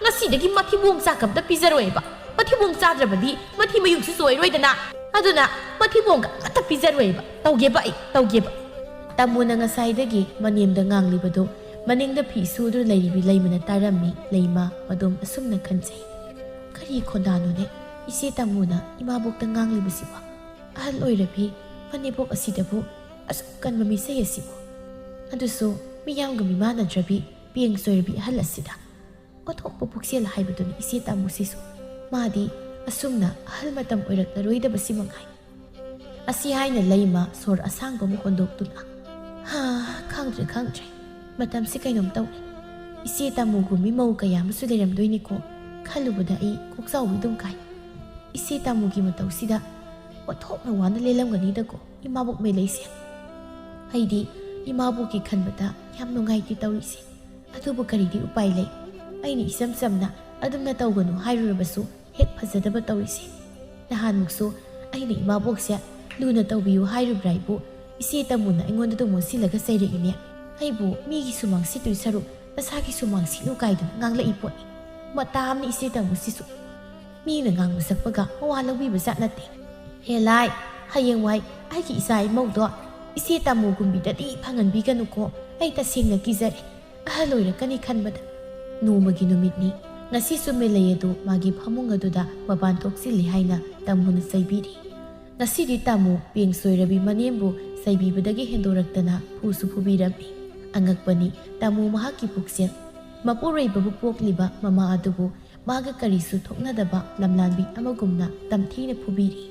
ꯉꯁꯤꯗꯒꯤ ꯃꯊꯤꯕꯣꯡ ꯆꯥꯛ ꯑꯝꯇ ꯄꯤꯖꯔꯣꯏꯕ꯫ ꯃꯊꯤꯕꯣꯡ ꯆꯥꯗ꯭ꯔꯕꯗꯤ ꯃꯊꯤ ꯃꯌꯨꯡꯁꯨ ꯆꯣꯏꯔꯣꯏꯗꯅ꯫ ꯑꯗꯨꯅ ꯃꯊꯤꯕꯣꯡꯒ ꯑꯃꯠꯇ ꯄꯤꯖꯔꯣꯏꯕ꯫ ꯇꯧꯒꯦꯕ ꯑꯩ, ꯇꯧꯒꯦꯕ꯫" ꯇꯥꯃꯣꯅ ꯉꯁꯥꯏꯗꯒꯤ ꯃꯅꯦꯝꯗ ꯉꯥꯡꯂꯤꯕꯗꯨ ꯃꯅꯤꯡꯗ ꯐꯤ ꯁꯨꯗꯨꯅ ꯂꯩꯔꯤꯕꯤ ꯂꯩꯃꯅ ꯇꯥꯔꯝꯃꯤ꯫ ꯂꯩꯃ ꯃꯗꯣꯝ ꯑꯁꯨꯝꯅ ꯈꯟꯖꯩ꯫ "ꯀꯔꯤ ꯈꯣꯟꯗꯥꯅꯣꯅꯦ? ꯏꯆꯦ ꯇꯥꯃꯣꯅ ꯏꯃꯥꯕꯣꯛꯇ ꯉꯥꯡꯂꯤꯕꯁꯤꯕꯣ? ꯑꯍꯜ ꯑꯣꯏꯔꯕꯤ ꯃꯅꯦꯝꯕꯣꯛ ꯑꯁꯤꯗꯕꯨ ꯑꯁꯨꯛ ꯀꯟꯕ ꯃꯤꯁꯩ ꯑꯁꯤꯕꯨ? ꯑꯗꯨꯁꯨ ꯃꯤꯌꯥꯝꯒ ꯃꯤꯃꯥꯟꯅꯗ꯭ꯔꯕꯤ ꯄꯦꯡ ꯆꯣꯏꯔꯕꯤ ꯑꯍꯜ ꯑꯁꯤꯗ꯫ ꯑꯣꯟꯊꯣꯛꯄ ꯄꯨꯛꯆꯦꯜ ꯍꯥꯏꯕꯗꯨꯅꯤ ꯏꯆꯦ ꯇꯥꯃꯣꯁꯤꯁꯨ꯫ ꯃꯥꯗꯤ ꯑꯁꯨꯝꯅ ꯑꯍꯜ ꯃꯇꯝ ꯑꯣꯏꯔꯛꯂꯔꯣꯏꯗꯕꯁꯤ ꯃꯉꯥꯏ꯫" ꯑꯁꯤ ꯍꯥꯏꯅ ꯂꯩꯃ ꯁꯣꯔ ꯑꯁꯥꯡꯕ ꯑꯃ ꯍꯣꯟꯗꯣꯛꯇꯨꯅ, "ꯍꯥ, ꯈꯪꯗ꯭ꯔꯦ, ꯈꯪꯗ꯭ꯔꯦ꯫ ꯃꯇꯝꯁꯤ ꯀꯩꯅꯣꯝ ꯇꯧꯔꯦ꯫ ꯏꯆꯦ ꯇꯥꯃꯣꯒꯨꯝꯕꯤ ꯃꯧ ꯀꯌꯥ ꯑꯃꯁꯨ ꯂꯩꯔꯝꯗꯣꯏꯅꯤꯀꯣ꯫ ꯈꯜꯂꯨꯕꯗ ꯑꯩ ꯀꯣꯛꯆꯥꯎꯕꯤ ꯑꯗꯨꯝ ꯀꯥꯏ꯫ ꯏꯆꯦ ꯇꯥꯃꯣꯒꯤ ꯃꯇꯧꯁꯤꯗ ꯑꯣꯟꯊꯣꯛꯅ ꯋꯥꯅ ꯂꯦꯜꯂꯝꯒꯅꯤꯗꯀꯣ ꯏꯃꯥꯕꯣꯛ ꯃꯦꯂꯩꯁꯦ꯫ ꯑꯩꯗꯤ ꯏꯃꯥꯕꯣꯛꯀꯤ ꯈꯟꯕꯗ ꯌꯥꯝ ꯅꯨꯡꯉꯥꯏꯇꯦ ꯇꯧꯔꯤꯁꯦ꯫ ꯑꯗꯨꯕꯨ ꯀꯔꯤꯗꯤ ꯎꯄꯥꯏ ꯂꯩ? ꯑꯩꯅ ꯏꯆꯝ ꯆꯝꯅ ꯑꯗꯨꯝꯅ ꯇꯧꯒꯅꯨ ꯍꯥꯏꯔꯨꯔꯕꯁꯨ ꯍꯦꯛ ꯐꯖꯗꯕ ꯇꯧꯔꯤꯁꯦ꯫ ꯅꯍꯥꯟꯃꯨꯛꯁꯨ ꯑꯩꯅ ꯏꯃꯥꯕꯣꯛꯁꯦ ꯂꯨꯅ ꯇꯧꯕꯤꯌꯨ ꯍꯥꯏꯔꯨꯕ꯭ꯔꯥ ꯍꯥꯏꯕꯨ, ꯏꯆꯦ ꯇꯥꯃꯣꯅ ꯑꯩꯉꯣꯟꯗ ꯑꯗꯨꯝ ꯑꯣꯟꯁꯤꯜꯂꯒ ꯆꯩꯔꯛꯏꯅꯦ꯫ ꯑꯩꯕꯨ ꯃꯤꯒꯤ ꯁꯨꯃꯥꯡ ꯁꯤꯠꯇꯣꯏ ꯁꯔꯨꯛ ꯅꯁꯥꯒꯤ ꯁꯨꯃꯥꯡ ꯁꯤꯠꯂꯨ ꯀꯥꯏꯗꯨꯅ ꯉꯥꯡꯂꯛꯏ ꯄꯣꯠꯅꯤ꯫ ꯃꯇꯥ ꯑꯃꯅꯤ ꯏꯆꯦ ꯇꯥꯃꯣꯁꯤꯁꯨ꯫ ꯃꯤꯅ ꯉꯥꯡꯕ ꯁꯛꯄꯒ ꯃꯋꯥ ꯂꯧꯕꯤꯕ ꯖꯥꯠ ꯅꯠꯇꯦ꯫ ꯍꯦ ꯂꯥꯏ, ꯍꯌꯦꯡꯋꯥꯏ ꯑꯩꯒꯤ ꯏꯆꯥ ꯏꯃꯧꯗꯣ ꯏꯆꯦ ꯇꯥꯃꯣꯒꯨꯝꯕꯤꯗꯗꯤ ꯐꯪꯍꯟꯕꯤꯒꯅꯨꯀꯣ꯫ ꯑꯩ ꯇꯁꯦꯡꯅ ꯀꯤꯖꯔꯦ꯫ ꯑꯍꯜ ꯑꯣꯏꯔꯛꯀꯅꯤ ꯈꯟꯕꯗ꯫ ꯅꯣꯡꯃꯒꯤ ꯅꯨꯃꯤꯠꯅꯤ꯫ ꯉꯁꯤꯁꯨ ꯃꯦꯂꯩ ꯑꯗꯨ ꯃꯥꯒꯤ ꯐꯃꯨꯡ ꯑꯗꯨꯗ ꯃꯄꯥꯟ ꯊꯣꯛꯆꯤꯜꯂꯤ ꯍꯥꯏꯅ ꯇꯥꯃꯣꯅ ꯆꯩꯕꯤꯔꯤ꯫ ꯉꯁꯤꯗꯤ ꯇꯥꯃꯣ ꯄꯦꯡ ꯁꯣꯏꯔꯕꯤ ꯃꯅꯦꯝꯕꯨ ꯆꯩꯕꯤꯕꯗꯒꯤ ꯍꯦꯟꯗꯣꯔꯛꯇꯅ ꯐꯨꯁꯨ ꯐꯨꯕꯤꯔꯝꯃꯤ꯫ ꯑꯉꯛꯄꯅꯤ, ꯇꯥꯃꯣ ꯃꯍꯥꯛꯀꯤ ꯄꯨꯛꯆꯦꯜ꯫ ꯃꯄꯨꯔꯣꯏꯕꯕꯨ ꯄꯣꯛꯂꯤꯕ ꯃꯃꯥ ꯑꯗꯨꯕꯨ ꯃꯥꯒ ꯀꯔꯤꯁꯨ ꯊꯣꯛꯅꯗꯕ ꯂꯝꯂꯥꯟꯕꯤ ꯑꯃꯒꯨꯝꯅ ꯇꯝꯊꯤꯅ ꯐꯨꯕꯤꯔꯤ꯫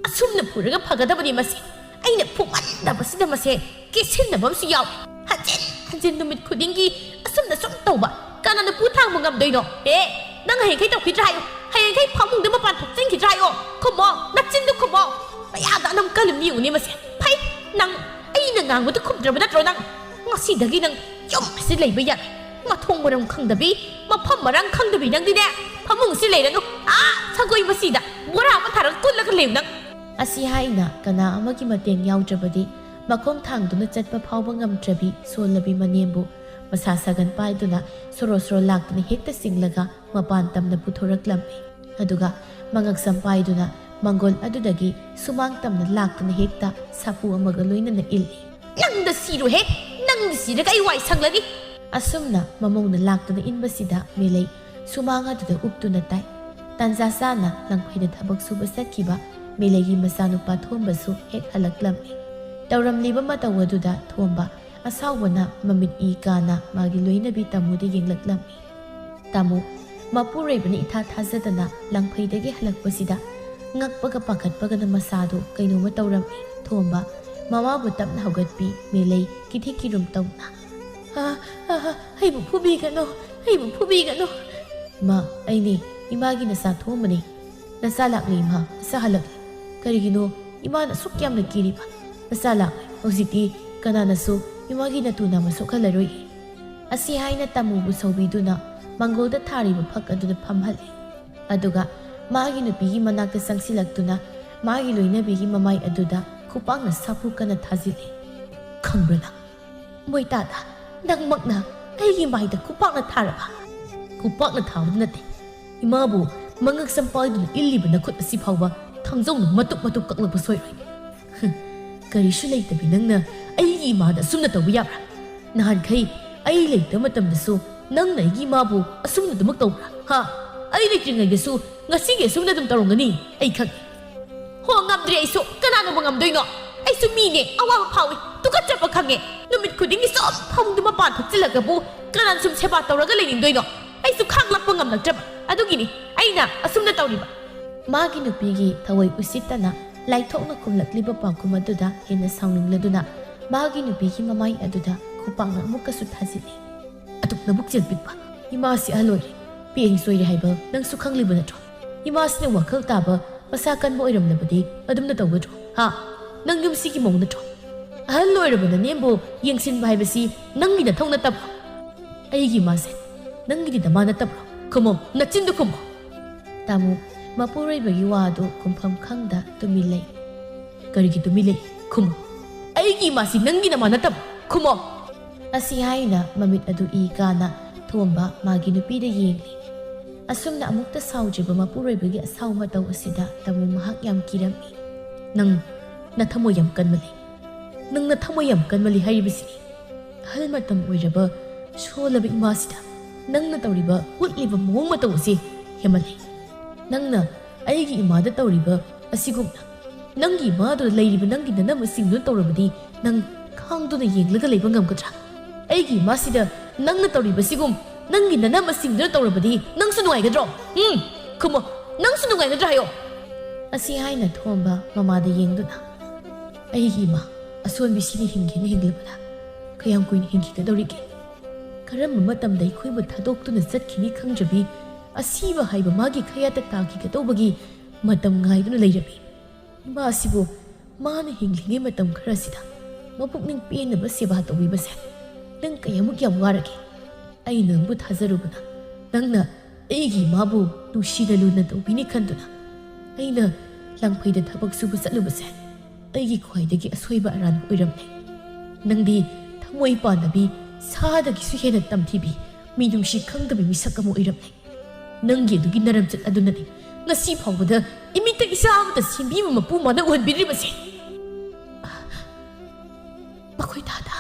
ꯑꯁꯨꯝꯅ ꯐꯨꯔꯒ ꯐꯒꯗꯕꯅꯤ ꯃꯁꯤ꯫ ꯑꯩꯅ ꯐꯨꯃꯟꯗꯕꯁꯤꯗ ꯃꯁꯦ ꯀꯦꯁꯤꯟꯅꯕ ꯑꯃꯁꯨ ꯌꯥꯎꯏ꯫ ꯍꯟꯖꯤꯟ ꯍꯟꯖꯤꯟ ꯅꯨꯃꯤꯠ ꯈꯨꯗꯤꯡꯒꯤ ꯑꯁꯨꯝꯅ ꯁꯨꯝ ꯇꯧꯕ ꯀꯅꯥꯅ ꯄꯨ ꯊꯥꯡꯕ ꯉꯝꯗꯣꯏꯅꯣ? ꯑꯦ, ꯅꯪ ꯍꯌꯦꯡꯈꯩ ꯇꯧꯈꯤꯗ꯭ꯔꯥ ꯍꯥꯏꯌꯨ꯫ ꯍꯌꯦꯡꯈꯩ ꯐꯃꯨꯡꯗ ꯃꯄꯥꯟ ꯊꯣꯛꯆꯤꯟꯈꯤꯗ꯭ꯔꯥ ꯍꯥꯏꯌꯣ꯫ ꯈꯨꯝꯃꯣ, ꯅꯆꯤꯟꯗꯨ ꯈꯨꯝꯃꯣ꯫ ꯃꯌꯥꯗ ꯑꯅꯝ ꯀꯜꯂꯤꯝꯅꯤ ꯌꯦꯡꯉꯨꯅꯦ ꯃꯁꯦ꯫ ꯐꯩ, ꯅꯪ ꯑꯩꯅ ꯉꯥꯡꯕꯗꯨ ꯈꯨꯝꯗ꯭ꯔꯕ ꯅꯠꯇ꯭ꯔꯣ ꯅꯪ? ꯉꯁꯤꯗꯒꯤ ꯅꯪ ꯌꯨꯝ ꯑꯁꯤ ꯂꯩꯕ ꯌꯥꯔꯣꯏ꯫ ꯃꯊꯣꯡ ꯃꯔꯝ ꯈꯪꯗꯕꯤ, ꯃꯐꯝ ꯃꯔꯥꯡ ꯈꯪꯗꯕꯤ ꯅꯪꯗꯤꯅꯦ, ꯐꯃꯨꯡꯁꯤ ꯂꯩꯔꯅꯨ꯫ ꯑꯥ, ꯁꯪꯒꯣꯏ ꯃꯆꯤꯗ ꯕꯣꯔꯥ ꯑꯃ ꯊꯥꯔꯒ ꯀꯨꯜꯂꯒ ꯂꯩꯌꯨ ꯅꯪ꯫ ꯑꯁꯤ ꯍꯥꯏꯅ ꯀꯅꯥ ꯑꯃꯒꯤ ꯃꯇꯦꯡ ꯌꯥꯎꯗ꯭ꯔꯕꯗꯤ ꯃꯈꯣꯡ ꯊꯥꯡꯗꯨꯅ ꯆꯠꯄ ꯐꯥꯎꯕ ꯉꯝꯗ꯭ꯔꯕꯤ ꯁꯣꯜꯂꯕꯤ ꯃꯅꯦꯝꯕꯨ ꯃꯁꯥ ꯁꯥꯒꯟ ꯄꯥꯏꯗꯨꯅ ꯁꯣꯔꯣ ꯁꯣꯔꯣ ꯂꯥꯛꯇꯨꯅ ꯍꯦꯛꯇ ꯆꯤꯡꯂꯒ ꯃꯄꯥꯟ ꯇꯝꯅ ꯄꯨꯊꯣꯔꯛꯂꯝꯃꯤ꯫ ꯑꯗꯨꯒ ꯃꯉꯛꯁꯝ ꯄꯥꯏꯗꯨꯅ ꯃꯪꯒꯣꯜ ꯑꯗꯨꯗꯒꯤ ꯁꯨꯃꯥꯡ ꯇꯝꯅ ꯂꯥꯛꯇꯨꯅ ꯍꯦꯛꯇ ꯁꯥꯐꯨ ꯑꯃꯒ ꯂꯣꯏꯅꯅ ꯏꯜꯂꯤ꯫ ꯅꯪꯗ ꯁꯤꯔꯨꯍꯦ! ꯅꯪꯗ ꯁꯤꯔꯒ ꯑꯩ ꯋꯥꯏ ꯁꯪꯂꯅꯤ! ꯑꯁꯨꯝꯅ ꯃꯃꯧꯅ ꯂꯥꯛꯇꯨꯅ ꯏꯟꯕꯁꯤꯗ ꯃꯦꯂꯩ ꯁꯨꯃꯥꯡ ꯑꯗꯨꯗ ꯎꯞꯇꯨꯅ ꯇꯥꯏ꯫ ꯇꯥꯟꯖꯥ ꯆꯥꯅ ꯂꯪꯐꯩꯗ ꯊꯕꯛ ꯁꯨꯕ ꯆꯠꯈꯤꯕ ꯃꯦꯂꯩꯒꯤ ꯃꯆꯥꯅꯨꯄꯥ ꯊꯣꯝꯕꯁꯨ ꯍꯦꯛ ꯍꯜꯂꯛꯂꯝꯃꯤ꯫ ꯇꯧꯔꯝꯂꯤꯕ ꯃꯇꯧ ꯑꯗꯨꯗ ꯊꯣꯝꯕ ꯑꯁꯥꯎꯕꯅ ꯃꯃꯤꯠ ꯏ ꯀꯥꯅ ꯃꯥꯒꯤ ꯂꯣꯏꯅꯕꯤ ꯇꯥꯃꯣꯗ ꯌꯦꯡꯂꯛꯂꯝꯃꯤ꯫ ꯇꯥꯃꯣ, ꯃꯄꯨꯔꯣꯏꯕꯅ ꯏꯊꯥ ꯊꯥꯖꯗꯅ ꯂꯪꯐꯩꯗꯒꯤ ꯍꯜꯂꯛꯄꯁꯤꯗ ꯉꯛꯄꯒ ꯄꯥꯈꯠꯄꯒꯅ ꯃꯁꯥꯗꯨ ꯀꯩꯅꯣꯝꯃ ꯇꯧꯔꯝꯃꯤ꯫ ꯊꯣꯝꯕ, ꯃꯃꯥꯕꯨ ꯇꯞꯅ ꯍꯧꯒꯠꯄꯤ, ꯃꯦꯂꯩ ꯀꯤꯊꯤ ꯀꯤꯔꯨꯝ ꯇꯧꯅ꯫ "ꯑ, ꯑ, ꯑ, ꯑꯩꯕꯨ ꯐꯨꯕꯤꯒꯅꯨ, ꯑꯩꯕꯨ ꯐꯨꯕꯤꯒꯅꯨ!" "ꯏꯃꯥ, ꯑꯩꯅꯤ, ꯏꯃꯥꯒꯤ ꯅꯆꯥ ꯊꯣꯝꯕꯅꯤ꯫ ꯅꯆꯥ ꯂꯥꯛꯂꯤ ꯏꯃꯥ, ꯅꯆꯥ ꯍꯜꯂꯛꯂꯤ꯫ ꯀꯔꯤꯒꯤꯅꯣ ꯏꯃꯥꯅ ꯑꯁꯨꯛ ꯌꯥꯝꯅ ꯀꯤꯔꯤꯕ? ꯅꯆꯥ ꯂꯥꯛꯂꯤ꯫ ꯍꯧꯖꯤꯛꯇꯤ ꯀꯅꯥꯅꯁꯨ ꯏꯃꯥꯒꯤ ꯅꯇꯨ ꯅꯥꯝꯃ ꯁꯣꯛꯍꯜꯂꯔꯣꯏ꯫" ꯑꯁꯤ ꯍꯥꯏꯅ ꯇꯥꯃꯣꯕꯨ ꯁꯧꯕꯤꯗꯨꯅ ꯃꯪꯒꯣꯜꯗ ꯊꯥꯔꯤꯕ ꯐꯛ ꯑꯗꯨꯗ ꯐꯝꯍꯜꯂꯤ꯫ ꯑꯗꯨꯒ ꯃꯥꯒꯤ ꯅꯨꯄꯤꯒꯤ ꯃꯅꯥꯛꯇ ꯆꯪꯁꯤꯜꯂꯛꯇꯨꯅ ꯃꯥꯒꯤ ꯂꯣꯏꯅꯕꯤꯒꯤ ꯃꯃꯥꯏ ꯑꯗꯨꯗ ꯈꯨꯄꯥꯛꯅ ꯁꯥꯐꯨ ꯀꯟꯅ ꯊꯥꯖꯤꯜꯂꯤ꯫ "ꯈꯪꯕ꯭ꯔꯥ ꯅꯪ? ꯃꯣꯏꯇꯥꯗ, ꯅꯪꯃꯛꯅ ꯑꯩꯒꯤ ꯃꯥꯏꯗ ꯈꯨꯄꯥꯛꯅ ꯊꯥꯔꯕ?" "ꯈꯨꯄꯥꯛꯅ ꯊꯥꯕꯗꯨ ꯅꯠꯇꯦ, ꯏꯃꯥꯕꯨ ꯃꯉꯛ ꯁꯝ ꯄꯥꯏꯗꯨꯅ ꯏꯜꯂꯤꯕ ꯅꯈꯨꯠ ꯑꯁꯤ ꯐꯥꯎꯕ ꯊꯥꯡꯖꯧꯅ ꯃꯇꯨꯞ ꯃꯇꯨꯞ ꯀꯛꯂꯛꯄ ꯁꯣꯏꯔꯣꯏ꯫ ꯍꯝ, ꯀꯔꯤꯁꯨ ꯂꯩꯇꯕꯤ ꯅꯪꯅ ꯑꯩꯒꯤ ꯏꯃꯥꯗ ꯑꯁꯨꯝꯅ ꯇꯧꯕ ꯌꯥꯕ꯭ꯔꯥ? ꯅꯍꯥꯟꯈꯩ ꯑꯩ ꯂꯩꯇꯕ ꯃꯇꯝꯗꯁꯨ ꯅꯪꯅ ꯑꯩꯒꯤ ꯏꯃꯥꯕꯨ ꯑꯁꯨꯝꯅ ꯑꯗꯨꯃꯛ ꯇꯧꯕ꯭ꯔꯥ? ꯍꯥ? ꯑꯩ ꯂꯩꯇ꯭ꯔꯤꯉꯩꯗꯁꯨ ꯉꯁꯤꯒꯤ ꯑꯁꯨꯝꯅ ꯑꯗꯨꯝ ꯇꯧꯔꯝꯒꯅꯤ, ꯑꯩ ꯈꯪꯉꯤ꯫ ꯍꯣ, ꯉꯝꯗ꯭ꯔꯦ ꯑꯩꯁꯨ꯫ ꯀꯅꯥꯅꯕꯨ ꯉꯝꯗꯣꯏꯅꯣ? ꯑꯩꯁꯨ ꯃꯤꯅꯦ, ꯑꯋꯥꯕ ꯐꯥꯎꯏ, ꯇꯨꯀꯠꯆꯕ ꯈꯪꯉꯦ꯫ ꯅꯨꯃꯤꯠ ꯈꯨꯗꯤꯡꯒꯤ ꯁꯨꯝ ꯐꯃꯨꯡꯗ ꯃꯄꯥꯟ ꯊꯣꯛꯆꯤꯜꯂꯒꯕꯨ ꯀꯅꯥꯅ ꯁꯨꯝ ꯁꯦꯕꯥ ꯇꯧꯔꯒ ꯂꯩꯅꯤꯡꯗꯣꯏꯅꯣ? ꯑꯩꯁꯨ ꯈꯥꯡꯂꯛꯄ ꯉꯝꯂꯛꯇ꯭ꯔꯕ꯫ ꯑꯗꯨꯒꯤꯅꯤ ꯑꯩꯅ ꯑꯁꯨꯝꯅ ꯇꯧꯔꯤꯕ꯫ ꯃꯥꯒꯤ ꯅꯨꯄꯤꯒꯤ ꯊꯋꯥꯏ ꯎꯁꯤꯠꯇꯅ ꯂꯥꯏꯊꯣꯛꯅ ꯈꯨꯝꯂꯛꯂꯤꯕ ꯄꯥꯎꯈꯨꯝ ꯑꯗꯨꯗ ꯍꯦꯟꯅ ꯁꯥꯎꯅꯤꯡꯂꯗꯨꯅ ꯃꯥꯒꯤ ꯅꯨꯄꯤꯒꯤ ꯃꯃꯥꯏ ꯑꯗꯨꯗ ꯈꯨꯄꯥꯛꯅ ꯑꯃꯨꯛꯀꯁꯨ ꯊꯥꯖꯤꯜꯂꯤ꯫ ꯑꯗꯨꯛ ꯅꯕꯨꯛ ꯆꯦꯜ ꯄꯤꯛꯄ ꯏꯃꯥꯁꯤ ꯑꯍꯜ ꯑꯣꯏꯔꯦ, ꯄꯤꯛꯏ ꯁꯣꯏꯔꯦ ꯍꯥꯏꯕ ꯅꯪꯁꯨ ꯈꯪꯂꯤꯕ ꯅꯠꯇ꯭ꯔꯣ? ꯏꯃꯥꯁꯤꯅ ꯋꯥꯈꯜ ꯇꯥꯕ, ꯃꯁꯥ ꯀꯟꯕ ꯑꯣꯏꯔꯝꯂꯕꯗꯤ ꯑꯗꯨꯝꯅ ꯇꯧꯒꯗ꯭ꯔꯣ? ꯍꯥ? ꯅꯪ ꯌꯨꯝꯁꯤꯒꯤ ꯃꯧ ꯅꯠꯇ꯭ꯔꯣ? ꯑꯍꯜ ꯑꯣꯏꯔꯕ ꯅꯅꯦꯝꯕꯨ ꯌꯦꯡꯁꯤꯟꯕ ꯍꯥꯏꯕꯁꯤ ꯅꯪꯒꯤ ꯅꯊꯧ ꯅꯠꯇꯕ꯭ꯔꯣ? ꯑꯩꯒꯤ ꯏꯃꯥꯁꯦ ꯅꯪꯒꯤꯗꯤ ꯗꯃꯥ ꯅꯠꯇꯕ꯭ꯔꯣ? ꯈꯨꯝꯃꯣ, ꯅꯆꯤꯟꯗꯨ ꯈꯨꯝꯃꯣ꯫ ꯇꯥꯃꯣ, ꯃꯄꯨꯔꯣꯏꯕꯒꯤ ꯋꯥ ꯑꯗꯨ ꯈꯨꯝꯐꯝ ꯈꯪꯗ ꯇꯨꯃꯤꯟ ꯂꯩ꯫ ꯀꯔꯤꯒꯤ ꯇꯨꯃꯤꯟ ꯂꯩ? ꯈꯨꯝꯃꯣ꯫ ꯑꯩꯒꯤ ꯏꯃꯥꯁꯤ ꯅꯪꯒꯤ ꯅꯃꯥ ꯅꯠꯇꯕ꯭ꯔꯣ? ꯈꯨꯝꯃꯣ꯫ ꯑꯁꯤ ꯍꯥꯏꯅ ꯃꯃꯤꯠ ꯑꯗꯨ ꯏ ꯀꯥꯅ ꯊꯣꯝꯕ ꯃꯥꯒꯤ ꯅꯨꯄꯤꯗ ꯌꯦꯡꯂꯤ꯫ ꯑꯁꯨꯝꯅ ꯑꯃꯨꯛꯇ ꯁꯥꯎꯗ꯭ꯔꯤꯕ ꯃꯄꯨꯔꯣꯏꯕꯒꯤ ꯑꯁꯥꯎ ꯃꯇꯧ ꯑꯁꯤꯗ ꯇꯥꯃꯣ ꯃꯍꯥꯛ ꯌꯥꯝ ꯀꯤꯔꯝꯃꯤ꯫ ꯅꯪ ꯅꯊꯃꯣꯏ ꯌꯥꯝ ꯀꯟꯃꯜꯂꯤ꯫ ꯅꯪ ꯅꯊꯃꯣꯏ ꯌꯥꯝ ꯀꯟꯃꯜꯂꯤ ꯍꯥꯏꯔꯤꯕꯁꯤꯅꯤ꯫ ꯑꯍꯜ ꯃꯇꯝ ꯑꯣꯏꯔꯕ ꯁꯣꯜꯂꯕ ꯏꯃꯥꯁꯤꯗ ꯅꯪꯅ ꯇꯧꯔꯤꯕ ꯎꯠꯂꯤꯕ ꯃꯑꯣꯡ ꯃꯇꯧ ꯑꯁꯤ ꯍꯦꯟꯃꯜꯂꯤ꯫ ꯅꯪꯅ ꯑꯩꯒꯤ ꯏꯃꯥꯗ ꯇꯧꯔꯤꯕ ꯑꯁꯤꯒꯨꯝꯅ ꯅꯪꯒꯤ ꯏꯃꯥꯗꯨꯗ ꯂꯩꯔꯤꯕ ꯅꯪꯒꯤ ꯅꯅꯝꯃꯁꯤꯡꯗꯨꯅ ꯇꯧꯔꯕꯗꯤ ꯅꯪ ꯈꯥꯡꯗꯨꯅ ꯌꯦꯡꯂꯒ ꯂꯩꯕ ꯉꯝꯒꯗ꯭ꯔꯥ? ꯑꯩꯒꯤ ꯏꯃꯥꯁꯤꯗ ꯅꯪꯅ ꯇꯧꯔꯤꯕꯁꯤꯒꯨꯝ ꯅꯪꯒꯤ ꯅꯅꯝꯃꯁꯤꯡꯗꯨꯅ ꯇꯧꯔꯕꯗꯤ ꯅꯪꯁꯨ ꯅꯨꯡꯉꯥꯏꯒꯗ꯭ꯔꯣ? ꯎꯝ, ꯈꯨꯝꯃꯣ, ꯅꯪꯁꯨ ꯅꯨꯡꯉꯥꯏꯒꯗ꯭ꯔꯥ ꯍꯥꯏꯌꯣ꯫ ꯑꯁꯤ ꯍꯥꯏꯅ ꯊꯣꯝꯕ ꯃꯃꯥꯗ ꯌꯦꯡꯗꯨꯅ, "ꯑꯩꯒꯤ ꯏꯃꯥ ꯑꯁꯣꯟꯕꯤꯁꯤꯅ ꯍꯤꯡꯒꯦꯅ ꯍꯤꯡꯂꯕꯗ ꯀꯌꯥꯝ ꯀꯨꯏꯅ ꯍꯤꯡꯈꯤꯒꯗꯧꯔꯤꯒꯦ? ꯀꯔꯝꯕ ꯃꯇꯝꯗ ꯑꯩꯈꯣꯏꯕꯨ ꯊꯥꯗꯣꯛꯇꯨꯅ ꯆꯠꯈꯤꯅꯤ ꯈꯪꯗ꯭ꯔꯕꯤ ꯑꯁꯤꯕ ꯍꯥꯏꯕ ꯃꯥꯒꯤ ꯈꯌꯥꯠꯇ ꯇꯥꯈꯤꯒꯗꯧꯕꯒꯤ ꯃꯇꯝ ꯉꯥꯏꯗꯨꯅ ꯂꯩꯔꯝꯃꯤ꯫ ꯏꯃꯥ ꯑꯁꯤꯕꯨ ꯃꯥꯅ ꯍꯤꯡꯂꯤꯉꯩ ꯃꯇꯝ ꯈꯔꯁꯤꯗ ꯃꯄꯨꯛꯅꯤꯡ ꯄꯦꯟꯅꯕ ꯁꯦꯕꯥ ꯇꯧꯕꯤꯕꯁꯦ ꯅꯪ ꯀꯌꯥꯃꯨꯛ ꯌꯥꯝ ꯋꯥꯔꯒꯦ? ꯑꯩꯅ ꯅꯪꯕꯨ ꯊꯥꯖꯔꯨꯕꯅ ꯅꯪꯅ ꯑꯩꯒꯤ ꯏꯃꯥꯕꯨ ꯅꯨꯡꯁꯤꯅ ꯂꯨꯅ ꯇꯧꯕꯤꯅꯤ ꯈꯟꯗꯨꯅ ꯑꯩꯅ ꯂꯪꯐꯩꯗ ꯊꯕꯛ ꯁꯨꯕ ꯆꯠꯂꯨꯕꯁꯦ ꯑꯩꯒꯤ ꯈ꯭ꯋꯥꯏꯗꯒꯤ ꯑꯁꯣꯏꯕ ꯑꯔꯥꯟꯕ ꯑꯣꯏꯔꯝꯂꯦ꯫ ꯅꯪꯗꯤ ꯊꯃꯣꯏ ꯄꯥꯟꯗꯕꯤ, ꯁꯥꯗꯒꯤꯁꯨ ꯍꯦꯟꯅ ꯇꯝꯊꯤꯕꯤ, ꯃꯤꯅꯨꯡꯁꯤ ꯈꯪꯗꯕꯤ ꯃꯤꯁꯛ ꯑꯃ ꯑꯣꯏꯔꯝꯂꯦ꯫ ꯅꯪꯒꯤ ꯑꯗꯨꯒꯤ ꯅꯔꯝꯆꯠ ꯑꯗꯨꯅꯅꯤ ꯉꯁꯤ ꯐꯥꯎꯕꯗ ꯏꯃꯤꯠꯇ ꯏꯆꯥ ꯑꯃꯇ ꯁꯦꯝꯕꯤꯕ ꯃꯄꯨ ꯃꯥꯅ ꯑꯣꯟꯕꯤꯔꯤꯕꯁꯦ꯫ ꯃꯈꯣꯏ ꯊꯥꯗ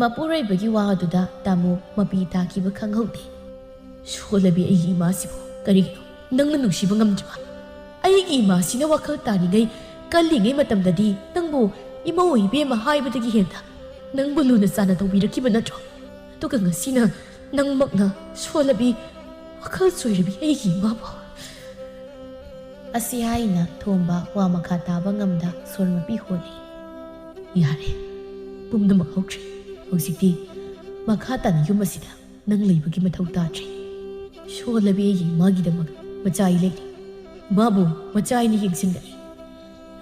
ꯃꯄꯨꯔꯣꯏꯕꯒꯤ ꯋꯥ ꯑꯗꯨꯗ ꯇꯥꯃꯣ ꯃꯄꯤ ꯇꯥꯈꯤꯕ ꯈꯪꯍꯧꯗꯦ꯫ ꯁꯣꯜꯂꯕꯤ ꯑꯩꯒꯤ ꯏꯃꯥꯁꯤꯕꯨ ꯀꯔꯤꯒꯤꯅꯣ ꯅꯪꯅ ꯅꯨꯡꯁꯤꯕ ꯉꯝꯗ꯭ꯔꯤꯕ? ꯑꯩꯒꯤ ꯏꯃꯥꯁꯤꯅ ꯋꯥꯈꯜ ꯇꯥꯔꯤꯉꯩ, ꯀꯜꯂꯤꯉꯩ ꯃꯇꯝꯗꯗꯤ ꯅꯪꯕꯨ ꯏꯃꯧ ꯏꯕꯦꯝꯃ ꯍꯥꯏꯕꯗꯒꯤ ꯍꯦꯟꯅ ꯅꯪꯕꯨ ꯂꯨꯅ ꯆꯥꯟꯅ ꯇꯧꯕꯤꯔꯛꯈꯤꯕ ꯅꯠꯇ꯭ꯔꯣ? ꯑꯗꯨꯒ ꯉꯁꯤꯅ ꯅꯪꯃꯛꯅ ꯁꯣꯜꯂꯕꯤ ꯋꯥꯈꯜ ꯆꯣꯏꯔꯕꯤ ꯑꯩꯒꯤ ꯏꯃꯥꯕꯨ꯫ ꯑꯁꯤ ꯍꯥꯏꯅ ꯊꯣꯝꯕ ꯋꯥ ꯃꯈꯥ ꯇꯥꯕ ꯉꯝꯗ ꯁꯣꯔ ꯃꯄꯤ ꯍꯣꯜꯂꯤ꯫ ꯌꯥꯔꯦ, ꯄꯨꯝꯅꯃꯛ ꯍꯧꯈ꯭ꯔꯦ꯫ ꯍꯧꯖꯤꯛꯇꯤ ꯃꯈꯥ ꯇꯥꯅ ꯌꯨꯝ ꯑꯁꯤꯗ ꯅꯪ ꯂꯩꯕꯒꯤ ꯃꯊꯧ ꯇꯥꯗ꯭ꯔꯦ꯫ ꯁꯣꯜꯂꯕꯤ ꯑꯩꯒꯤ ꯏꯃꯥꯒꯤꯗꯃꯛ ꯃꯆꯥ ꯑꯩ ꯂꯩꯔꯤ꯫ ꯏꯃꯥꯕꯨ ꯃꯆꯥ ꯑꯩꯅ ꯌꯦꯡꯁꯤꯟꯒꯅꯤ꯫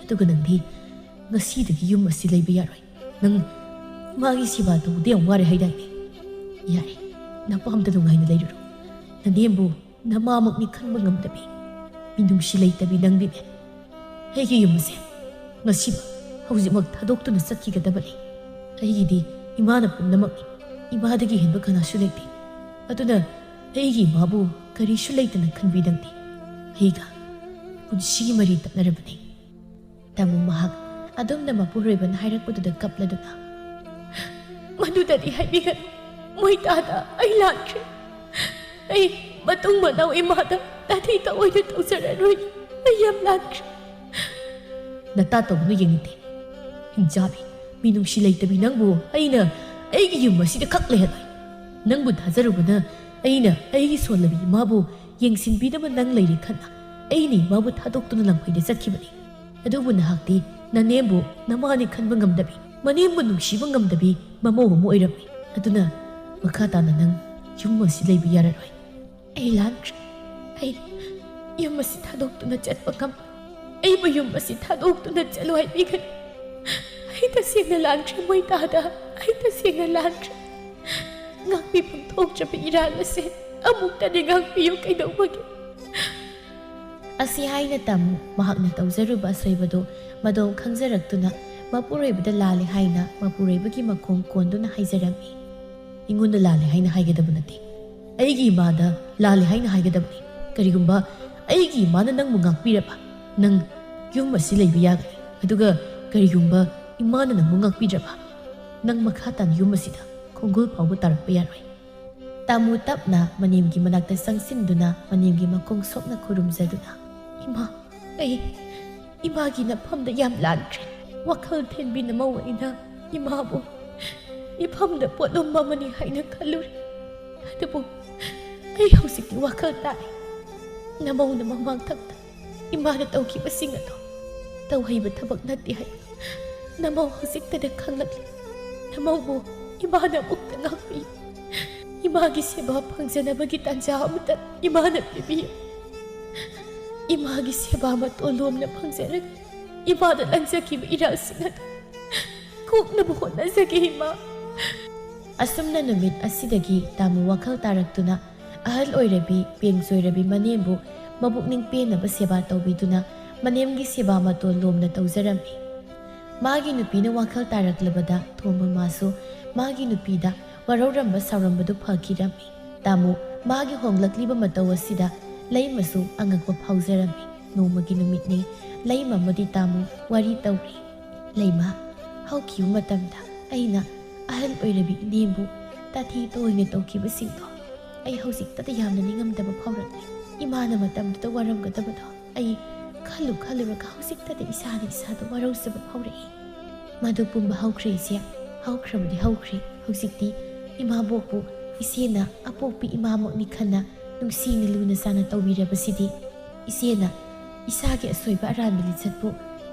ꯑꯗꯨꯒ ꯅꯪꯗꯤ ꯉꯁꯤꯗꯒꯤ ꯌꯨꯝ ꯑꯁꯤ ꯂꯩꯕ ꯌꯥꯔꯣꯏ꯫ ꯅꯪ ꯏꯃꯥꯒꯤ ꯁꯦꯕꯥ ꯇꯧꯕꯗ ꯌꯥꯝ ꯋꯥꯔꯦ ꯍꯥꯏꯗꯥꯏꯅꯦ? ꯌꯥꯔꯦ, ꯅꯄꯥꯝꯗ ꯅꯨꯡꯉꯥꯏꯅ ꯂꯩꯔꯨꯔꯣ꯫ ꯅꯅꯦꯝꯕꯨ ꯅꯃꯥꯃꯛꯅꯤ ꯈꯟꯕ ꯉꯝꯗꯕꯤ, ꯃꯤꯅꯨꯡꯁꯤ ꯂꯩꯇꯕꯤ ꯅꯪꯗꯤꯅꯦ꯫ ꯑꯩꯒꯤ ꯌꯨꯝ ꯑꯁꯦ ꯉꯁꯤꯃꯛ ꯍꯧꯖꯤꯛꯃꯛ ꯊꯥꯗꯣꯛꯇꯨꯅ ꯆꯠꯈꯤꯒꯗꯕꯅꯤ꯫ ꯑꯩꯒꯤꯗꯤ ꯏꯃꯥꯅ ꯄꯨꯝꯅꯃꯛꯅꯤ꯫ ꯏꯃꯥꯗꯒꯤ ꯍꯦꯟꯕ ꯀꯅꯥꯁꯨ ꯂꯩꯇꯦ꯫ ꯑꯗꯨꯅ ꯑꯩꯒꯤ ꯏꯃꯥꯕꯨ ꯀꯔꯤꯁꯨ ꯂꯩꯇꯅ ꯈꯟꯕꯤ ꯅꯪꯗꯤ꯫ ꯑꯩꯒ ꯄꯨꯟꯁꯤꯒꯤ ꯃꯔꯤ ꯇꯠꯅꯔꯕꯅꯤ꯫ ꯇꯥꯃꯣ ꯃꯍꯥꯛ ꯑꯗꯨꯝꯅ ꯃꯄꯨꯔꯣꯏꯕꯅ ꯍꯥꯏꯔꯛꯄꯗꯨꯗ ꯀꯞꯂꯗꯨꯅ, "ꯃꯗꯨꯗꯗꯤ ꯍꯥꯏꯕꯤꯒꯅꯨ꯫ ꯃꯣꯏ ꯇꯥꯗ ꯑꯩ ꯂꯥꯟꯈ꯭ꯔꯦ꯫ ꯑꯩ ꯃꯇꯨꯡ ꯃꯅꯥꯎ ꯏꯃꯥꯗ ꯇꯥꯊꯤ ꯇꯥꯑꯣꯏꯅ ꯇꯧꯖꯔꯔꯣꯏ꯫ ꯑꯩ ꯌꯥꯝ ꯂꯥꯟꯈ꯭ꯔꯦ꯫" ꯅꯇꯥ ꯇꯧꯒꯅꯨ ꯌꯦꯡꯅꯤꯡꯗꯦ꯫ ꯍꯤꯡꯆꯥꯕꯤ, ꯃꯤꯅꯨꯡꯁꯤ ꯂꯩꯇꯕꯤ ꯅꯪꯕꯨ ꯑꯩꯅ ꯑꯩꯒꯤ ꯌꯨꯝ ꯑꯁꯤꯗ ꯈꯛ ꯂꯩꯍꯜꯂꯣꯏ꯫ ꯅꯪꯕꯨ ꯊꯥꯖꯔꯨꯕꯅ ꯑꯩꯅ ꯑꯩꯒꯤ ꯁꯣꯜꯂꯕꯤ ꯏꯃꯥꯕꯨ ꯌꯦꯡꯁꯤꯟꯕꯤꯅꯕ ꯅꯪ ꯂꯩꯔꯦ ꯈꯟꯅ ꯑꯩꯅ ꯏꯃꯥꯕꯨ ꯊꯥꯗꯣꯛꯇꯨꯅ ꯂꯝꯐꯩꯗ ꯆꯠꯈꯤꯕꯅꯤ꯫ ꯑꯗꯨꯕꯨ ꯅꯍꯥꯛꯇꯤ ꯅꯅꯦꯝꯕꯨ ꯅꯃꯥꯅꯤ ꯈꯟꯕ ꯉꯝꯗꯕꯤ, ꯃꯅꯦꯝꯕꯨ ꯅꯨꯡꯁꯤꯕ ꯉꯝꯗꯕꯤ ꯃꯃꯧ ꯑꯃ ꯑꯣꯏꯔꯝꯃꯤ꯫ ꯑꯗꯨꯅ ꯃꯈꯥ ꯇꯥꯅ ꯅꯪ ꯌꯨꯝ ꯑꯁꯤ ꯂꯩꯕ ꯌꯥꯔꯔꯣꯏ꯫ ꯑꯩ ꯂꯥꯟꯈ꯭ꯔꯦ꯫ ꯑꯩ ꯌꯨꯝ ꯑꯁꯤ ꯊꯥꯗꯣꯛꯇꯨꯅ ꯆꯠꯄ ꯉꯝꯂꯣꯏ꯫ ꯑꯩꯕꯨ ꯌꯨꯝ ꯑꯁꯤ ꯊꯥꯗꯣꯛꯇꯨꯅ ꯆꯠꯂꯨ ꯍꯥꯏꯕꯤꯒꯅꯨ꯫ ꯑꯩ ꯇꯁꯦꯡꯅ ꯂꯥꯟꯈ꯭ꯔꯦ ꯃꯣꯏ ꯇꯥꯗ꯫ ꯑꯩ ꯇꯁꯦꯡꯅ ꯂꯥꯟꯈ꯭ꯔꯦ꯫ ꯉꯥꯛꯄꯤꯐꯝ ꯊꯣꯛꯇ꯭ꯔꯕ ꯏꯔꯥꯜ ꯑꯁꯦ ꯑꯃꯨꯛꯇꯗꯤ ꯉꯥꯛꯄꯤꯌꯨ ꯀꯩꯗꯧꯕꯒꯤ? ꯑꯁꯤ ꯍꯥꯏꯅ ꯇꯥꯃꯨ ꯃꯍꯥꯛꯅ ꯇꯧꯖꯔꯨꯕ ꯑꯁꯣꯏꯕꯗꯨ ꯃꯗꯣꯝ ꯈꯪꯖꯔꯛꯇꯨꯅ ꯃꯄꯨꯔꯣꯏꯕꯗ ꯂꯥꯜꯂꯦ ꯍꯥꯏꯅ ꯃꯄꯨꯔꯣꯏꯕꯒꯤ ꯃꯈꯣꯡ ꯀꯣꯟꯗꯨꯅ ꯍꯥꯏꯖꯔꯝꯃꯤ꯫ ꯑꯩꯉꯣꯟꯗ ꯂꯥꯜꯂꯦ ꯍꯥꯏꯅ ꯍꯥꯏꯒꯗꯕ ꯅꯠꯇꯦ꯫ ꯑꯩꯒꯤ ꯏꯃꯥꯗ ꯂꯥꯜꯂꯦ ꯍꯥꯏꯅ ꯍꯥꯏꯒꯗꯕꯅꯤ꯫ ꯀꯔꯤꯒꯨꯝꯕ ꯑꯩꯒꯤ ꯏꯃꯥꯅ ꯅꯪꯕꯨ ꯉꯥꯛꯄꯤꯔꯕ, ꯅꯪ ꯌꯨꯝ ꯑꯁꯤ ꯂꯩꯕ ꯌꯥꯒꯅꯤ꯫ ꯑꯗꯨꯒ ꯀꯔꯤꯒꯨꯝꯕ ꯏꯃꯥꯅ ꯅꯪꯕꯨ ꯉꯥꯛꯄꯤꯗ꯭ꯔꯕ, ꯅꯪ ꯃꯈꯥ ꯇꯥꯅ ꯌꯨꯝ ꯑꯁꯤꯗ ꯈꯣꯡꯒꯨꯜ ꯐꯥꯎꯕ ꯇꯥꯔꯛꯄ ꯌꯥꯔꯣꯏ꯫ ꯇꯥꯃꯨ ꯇꯞꯅ ꯃꯅꯦꯝꯒꯤ ꯃꯅꯥꯛꯇ ꯆꯪꯁꯤꯟꯗꯨꯅ ꯃꯅꯦꯝꯒꯤ ꯃꯈꯣꯡ ꯁꯣꯛꯅ ꯈꯨꯔꯨꯝꯖꯗꯨꯅ, "ꯏꯃꯥ, ꯑꯩ ꯏꯃꯥꯒꯤ ꯅꯐꯝꯗ ꯌꯥꯝ ꯂꯥꯟꯈ꯭ꯔꯦ꯫ ꯋꯥꯈꯜ ꯊꯦꯟꯕꯤ ꯅꯃꯧ ꯑꯩꯅ ꯏꯃꯥꯕꯨ ꯃꯤꯐꯝꯗ ꯄꯣꯠꯂꯨꯝ ꯑꯃꯅꯤ ꯍꯥꯏꯅ ꯈꯜꯂꯨꯔꯦ꯫ ꯑꯗꯨꯕꯨ ꯑꯩ ꯍꯧꯖꯤꯛꯇꯤ ꯋꯥꯈꯜ ꯇꯥꯔꯦ꯫ ꯅꯃꯧꯅ ꯃꯃꯥꯡꯊꯛꯇ ꯏꯃꯥꯅ ꯇꯧꯈꯤꯕꯁꯤꯡ ꯑꯗꯣ ꯇꯧꯍꯩꯕ ꯊꯕꯛ ꯅꯠꯇꯦ ꯍꯥꯏꯕ ꯅꯃꯧ ꯍꯧꯖꯤꯛꯇꯗ ꯈꯪꯂꯛꯂꯦ꯫ ꯅꯃꯧꯕꯨ ꯏꯃꯥꯅ ꯑꯃꯨꯛꯇ ꯉꯥꯛꯄꯤꯌꯨ꯫ ꯏꯃꯥꯒꯤ ꯁꯦꯕꯥ ꯐꯪꯖꯅꯕꯒꯤ ꯇꯥꯟꯖꯥ ꯑꯃꯇ ꯏꯃꯥꯅ ꯄꯤꯕꯤꯌꯨ꯫ ꯏꯃꯥꯒꯤ ꯁꯦꯕꯥ ꯃꯇꯣꯟ ꯂꯣꯝꯅ ꯐꯪꯖꯔꯒ ꯏꯃꯥꯗ ꯂꯪꯖꯈꯤꯕ ꯏꯔꯥꯜꯁꯤꯡ ꯑꯗꯨ ꯀꯣꯛꯅꯕ ꯍꯣꯠꯅꯖꯒꯦ, ꯏꯃꯥ꯫" ꯑꯁꯨꯝꯅ ꯅꯨꯃꯤꯠ ꯑꯁꯤꯗꯒꯤ ꯇꯥꯃꯨ ꯋꯥꯈꯜ ꯇꯥꯔꯛꯇꯨꯅ ꯑꯍꯜ ꯑꯣꯏꯔꯕꯤ, ꯄꯦꯡꯖꯣꯏꯔꯕꯤ ꯃꯅꯦꯝꯕꯨ ꯃꯕꯨꯛꯅꯤꯡ ꯄꯦꯟꯅꯕ ꯁꯦꯕꯥ ꯇꯧꯕꯤꯗꯨꯅ ꯃꯅꯦꯝꯒꯤ ꯁꯦꯕꯥ ꯃꯇꯣꯟ ꯂꯣꯝꯅ ꯇꯧꯖꯔꯝꯃꯤ꯫ ꯃꯥꯒꯤ ꯅꯨꯄꯤꯅ ꯋꯥꯈꯜ ꯇꯥꯔꯛꯂꯕꯗ ꯊꯣꯝꯕ ꯃꯥꯁꯨ ꯃꯥꯒꯤ ꯅꯨꯄꯤꯗ ꯋꯥꯔꯧꯔꯝꯕ ꯁꯥꯎꯔꯝꯕꯗꯨ ꯐꯈꯤꯔꯝꯃꯤ꯫ ꯇꯥꯃꯨ ꯃꯥꯒꯤ ꯍꯣꯡꯂꯛꯂꯤꯕ ꯃꯇꯧ ꯑꯁꯤꯗ ꯂꯩꯃꯁꯨ ꯑꯉꯛꯄ ꯐꯥꯎꯖꯔꯝꯃꯤ꯫ ꯅꯣꯡꯃꯒꯤ ꯅꯨꯃꯤꯠꯅꯤ꯫ ꯂꯩꯃ ꯑꯃꯗꯤ ꯇꯥꯃꯨ ꯋꯥꯔꯤ ꯇꯧꯔꯤ꯫ "ꯂꯩꯃ, ꯍꯧꯈꯤꯕ ꯃꯇꯝꯗ ꯑꯩꯅ ꯑꯍꯜ ꯑꯣꯏꯔꯕꯤ ꯏꯅꯦꯕꯨ ꯇꯥꯊꯤ ꯇꯣꯏꯅ ꯇꯧꯈꯤꯕꯁꯤꯡꯗꯣ ꯑꯩ ꯍꯧꯖꯤꯛꯇꯗ ꯌꯥꯝꯅ ꯅꯤꯡꯉꯝꯗꯕ ꯐꯥꯎꯔꯛꯂꯤ꯫ ꯏꯃꯥꯅ ꯃꯇꯝꯗꯨꯗ ꯋꯥꯔꯝꯒꯗꯕꯗꯣ ꯑꯩ ꯈꯜꯂꯨ ꯈꯜꯂꯨꯔꯒ ꯍꯧꯖꯤꯛꯇꯗ ꯏꯁꯥꯅ ꯏꯁꯥꯗ ꯋꯥꯔꯧꯖꯕ ꯐꯥꯎꯔꯛꯏ꯫ ꯃꯗꯨ ꯄꯨꯝꯕ ꯍꯧꯈ꯭ꯔꯦ ꯏꯆꯦ, ꯍꯧꯈ꯭ꯔꯕꯗꯤ ꯍꯧꯈ꯭ꯔꯦ꯫ ꯍꯧꯖꯤꯛꯇꯤ ꯏꯃꯥꯕꯣꯛꯄꯨ ꯏꯆꯦꯅ ꯑꯄꯣꯛꯄꯤ ꯏꯃꯥꯃꯛꯅꯤ ꯈꯟꯅ ꯅꯨꯡꯁꯤꯅ ꯂꯨꯅ ꯆꯥꯟꯅ ꯇꯧꯕꯤꯔꯕꯁꯤꯗꯤ ꯏꯆꯦꯅ ꯏꯁꯥꯒꯤ ꯑꯁꯣꯏꯕ ꯑꯔꯥꯟꯕ ꯂꯤꯆꯠꯄꯨ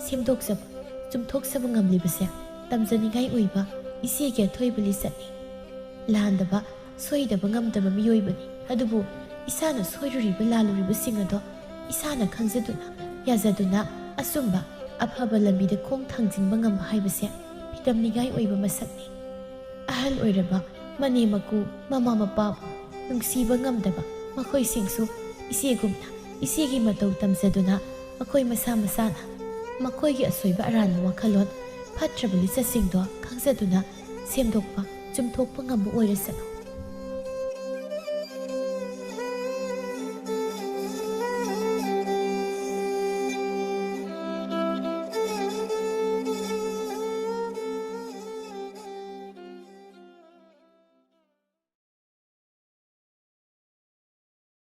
ꯁꯦꯝꯗꯣꯛꯆꯕ, ꯆꯨꯝꯊꯣꯛꯆꯕ ꯉꯝꯂꯤꯕꯁꯦ ꯇꯝꯖꯅꯤꯡꯉꯥꯏ ꯑꯣꯏꯕ ꯏꯆꯦꯒꯤ ꯑꯊꯣꯏꯕ ꯂꯤꯆꯠꯅꯤ꯫ ꯂꯥꯟꯗꯕ, ꯁꯣꯏꯗꯕ ꯉꯝꯗꯕ ꯃꯤꯑꯣꯏꯕꯅꯤ꯫ ꯑꯗꯨꯕꯨ ꯏꯁꯥꯅ ꯁꯣꯏꯔꯨꯔꯤꯕ, ꯂꯥꯜꯂꯨꯔꯤꯕꯁꯤꯡ ꯑꯗꯣ ꯏꯁꯥꯅ ꯈꯪꯖꯗꯨꯅ, ꯌꯥꯖꯗꯨꯅ ꯑꯆꯨꯝꯕ, ꯑꯐꯕ ꯂꯝꯕꯤꯗ ꯈꯣꯡ ꯊꯥꯡꯖꯤꯟꯕ ꯉꯝꯕ ꯍꯥꯏꯕꯁꯦ ꯐꯤꯗꯝꯅꯤꯡꯉꯥꯏ ꯑꯣꯏꯕ ꯃꯁꯛꯅꯤ꯫ ꯑꯍꯜ ꯑꯣꯏꯔꯕ ꯃꯅꯦꯝ ꯃꯀꯨ, ꯃꯃꯥ ꯃꯄꯥꯕꯨ ꯅꯨꯡꯁꯤꯕ ꯉꯝꯗꯕ ꯃꯈꯣꯏꯁꯤꯡꯁꯨ ꯏꯆꯦꯒꯨꯝꯅ ꯏꯆꯦꯒꯤ ꯃꯇꯧ ꯇꯝꯖꯗꯨꯅ ꯃꯈꯣꯏ ꯃꯁꯥ ꯃꯁꯥꯅ ꯃꯈꯣꯏꯒꯤ ꯑꯁꯣꯏꯕ ꯑꯔꯥꯟꯕ ꯋꯥꯈꯜꯂꯣꯟ, ꯐꯠꯇ꯭ꯔꯕ ꯂꯤꯆꯠꯁꯤꯡꯗꯣ ꯈꯪꯖꯗꯨꯅ ꯁꯦꯝꯗꯣꯛꯄ, ꯆꯨꯝꯊꯣꯛꯄ ꯉꯝꯕ ꯑꯣꯏꯔꯁꯅꯨ꯫